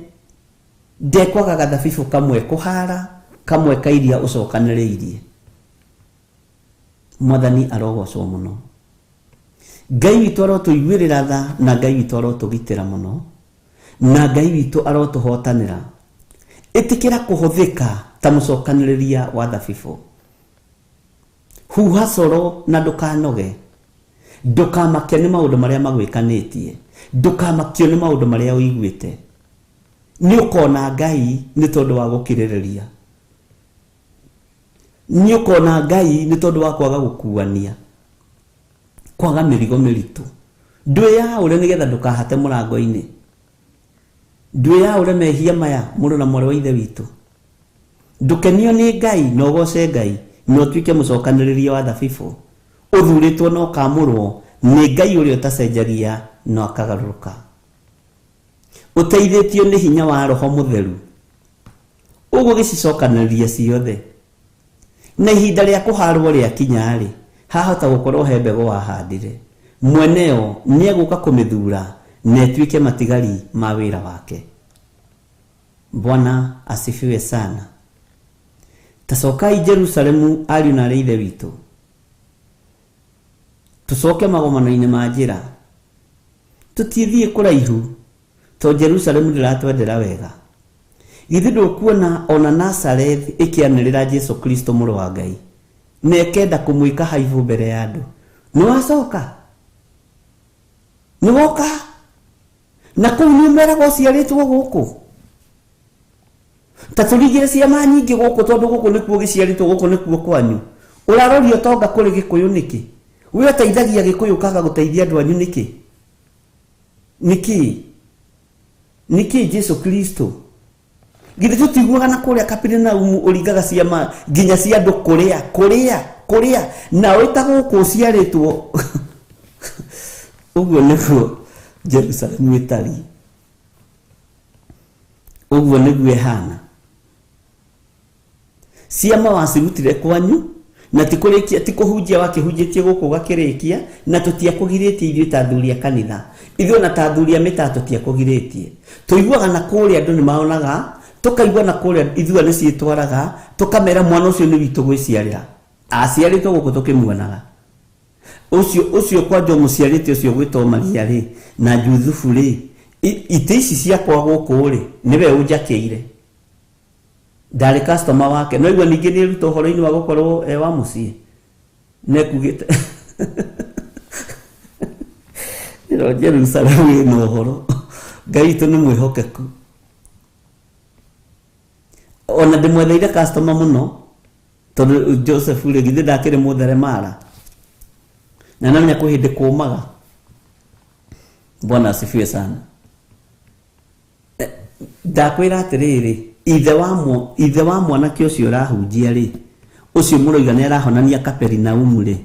ndekwagaga thabibũ kamwe kũhara kamwe ka iria ũcokanĩrĩirie. Mwathani arogocwo mũno. Ngai witũ arotũiguĩrĩra tha, na Ngai witũ arotũgitĩra mũno, na Ngai witũ arotũhotanĩra. Ĩtĩkĩra kũhũthĩka ta mũcokanĩrĩria wa thabibũ. Huha coro na ndũkanoge. Ndũkamakio nĩ maũndũ marĩa magwĩkanĩtie, ndũkamakio nĩ maũndũ marĩa ũiguĩte. Nĩ ũkona Ngai nĩ tondũ wa gũkirĩrĩria. Nĩ ũkona Ngai nĩ tondũ wa kwaga gũkuania, kwaga mĩrigo mĩritũ. Ndwĩyaũre nĩgetha ndũkahate mũrango-inĩ. Ndwĩyaũre mehia maya mũrũ na mwarĩ wa ithe witũ. Ndũkenio nĩ Ngai na ũgoce Ngai na ũtuĩke mũcokanĩrĩria wa thabibũ, ũthurĩtwo na ũkamũrwo nĩ Ngai ũrĩa ũtacenjagia na akagarũrũka. Ũteithĩtio nĩ hinya wa Roho Mũtheru, ũgũgĩcicokanĩrĩria ciothe. Na ihinda rĩa kũharwo rĩakinya-rĩ, hahota gũkorwo he mbegũ wahandire. Mweneo nĩ egũka kũmĩthura na ĩtuĩke matigari ma wĩra wake. Bwana asifiwe sana. Tacokai Jerusalemu ariũ na arĩ ithe witũ. Tũcoke magomano-inĩ ma njĩra. Tũtithiĩ kũraihu to Jerusalemu ndĩratwendera wega. Githĩ ndũkuona ona Nazareth ĩkĩanĩrĩra Jesu Kristo mũrũ wa Ngai na ĩkenda kũmwĩka haibũ mbere ya andũ. Nĩwacoka? Nĩwoka? Na kũu nĩ ũmeraga ũciarĩtwo gũkũ? Ta tũringĩre ciama nyingĩ gũkũ tondũ gũkũ nĩkuo gĩciarĩtwo, gũkũ nĩkuo kwanyu. Ũraroria ũtonga kũrĩ Gĩkũyũ nĩkĩ? We ũteithagia Gĩkũyũ ũkaga gũteithia andũ anyu nĩkĩ? Nĩkĩ? Nĩkĩ Jesu Kristo? Githĩ tũtiguaga na kũrĩa Kaperinaumu ũringaga ciama nginya cia andũ kũrĩa, kũrĩa, kũrĩa, na wĩ ta gũkũ ũciarĩtwo. Ũguo nĩguo Jerusalemu ĩtariĩ. Ũguo nĩguo ĩhana. Ciama wacirutire kwanyu na ti kũrĩkia, ti kũhunjia wakĩhunjĩtie gũkũ ũgakĩrĩkia, na tũtiakũgirĩtie ithuĩ ta athuri a kanitha. Ithuĩ ona ta athuri a mĩtaa tũtiakũgirĩtie. Tũiguaga na kũrĩa andũ nĩ maonaga, tũkaigua na kũrĩa ithua nĩ ciĩtwaraga, tũkamera mwana ũcio nĩ witũ gwĩciarĩra. Aciarĩtwo gũkũ tũkĩmuonaga. Ũcio, ũcio kwanja ũmũciarĩte ũcio gwĩtwo Maria rĩ, na Juthubu rĩ, itĩ ici ciakwa gũkũ rĩ, nĩwe ũnjakĩire. Ndarĩ customer wake. No igua ningĩ nĩ eruta ũhoro-inĩ wa gũkorwo e wa mũciĩ. Nĩekugĩte. Ĩno Jerusalemu ĩna ũhoro. Ngai witũ nĩ mwĩhokeku. Ona ndĩmwetheire customer mũno, tondũ Joseph rĩ, githĩ ndakĩrĩ mũtheremara. Na namenya kwĩ hĩndĩ kũmaga. Bwana asifiwe sana. Ndakwĩra atĩrĩrĩ, ithe wa mwanake ũcio ũrahunjia rĩ, ũcio mũroiga nĩ arahonania Kaperinaumu rĩ,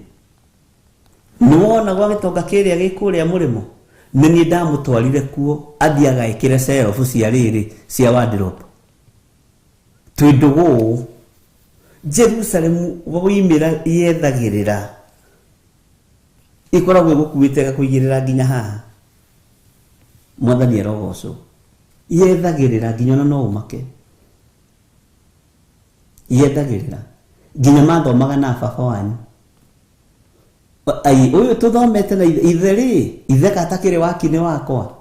nĩwona gwa gĩtonga kĩrĩa gĩ kũrĩa mũrĩmo? Nĩ niĩ ndamũtwarire kuo athiĩ agaĩkĩre cerobu cia rĩrĩ cia wardrobe. Twĩ ndũgũ ũũ. Jerusalemu woimĩra yethagĩrĩra ĩkoragwo ĩgũkuĩte ĩgakũigĩrĩra nginya haha. Mwathani arogocwo. Yethagĩrĩra nginya ona no ũmake. Yethagĩrĩra nginya mathomaga na baba wanyu. Ai, ũyũ tũthomete na ithe rĩ, ithe katakĩrĩ waki nĩ wakwa.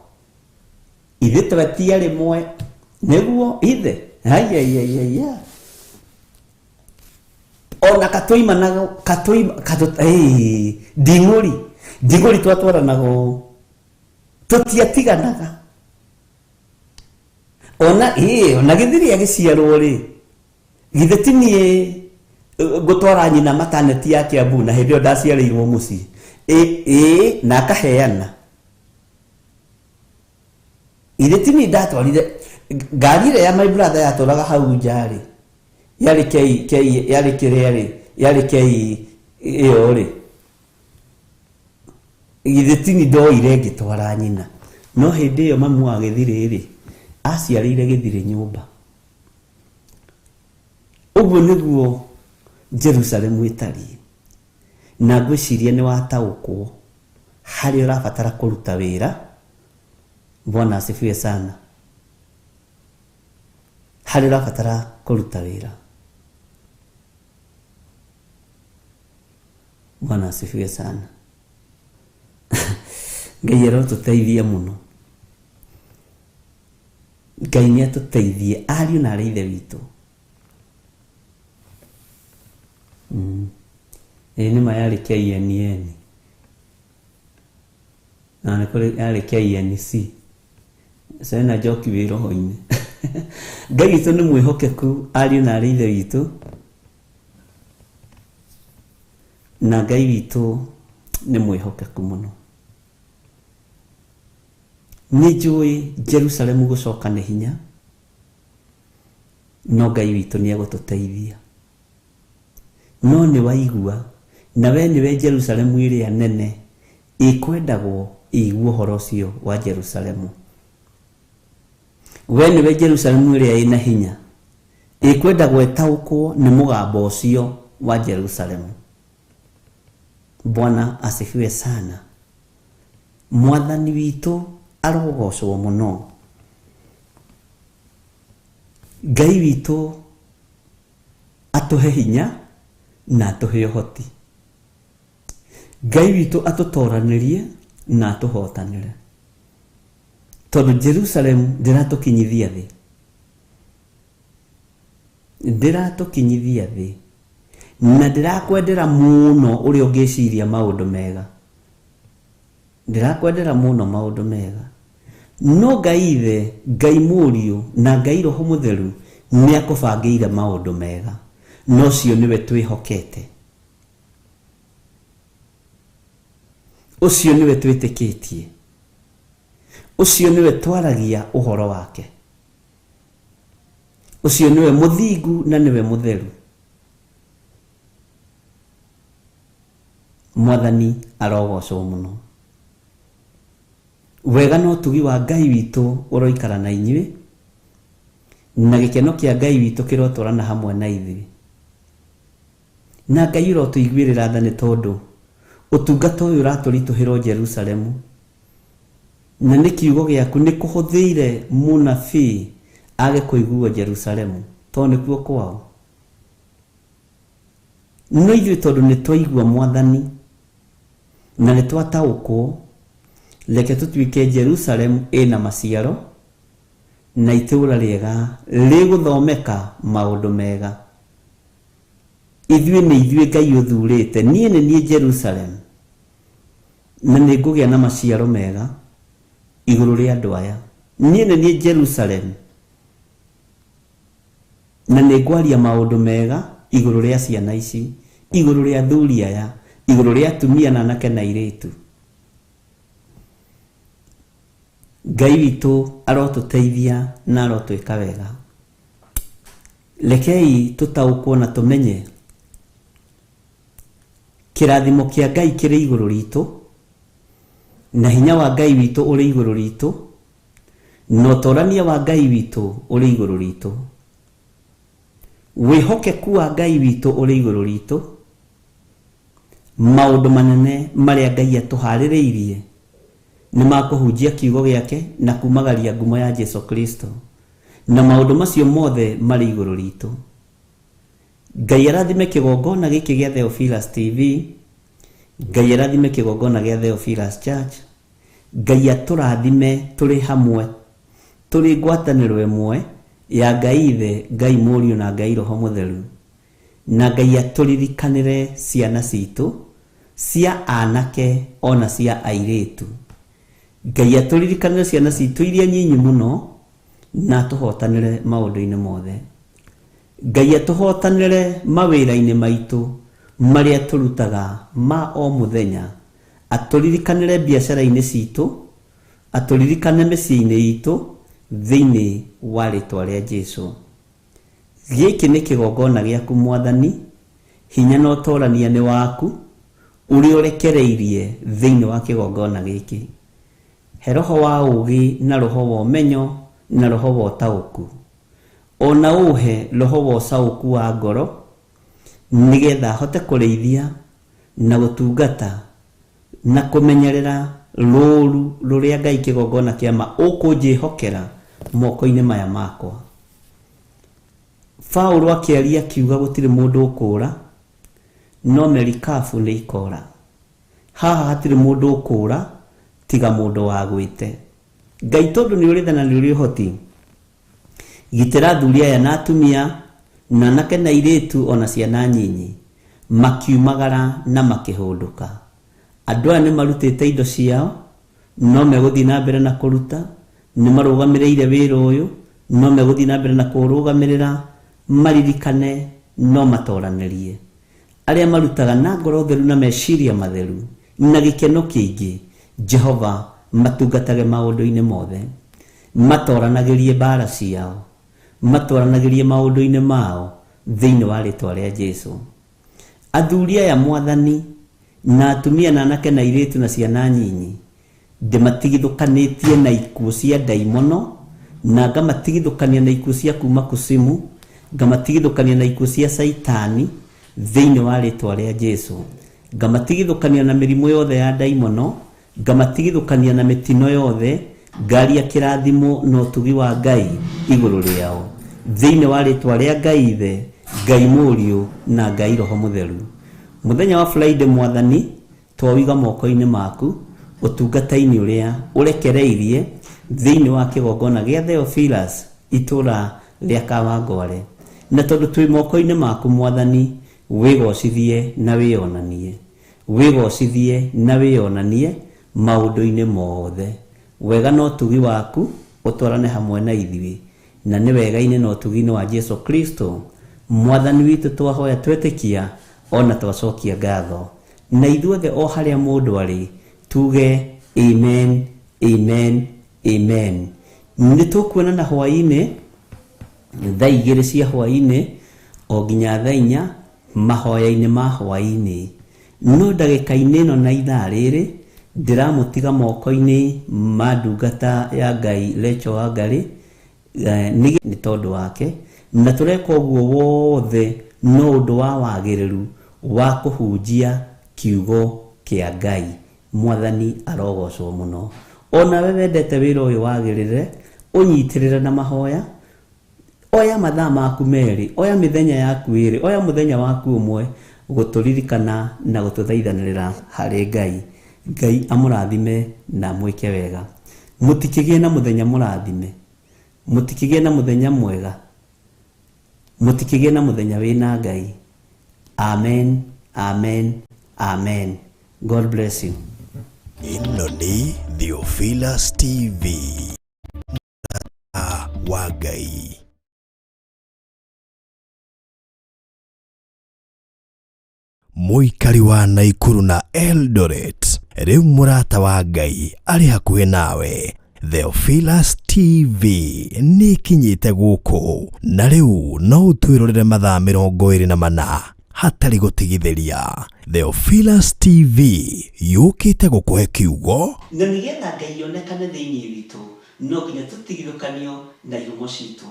Ithe twetia rĩmwe nĩguo ithe. Ai, ai, ai, ai, ai. Ona katũimanaga, katũima, katũ, ei, nding'ũri, nding'ũri twatwaranaga ũũ. Tũtiatiganaga. Ona, ĩĩ, ona gĩthiri agĩciarwo rĩ, githĩ ti niĩ ngũtwara nyina maternity ya Kiambu na hĩndĩ ĩyo ndaciarĩirwo mũciĩ. Ĩ, ĩ, na akaheana. Githĩ ti niĩ ndatwarire ngari ĩrĩa ya my brother yatũraga hau nja rĩ, yarĩ K, K, yarĩ kĩrĩa rĩ, yarĩ K ĩyo rĩ. Githĩ ti niĩ ndoire ngĩtwara nyina. No hĩndĩ ĩyo mamu wa gĩthirĩ rĩ, aciarĩire gĩthirĩ nyũmba. Ũguo nĩguo Jerusalemu ĩtariĩ. Na ngwĩciria nĩ wataũkwo harĩa ũrabatara kũruta wĩra. Bwana asifiwe sana. Harĩa ũrabatara kũruta wĩra. Bwana asifiwe sana. Ngai arotũteithia mũno. Ngai nĩ atũteithie ariũ na arĩ ithe witũ. Ĩĩ nĩ ma yarĩ KNN. Na nĩ kũrĩ yarĩ KNC. Cena njoki wĩ roho-inĩ. Ngai witũ nĩ mwĩhokeku ariũ na arĩ ithe witũ. Na Ngai witũ nĩ mwĩhokeku mũno. Nĩ njũĩ Jerusalemu gũcoka nĩ hinya, no Ngai witũ nĩ egũtũteithia. No nĩ waigua, na we nĩwe Jerusalemu ĩrĩa nene ĩkwendagwo ĩigue ũhoro ũcio wa Jerusalemu. We nĩwe Jerusalemu ĩrĩa ĩna hinya ĩkwendagwo ĩtaũkwo nĩ mũgambo ũcio wa Jerusalemu. Bwana asifiwe sana. Mwathani witũ arogocwo mũno. Ngai witũ atũhe hinya na atũhe ũhoti. Ngai witũ atũtoranĩrie na atũhotanĩre. Tondũ Jerusalemu ndĩratũkinyithia thĩ. Ndĩratũkinyithia thĩ. Na ndĩrakwendera mũno ũrĩa ũngĩciria maũndũ mega. Ndĩrakwendera mũno maũndũ mega. No Ngai Ithe, Ngai Mũriũ na Ngai Roho Mũtheru nĩ akũbangĩire maũndũ mega. No ũcio nĩwe twĩhokete. Ũcio nĩwe twĩtĩkĩtie. Ũcio nĩwe twaragia ũhoro wake. Ũcio nĩwe mũthingu na nĩwe mũtheru. Mwathani arogocwo mũno. Wega na ũtugi wa Ngai witũ ũroikara na inyuĩ, na gĩkeno kĩa Ngai witũ kĩrotwarana hamwe na ithuĩ. Na Ngai ũrotũiguĩrĩra tha nĩ tondũ ũtungata ũyũ ũratũritũhĩrwo Jerusalemu. Na nĩ kiugo gĩaku nĩ kũhũthĩire mũnabii age kũiguo Jerusalemu, tondũ nĩkuo kwao. No ithuĩ tondũ nĩ twaigua Mwathani na nĩ twataũkwo, reke tũtuĩke Jerusalemu ĩna maciaro na itũũra rĩega rĩgũthomeka maũndũ mega. Ithuĩ nĩ ithuĩ Ngai ũthurĩte, niĩ nĩ niĩ Jerusalemu, na nĩ ngũgĩa na maciaro mega igũrũ rĩa andũ aya. Niĩ nĩ niĩ Jerusalemu, na nĩ ngwaria maũndũ mega igũrũ rĩa ciana ici, igũrũ rĩa athuri aya, igũrũ rĩa atumia na anake na airĩtu. Ngai witũ arotũteithia na arotwĩka wega. Rekei tũtaũkwo na tũmenye kĩrathimo kĩa Ngai kĩrĩ igũrũ ritũ, na hinya wa Ngai witũ ũrĩ igũrũ ritũ, na ũtorania wa Ngai witũ ũrĩ igũrũ ritũ. Wĩhokeku wa Ngai witũ ũrĩ igũrũ ritũ. Maũndũ manene marĩa Ngai atũharĩrĩirie nĩ ma kũhunjia kiugo gĩake na kumagaria ngumo ya Jesu Kristo, na maũndũ macio mothe marĩ igũrũ ritũ. Ngai arathime kĩgongona gĩkĩ gĩa Theophilus TV, Ngai arathime kĩgongona gĩa Theophilus Church, Ngai atũrathime tũrĩ hamwe, tũrĩ ngwatanĩro ĩmwe ya Ngai Ithe, Ngai Mũriũ na Ngai Roho Mũtheru. Na Ngai atũririkanĩre ciana citũ cia anake ona cia airĩtu. Ngai atũririkanĩre ciana citũ iria nyinyi mũno na atũhotanĩre maũndũ-inĩ mothe. Ngai atũhotanĩre mawĩra-inĩ maitũ marĩa tũrutaga ma o mũthenya. Atũririkanĩre biacara-inĩ citũ, atũririkane mĩciĩ-inĩ itũ thĩinĩ wa rĩtwa rĩa Jesu. Gĩkĩ nĩ kĩgongona gĩaku Mwathani, hinya na ũtorania nĩ waku ũrĩa ũrekereirie thĩinĩ wa kĩgongona gĩkĩ. He roho wa ũũgĩ na roho wa ũmenyo na roho wa ũtaũku, ona ũhe roho wa ũcaũku wa ngoro, nĩgetha hote kũrĩithia na gũtungata na kũmenyerera rũũru rũrĩa Ngai kĩgongona kĩa ma ũkũnjĩhokera moko-inĩ maya makwa. Paũlũ akĩaria akiuga gũtirĩ mũndũ ũkũũra, no merikabu nĩ ikora. Haha hatirĩ mũndũ ũkũũra tiga mũndũ wagwĩte. Ngai tondũ nĩ ũrĩ tha na nĩ ũrĩ ũhoti, gitĩra athuri aya na atumia na anake na airĩtu ona ciana nyinyi, makiumagara na makĩhũndũka. Andũ aya nĩ marutĩte indo ciao, no megũthiĩ na mbere na kũruta, nĩ marũgamĩrĩire wĩra ũyũ, no megũthiĩ na mbere na kũũrũgamĩrĩra, maririkane no matoranĩrie. Arĩa marutaga na ngoro theru na meciria matheru na gĩkeno kĩingĩ, Jehova matungatage maũndũ-inĩ mothe, matoranagĩrie mbara ciao, matwaranagĩrie maũndũ-inĩ mao thĩinĩ wa rĩtwa rĩa Jesu. Athuri aya Mwathani, na atumia na anake na airĩtu na ciana nyinyi, ndĩmatigithũkanĩtie na ikuũ cia ndaimono, na ngamatigithũkania na ikuũ cia kuma kusimu, ngamatigithũkania na ikuũ cia Caitani thĩinĩ wa rĩtwa rĩa Jesu, ngamatigithũkania na mĩrimũ yothe ya ndaimono, ngamatigithũkania na mĩtino yothe, ngaria kĩrathimo na ũtugi wa Ngai igũrũ rĩao thĩinĩ wa rĩtwa rĩa Ngai Ithe, Ngai Mũriũ na Ngai Roho Mũtheru. Mũthenya wa Friday Mwathani, twawiga moko-inĩ maku ũtungata-inĩ ũrĩa ũrekereirie thĩinĩ wa kĩgongona gĩa Theophilus itũra rĩa Kawangware, na tondũ twĩ moko-inĩ maku Mwathani, wĩgocithie na wĩonanie, wĩgocithie na wĩonanie maũndũ-inĩ mothe. Wega na ũtugi waku ũtwarane hamwe na ithuĩ, na nĩ wega-inĩ na ũtugi-inĩ wa Jesu Kristo Mwathani witũ twahoya twetĩkia ona twacokia ngatho, na ithuothe o harĩa mũndũ arĩ tuge amen, amen, amen. Nĩ tũkuonana hwaĩ-inĩ thaa 2 cia hwaĩ-inĩ o nginya thaa 4 mahoya-inĩ ma hwaĩ-inĩ. No ndagĩka-inĩ ĩno na ithaa rĩrĩ ndĩramũtiga moko-inĩ ma ndungata ya Ngai Rachel Wangari, nĩ tondũ wake, na tũreka ũguo wothe no ũndũ wa wagĩrĩru wa kũhunjia kiugo kĩa Ngai. Mwathani arogocwo mũno. Onawe wendete wĩra ũyũ wagĩrĩre, ũnyitĩrĩre na mahoya, oya mathaa maku merĩ, oya mĩthenya yaku ĩrĩ, oya mũthenya waku ũmwe gũtũririkana na gũtũthaithanĩrĩra harĩ Ngai. Ngai amũrathime na mwĩke wega. Mũtikĩgĩe na mũthenya mũrathime, mũtikĩgĩe na mũthenya mwega, mũtikĩgĩe na mũthenya wĩna Ngai. Amen, amen, amen. God bless you. Ĩno nĩ Theophilus TV, mũrata wa Ngai. Mũikari wa Naikuru na Eldoret, rĩu mũrata wa Ngai arĩ hakuhĩ nawe. Theophilus TV nĩ ĩkinyĩte gũkũ, na rĩu no ũtwĩrorere mathaa 24 hatarĩ gũtigithĩria. Theophilus TV yũkĩte gũkũhe kiugo, na nĩgetha Ngai onekane thĩinĩ witũ, no nginya tũtigithũkanio na ihumo citũ.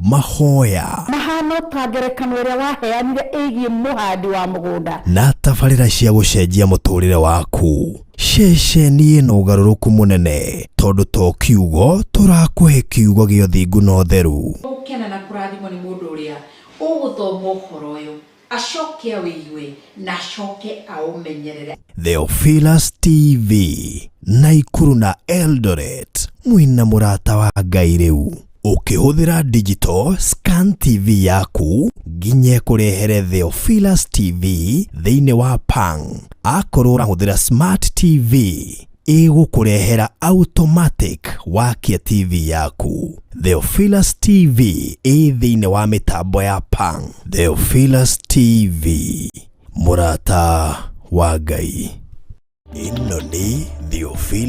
Mahoya mahano ta ngerekano ĩrĩa waheanire ĩgiĩ mũhandi wa mũgũnda, na tabarĩra cia gũcenjia mũtũrĩre waku. Ceceni ĩno ũgarũrũku mũnene, tondũ to kiugo tũrakũhe kiugo gĩa ũthingu na ũtheru. Gũkena na kũrathimwo nĩ mũndũ ũrĩa ũgũthoma ũhoro ũyũ, acoke awĩigue na acoke aũmenyerere. Theophilus TV, Naikuru na Eldoret, mwĩna mũrata wa Ngai rĩu. Ũkĩhũthĩra digital scan TV yaku nginya ĩkũrehere Theophilus TV thĩinĩ wa Pang. Akorwo ũrahũthĩra smart TV, ĩgũkũrehera automatic wakia TV yaku. Theophilus TV ĩ thĩinĩ wa mĩtambo ya Pang. Theophilus TV, mũrata wa Ngai. Ĩno nĩ Theophilus.